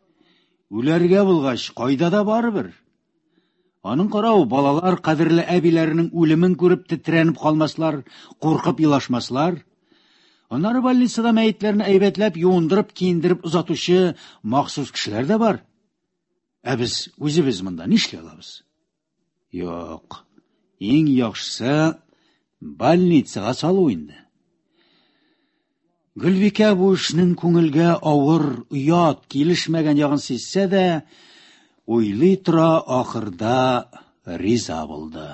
Үләргә булгач, кайда да барыбер. Аның каравы, балалар кадерле әбиләренең үлемен күреп тетрәнеп калмаслар, куркып елашмаслар. Аннары больницада мәетләрне әйбәтләп юындырып, киендереп озатучы махсус кешеләр дә бар. Ә без үзебез монда нишли алабыз? Юк. Иң яхшысы больницага салу инде. Гөлбикә бу эшнең күңелгә авыр, оят, килешмәгән ягын сизсә дә, уйлый тора ахырда риза булды.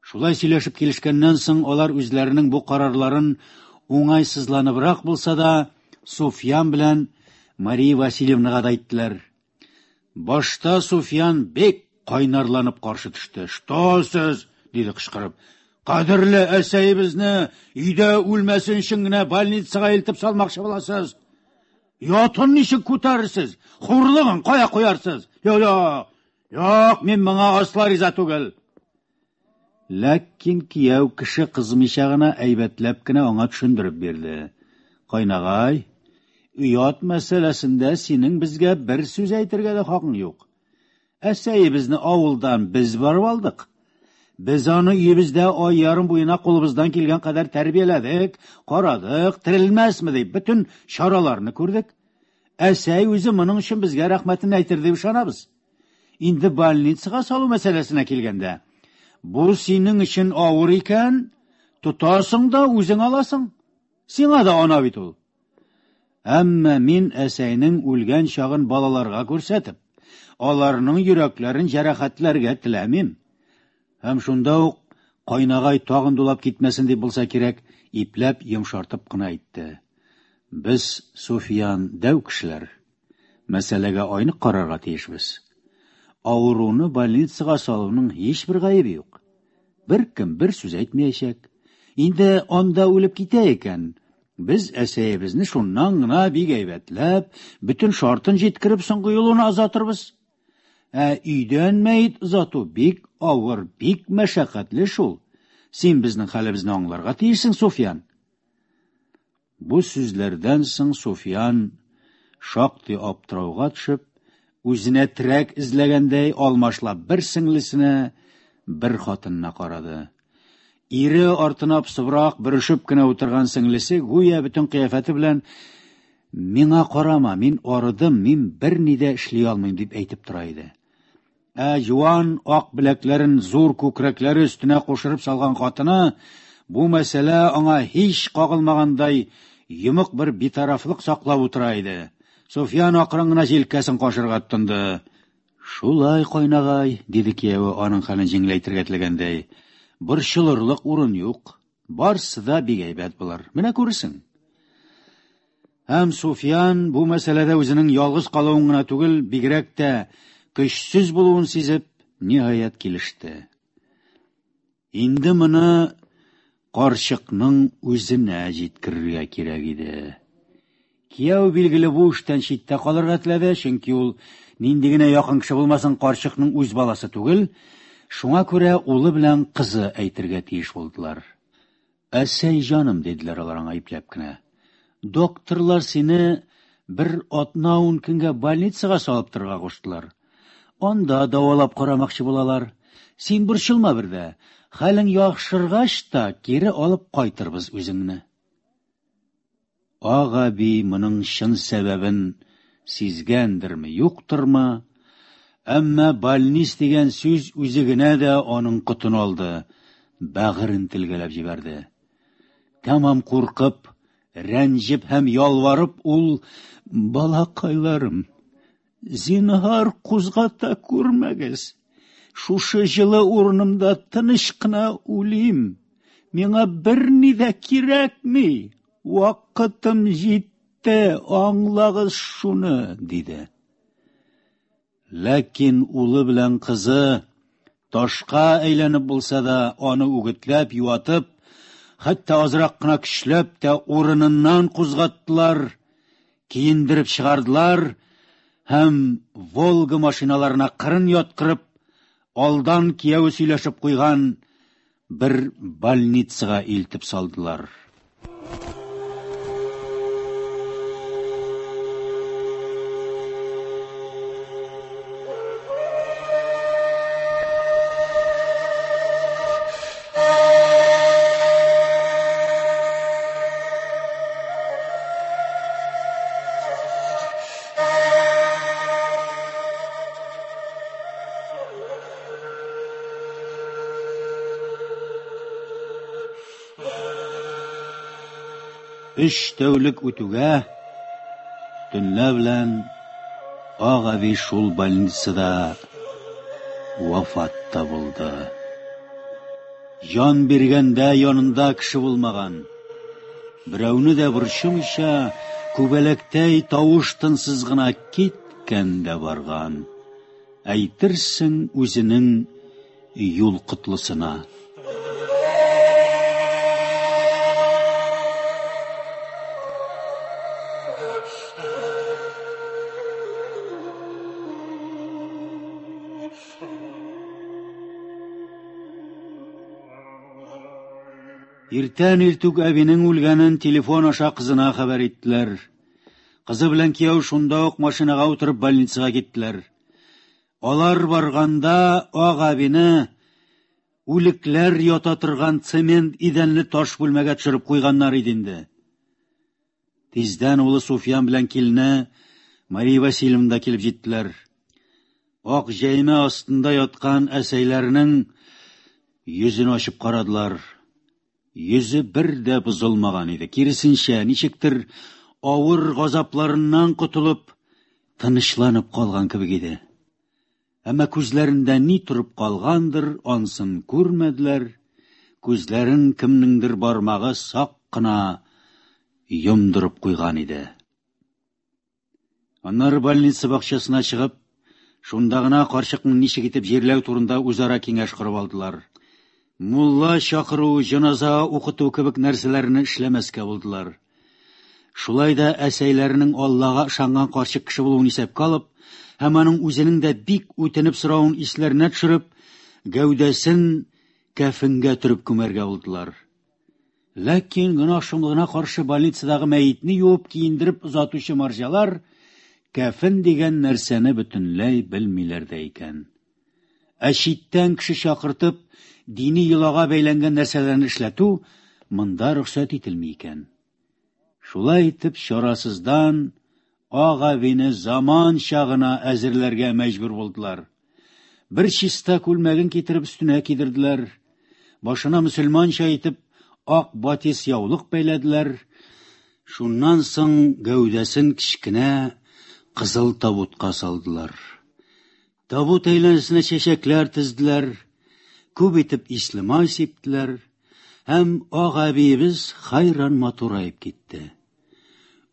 Шулай сөйләшеп килешкәннән соң алар үзләренең бу карарларын уңайсызланыбрак булса да, Суфьян белән Мария Васильевнага да әйттеләр. Башта Суфиян бик кайнарланып каршы төште. Что сез? диде кычкырып. Кадерле әсәебезне өйдә үлмәсен өчен генә больницага илтеп салмакчы буласыз. Ятын ничек күтәрерсез? Хурлыгын кая куярсыз? Юк, юк. Юк, мин моңа асла риза түгел. Ләкин кияү кеше кызмыйча гына әйбәтләп кенә аңа төшендереп бирде. Кайнагай, оят мәсьәләсендә синең безгә бер сүз әйтергә дә хакың юк. Әсәебезне авылдан без барып алдык. Без аны өебездә ай ярым буена кулыбыздан килгән кадәр тәрбияләдек, карадык, терелмәсме дип бөтен чараларны күрдек. Әсәй үзе моның өчен безгә рәхмәтен әйтер дип ышанабыз. Инде больницага салу мәсьәләсенә килгәндә, бу синең өчен авыр икән, тотасың да үзең аласың. Сиңа да ана бит ул. Әмма мин әсәйнең үлгән чагын балаларга күрсәтеп, аларның йөрәкләрен җәрәхәтләргә теләмим. Һәм шунда ук кайнагай тагын дулап китмәсен дип булса кирәк, ипләп йомшартып кына әйтте. Без, Суфиян, дәү кешеләр. Мәсьәләгә айнык карарга тиешбез. Авыруны больницага салуның һичбер гаебе юк. Беркем бер сүз әйтмәячәк. Инде анда үлеп китә икән, без әсәебезне шуннан гына бик әйбәтләп, бөтен шартын җиткереп соңгы юлына озатырбыз. Ә өйдән мәет озату бик авыр, бик мәшәкатьле шул. Син безнең хәлебезне аңларга тиешсең, Суфиян. Бу сүзләрдән соң Суфиян шактый аптырауга төшеп, үзенә терәк эзләгәндәй алмашлап бер сеңлесенә, бер хатынына карады. Ире артына посыбрак, бөрешеп кенә утырган сеңлесе гүя бөтен кыяфәте белән «Миңа карама, мин арыдым, мин берни дә эшли алмыйм» дип әйтеп тора иде. Ә юан ак беләкләрен зур күкрәкләре өстенә кушырып салган хатыны бу мәсьәлә аңа һич кагылмагандай йомык бер битарафлык саклап утыра иде. Суфиян акрын гына җилкәсен кашырга тотынды. Шулай, кайнагай, диде кияве аның хәлен җиңеләйтергә теләгәндәй. Борчылырлык урын юк. Барсы да бик әйбәт булыр. Менә күрерсең. Һәм Суфиян бу мәсьәләдә үзенең ялгыз калуын гына түгел, бигрәк тә көчсез булуын сизеп, ниһаять килеште. Инде моны карчыкның үзенә җиткерергә кирәк иде. Кияү билгеле бу эштән читтә калырга теләде, чөнки ул нинди генә якын кеше булмасын карчыкның үз баласы түгел, шуңа күрә улы белән кызы әйтергә тиеш булдылар. Әсәй җаным, диделәр алар аңа ипләп кенә. Докторлар сине бер атна-ун көнгә больницага салып торырга куштылар. Анда дәвалап карамакчы булалар. Син борчылма бер дә. Хәлең яхшыргач та кире алып кайтырбыз үзеңне. Ак әби моның чын сәбәбен сизгәндерме, юктырмы, әмма больниц дигән сүз үзе генә дә аның котын алды, бәгырен телгәләп җибәрде. Тәмам куркып, рәнҗеп һәм ялварып ул: "Балакайларым, зинһар кузгата күрмәгез. Шушы җылы урынымда тыныч кына үлим. Миңа берни дә кирәкми. Вакытым җитте, аңлагыз шуны", диде. Ләкин улы белән кызы ташка әйләнеп булса да, аны үгетләп, юатып, хәтта азрак кына көчләп тә урыныннан кузгаттылар, киендереп чыгардылар һәм Волга машиналарына кырын яткырып, алдан кияве сөйләшеп куйган бер больницага илтеп салдылар. Өч тәүлек үтүгә, төнлә белән Ак әби шул больницада вафат та булды. Җан биргәндә янында кеше булмаган. Берәүне дә борчымыйча, күбәләктәй тавыш-тынсыз гына киткән дә барган. Әйтерсең, үзенең юл котлысына. Иртән иртүк әбинең үлгәнен телефон аша кызына хәбәр иттеләр. Кызы белән кияү шунда ук машинага утырып больницага киттеләр. Алар барганда Ак әбине үлекләр ята торган цемент идәнле таш бүлмәгә төшереп куйганнар иде инде. Тиздән улы Суфиян белән килене Мария Васильевна да килеп җиттеләр. Ак җәймә астында яткан әсәйләренең йөзен ачып карадылар. Йөзе бер дә бозылмаган иде. Киресенчә, ничектер авыр газапларыннан котылып, тынычланып калган кебек иде. Әмма күзләрендә ни торып калгандыр, ансын күрмәделәр. Күзләрен кемнеңдер бармагы сак кына йомдырып куйган иде. Аннары больница бакчасына чыгып, шунда гына карчыкны ничек итеп җирләү турында үзара киңәш корып алдылар. Мулла чакыру, җеназа укыту кебек нәрсәләрне эшләмәскә булдылар. Шулай да әсәйләренең Аллага ышанган карчык кеше булуын исәпкә алып, һәм аның үзенең дә бик үтенеп соравын исләренә төшереп, гәүдәсен кәфенгә төреп күмәргә булдылар. Ләкин гөнаһ шомлыгына каршы больницадагы мәетне юып киендереп озатучы марҗалар кәфен дигән нәрсәне бөтенләй белмиләр дә икән. Ә читтән кеше чакыртып, дини йолага бәйләнгән нәрсәләрне эшләтү монда рөхсәт ителми икән. Шулай итеп, чарасыздан Ак әбине заманча гына әзерләргә мәҗбүр булдылар. Бер чиста күлмәген китереп өстенә кидерделәр. Башына мөселманча итеп ак батис яулык бәйләделәр. Шуннан соң гәүдәсен кечкенә кызыл табутка салдылар. Табут әйләнәсенә чәчәкләр тезделәр, күп итеп исле май сиптеләр һәм ак әбиебез хайран матураеп китте.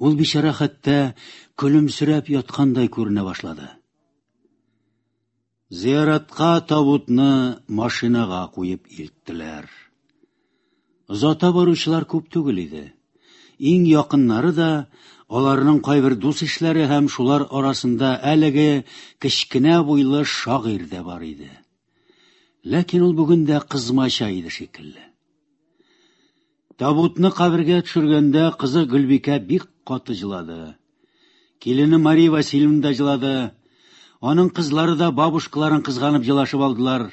Ул бичара хәтта көлемсерәп яткандай күренә башлады. Зиyaратка табутны машинага куеп илттеләр. Озата баручылар күп түгел иде. Иң якыннары да аларның кайбер дус ишләре һәм шулар арасында әлеге кечкенә буйлы шагыйрь дә бар иде. Ләкин ул бүген дә кызмача иде шикелле. Табутны кабергә төшергәндә кызы Гөлбикә бик каты җылады. Килене Мария Васильевна да җылады. Аның кызлары да бабушкаларын кызганып җылашып алдылар.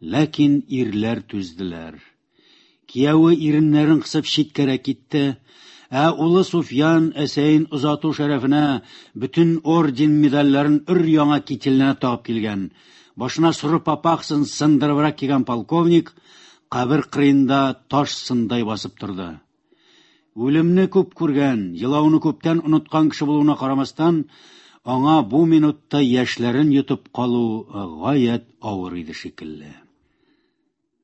Ләкин ирләр түзделәр. Кияве иреннәрен кысып читкәрәк китте, ә улы Суфиян әсәен озату шәрәфенә бөтен орден медальләрен өр-яңа кителенә тагып килгән, башына соры папахсын сындырыбрак кигән полковник кабер кырыенда таш сындай басып торды. Үлемне күп күргән, елауны күптән оныткан кеше булуына карамастан, аңа бу минутта яшьләрен йотып калу гаять авыр иде шикелле.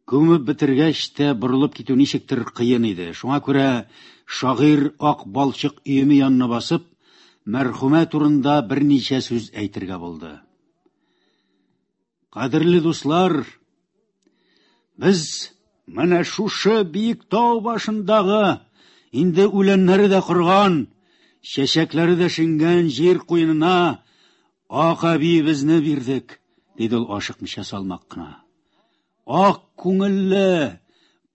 Күмеп бетергәч тә борылып китү ничектер кыен иде. Шуңа күрә шагыйрь ак балчык өеме янына басып, мәрхүмә турында берничә сүз әйтергә булды. Кадерле дуслар, без менә шушы биек тау башындагы инде үләннәре дә корган, чәчәкләре дә шиңгән җир куенына ак әбиебезне бирдек, диде ул ашыкмыйча салмак кына. Ак күңелле,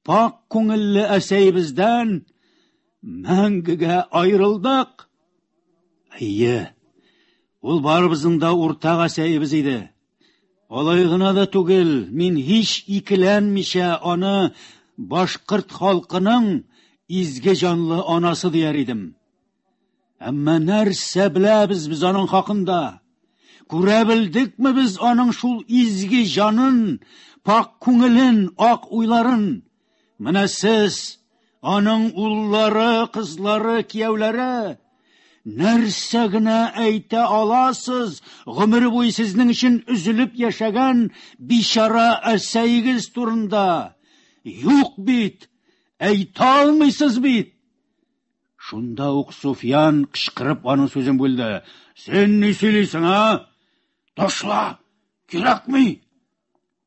пак күңелле әсәйебездән мәңгегә аерылдык. Әйе, ул барыбызның да уртак әсәйебез иде. Алай гына да түгел, мин һич икеләнмичә аны башкорт халкының изге җанлы анасы дияр идем. Әмма нәрсә беләбез без аның хакында? Күрә белдекме без аның шул изге җанын, пак күңелен, ак уйларын? Менә сез, аның уллары, кызлары, кияүләре, нәрсә генә әйтә аласыз гомере буе сезнең өчен өзелеп яшәгән бичара әсәегез турында? Юк бит, әйтә алмыйсыз бит. Шунда ук Суфиян кычкырып аның сүзен бүлде. Син ни сөйлисең, а? Ташла! Кирәкми!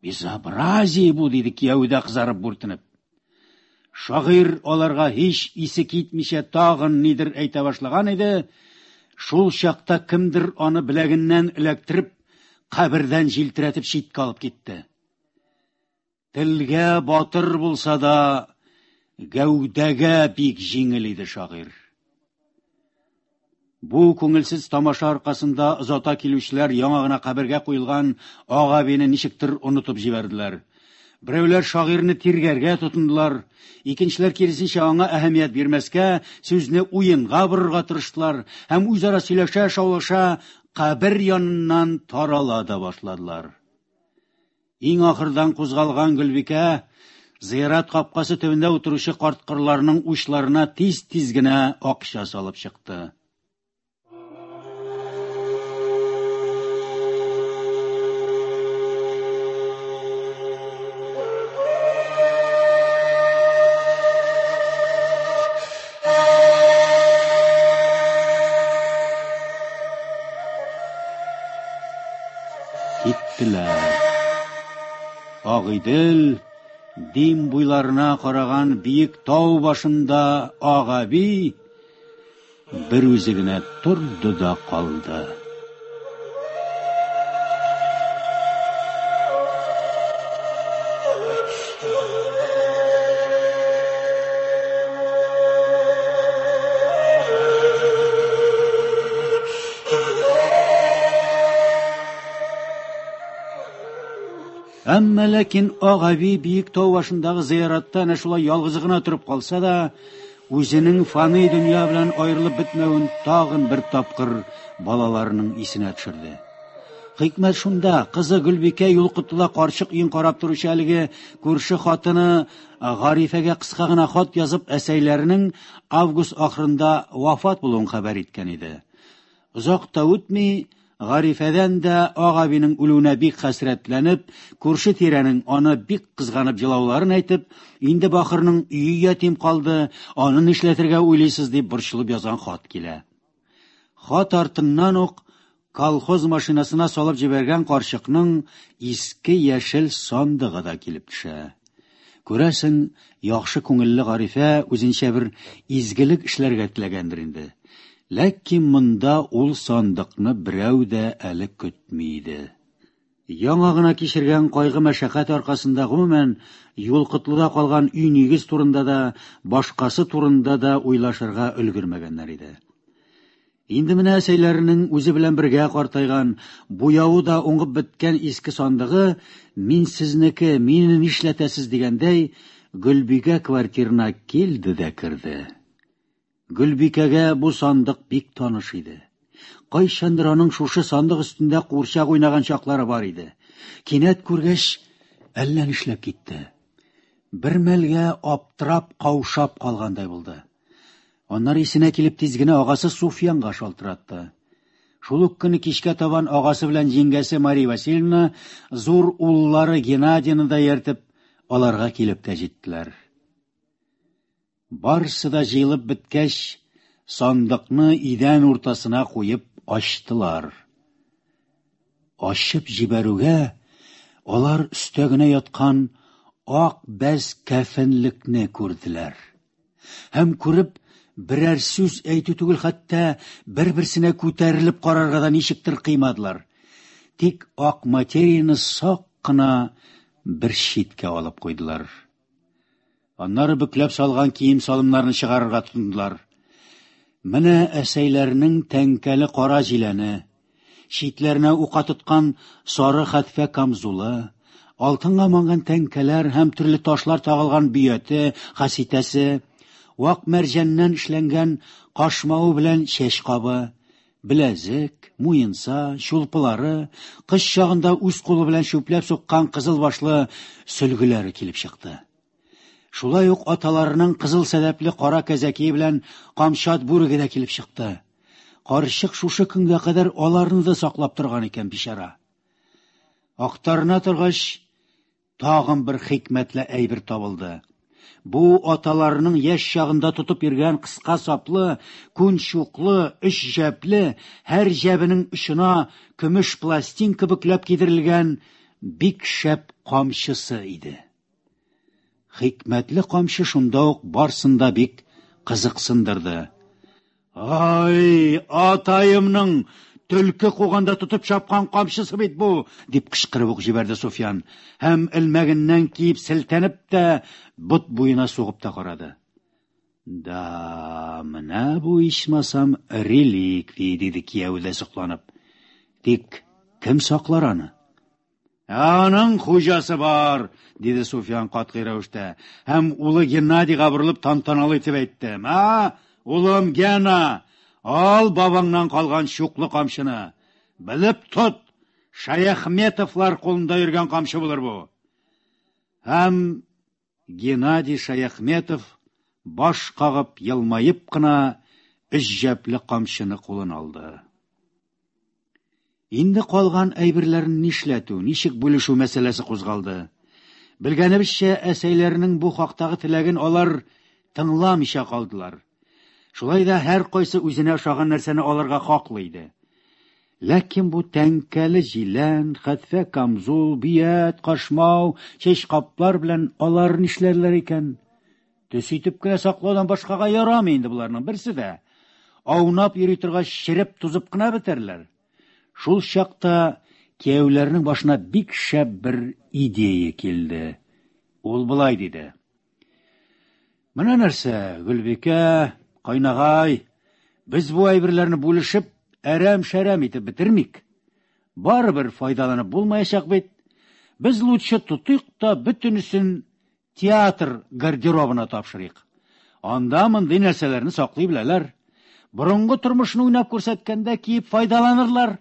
Безобразие бу, диде кияве дә кызарып бүртенеп. Шагыйрь аларга һич исе китмичә тагын нидер әйтә башлаган иде, шул чакта кемдер аны беләгеннән эләктереп, кабердән җилтерәтеп читкә алып китте. Телгә батыр булса да, гәүдәгә бик җиңел иде шагыйрь. Бу күңелсез тамаша аркасында озата килүчеләр яңа гына кабергә куелган ак әбине ничектер онытып җибәрделәр. Берәүләр шагыйрьне тиргәргә тотындылар, икенчеләр киресенчә аңа әһәмият бирмәскә, сүзне уенга борырга тырыштылар һәм үзара сөйләшә, шаулаша кабер яныннан тарала да башладылар. Иң ахырдан кузгалган Гөлбикә зыярат капкасы төбендә утыручы карткырларның учларына тиз-тиз генә акча салып чыкты. Киттеләр. Агыйдел, Дим буйларына караган биек тау башында Агаби бер үзе генә торды да калды. Әмма ләкин Ак әби биек тау башындагы зыяратта әнә шулай ялгызы гына торып калса да, үзенең фани дөнья белән аерылып бетмәвен тагын бер тапкыр балаларының исенә төшерде. Хикмәт шунда, кызы Гөлбикә Юлкотлыда карчык өен карап торучы әлеге күрше хатыны Гарифәгә кыска гына хат язып, әсәйләренең август ахырында вафат булуын хәбәр иткән иде. Озак та үтми, Гарифәдән дә Ак әбинең үлүенә бик хәсрәтләнеп, күрше-тирәнең аны бик кызганып елауларын әйтеп, инде бахырның өе ятим калды, аны нишләтергә уйлыйсыз дип борчылып язган хат килә. Хат артыннан ук колхоз машинасына салып җибәргән карчыкның иске яшел сандыгы да килеп төшә. Күрәсең, яхшы күңелле Гарифә үзенчә бер изгелек эшләргә теләгәндер инде. Ләкин монда ул сандыкны берәү дә әле көтми иде. Яңа гына кичергән кайгы-мәшәкать аркасында, гомумән, Юлкотлыда калган өй-нигез турында да, башкасы турында да уйлашырга өлгермәгәннәр иде. Инде менә әсәйләренең үзе белән бергә картайган, буявы да уңып беткән иске сандыгы, мин сезнеке, мине нишләтәсез дигәндәй, Гөлбикә квартирына килде дә керде. Гөлбикәгә бу сандык бик таныш иде. Кайчандыр аның шушы сандык өстендә курчак уйнаган чаклары бар иде. Кинәт күргәч, әллә нишләп китте. Бер мәлгә аптырап, каушап калгандай булды. Аннары исенә килеп тиз генә агасы Суфиянга шалтыратты. Шул ук көнне кичкә табан агасы белән җиңгәсе Мария Васильевна зур уллары Геннадийны да ияртеп, аларга килеп тә җиттеләр. Барысы да җыелып беткәч, сандыкны идән уртасына куеп ачтылар. Ачып җибәрүгә, алар өстә генә яткан ак бәз кәфенлекне күрделәр. Һәм күреп, берәр сүз әйтү түгел, хәтта бер-берсенә күтәрелеп карарга да ничектер кыймадылар. Тик ак материяне сак кына бер читкә алып куйдылар. Аннары бөкләп салган кием-салымнарны чыгарырга тотындылар. Менә әсәйләрнең тәңкәле кара җиләне, читләренә ука тоткан сары хәтфә камзулы, алтынга манган тәңкәләр һәм төрле ташлар тагылган бөяте, хаситәсе, вак мәрҗәннән эшләнгән кашмавы белән чәч кабы, беләзек, муенса, чулпылары, кыш чагында үз кулы белән чүпләп суккан кызыл башлы сөлгеләре килеп чыкты. Шулай ук аталарының кызыл сәдәпле кара кәзәкие белән камчат бүреге дә килеп чыкты. Карчык шушы көнгә кадәр аларны да саклап торган икән, бичара. Актарына торгач, тагын бер хикмәтле әйбер табылды. Бу аталарының яшь чагында тотып йөргән кыска саплы, күн чуклы, өч җәпле, һәр җәбенең очына көмеш пластинка бөкләп кидерелгән бик шәп камчысы иде. Хикмәтле камчы шунда ук барсын да бик кызыксындырды. Ай, атаемның төлке куганда тотып чапкан камчысы бит бу, дип кычкырып ук җибәрде Суфиян һәм элмәгеннән киеп селтәнеп тә бот буена сугып та карады. Да, менә бу ичмасам реликвия, диде кияү дә сокланып. Тик кем саклар аны? Аның хуҗасы бар, диде Суфиян катгый рәвештә, һәм улы Геннадийга борылып тантаналы итеп әйтте. Ма, улым Гена, ал бабаңнан калган чуклы камчыны. Белеп тот, Шаяхметовлар кулында йөргән камчы булыр бу. Һәм Геннадий Шаяхметов баш кагып елмаеп кына өч җәпле камчыны кулына алды. Инде калган әйберләрне нишләтү, ничек бүлешү мәсьәләсе кузгалды. Белгәнебезчә, әсәйләренең бу хактагы теләген алар тыңламыйча калдылар. Шулай да һәркайсы үзенә ошаган нәрсәне алырга хаклы иде. Ләкин бу тәңкәле җилән, хәтфә камзул, бият, кашмау, чәчкаплар белән алар нишләрләр икән? Төс итеп кенә саклаудан башкага ярамый инде боларның берсе дә. Аунап йөри торгач, череп тузып кына бетәрләр. Шул чакта кияүләрнең башына бик шәп бер идея килде. Ул болай диде. Менә нәрсә, Гөлбикә, кайнагай, без бу әйберләрне бүлешеп, әрәм-шәрәм итеп бетермик. Барыбер файдаланып булмаячак бит. Без лучше тотыйк та бөтенесен театр гардеробына тапшырыйк. Анда мондый нәрсәләрне саклый беләләр. Борынгы тормышны уйнап күрсәткәндә киеп файдаланырлар.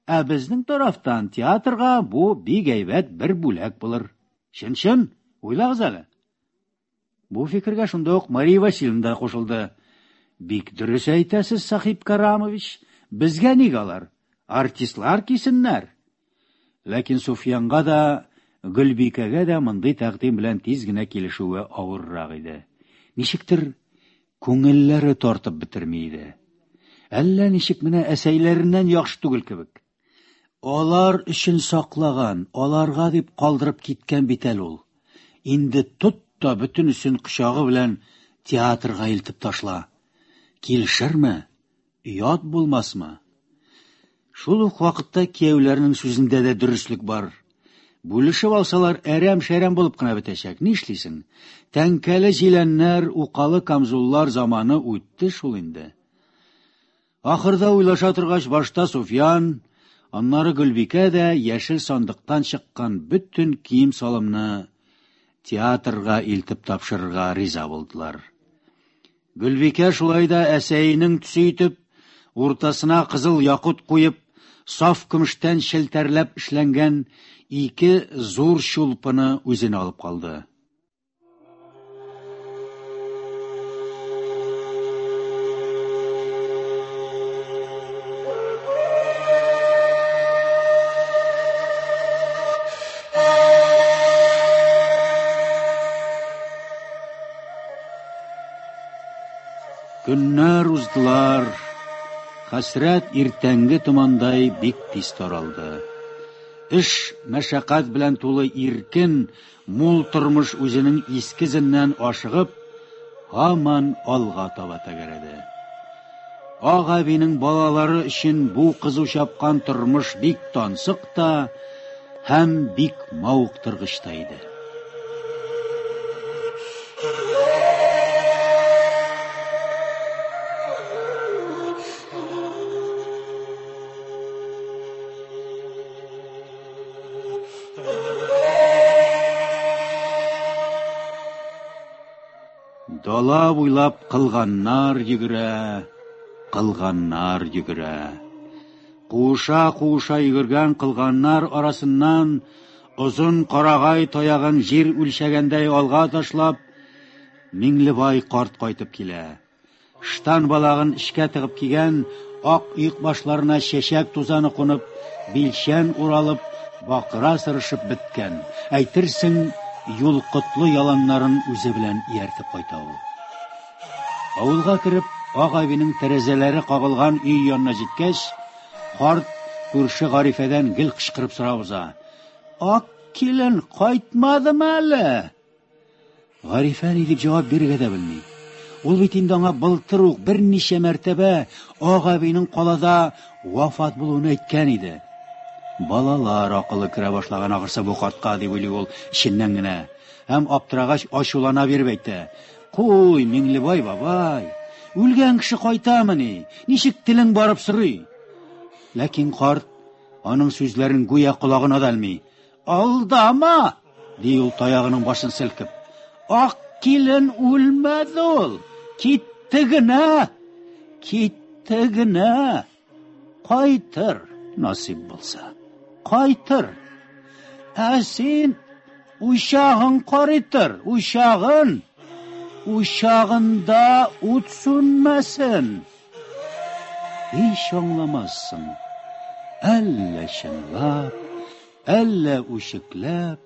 Ә безнең тарафтан театрга бу бик әйбәт бер бүләк булыр. Чын-чын, уйлагыз әле. Бу фикергә шунда ук Мария Васильевна да кушылды. Бик дөрес әйтәсез, Сахиб Карамович. Безгә ник алар? Артистлар кисеннәр. Ләкин Суфиянга да, Гөлбикәгә дә мондый тәкъдим белән тиз генә килешүе авыррак иде. Ничектер күңелләре тартып бетерми иде. Әллә ничек менә әсәйләреннән яхшы түгел кебек. Алар өчен саклаган, аларга дип калдырып киткән бит әле ул. Инде тот та бөтенесен кочагы белән театрга илтеп ташла. Килешерме? Оят булмасмы? Шул ук вакытта кияүләрнең сүзендә дә дөреслек бар. Бүлешеп алсалар, әрәм-шәрәм булып кына бетәчәк. Нишлисең? Тәңкәле җиләннәр, укалы камзуллар заманы үтте шул инде. Ахырда уйлаша торгач, башта Суфиян, аннары Гөлбикә дә яшел сандыктан чыккан бөтен кием-салымны театрга илтеп тапшырырга риза булдылар. Гөлбикә шулай да әсәенең төсе итеп, уртасына кызыл якут куеп, саф көмештән челтәрләп эшләнгән ике зур чулпыны үзенә алып калды. Көннәр уздылар. Хәсрәт иртәнге томандай бик тиз таралды. Эш, мәшәкать белән тулы иркен, мул тормыш үзенең иске эзеннән ашыгып, һаман алга таба тәгәрәде. Ак әбинең балалары өчен бу кызу чапкан тормыш бик тансык та һәм бик мавыктыргыч та иде. Дала буйлап кылганнар йөгерә, кылганнар йөгерә. Куыша-куыша йөгергән кылганнар арасыннан озын карагай таягын җир үлчәгәндәй алга ташлап, Миңлебай карт кайтып килә. Штан балагын эчкә тыгып кигән ак оекбашларына чәчәк тузаны кунып, билчән уралып, бакыра сырышып беткән. Әйтерсең, юл котлы яланнарын үзе белән ияртеп кайта ул. Авылга кереп, ак әбинең тәрәзәләре кагылган өй янына җиткәч, карт күрше Гарифәдән гел кычкырып сорап уза. Ак килен кайтмадымы әле? Гарифә ни дип җавап бирергә дә белми. Ул бит инде аңа былтыр ук берничә мәртәбә ак әбинең калада вафат булуын әйткән иде. Балалар акылы керә башлаган ахрысы бу картка, дип уйлый ул эченнән генә. Һәм аптырагач ачулана биреп әйтә. Куй, Миңлебай бабай, үлгән кеше кайтамыни? Ничек телең барып сорый? Ләкин карт аның сүзләрен гүя колагына да элми. Алдама! ди ул таягының башын селкеп. Ак килен үлмәде ул, китте генә, китте генә. Кайтыр, насыйп булса. Кайтыр. Ә син учагын карыйтыр, учагын. Учагында ут сүнмәсен. Һич аңламассың. Әллә чынлап, әллә үчекләп,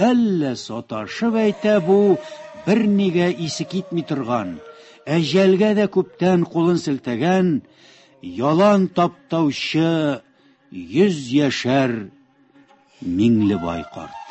әллә саташып әйтә бу бернигә исе китми торган, әҗәлгә дә күптән кулын селтәгән, ялан таптаучы йөз яшәр Миңлебай карт.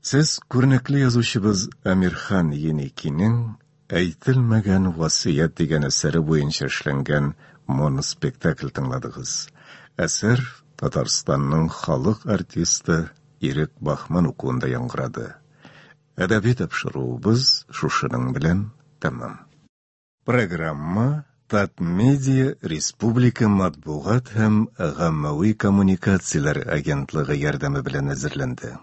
Сез күренекле язучыбыз Әмирхан Еникинең Әйтелмәгән васыять дигән әсәре буенча эшләнгән моноспектакль тыңладыгыз. Әсәр Татарстанның халык артисты Ирек Бахман укуында яңгырады. Әдәби тапшыруыбыз шушының белән тәмам. Программа Татмедиа республика матбугат һәм гаммәви коммуникацияләр агентлыгы ярдәме белән әзерләнде.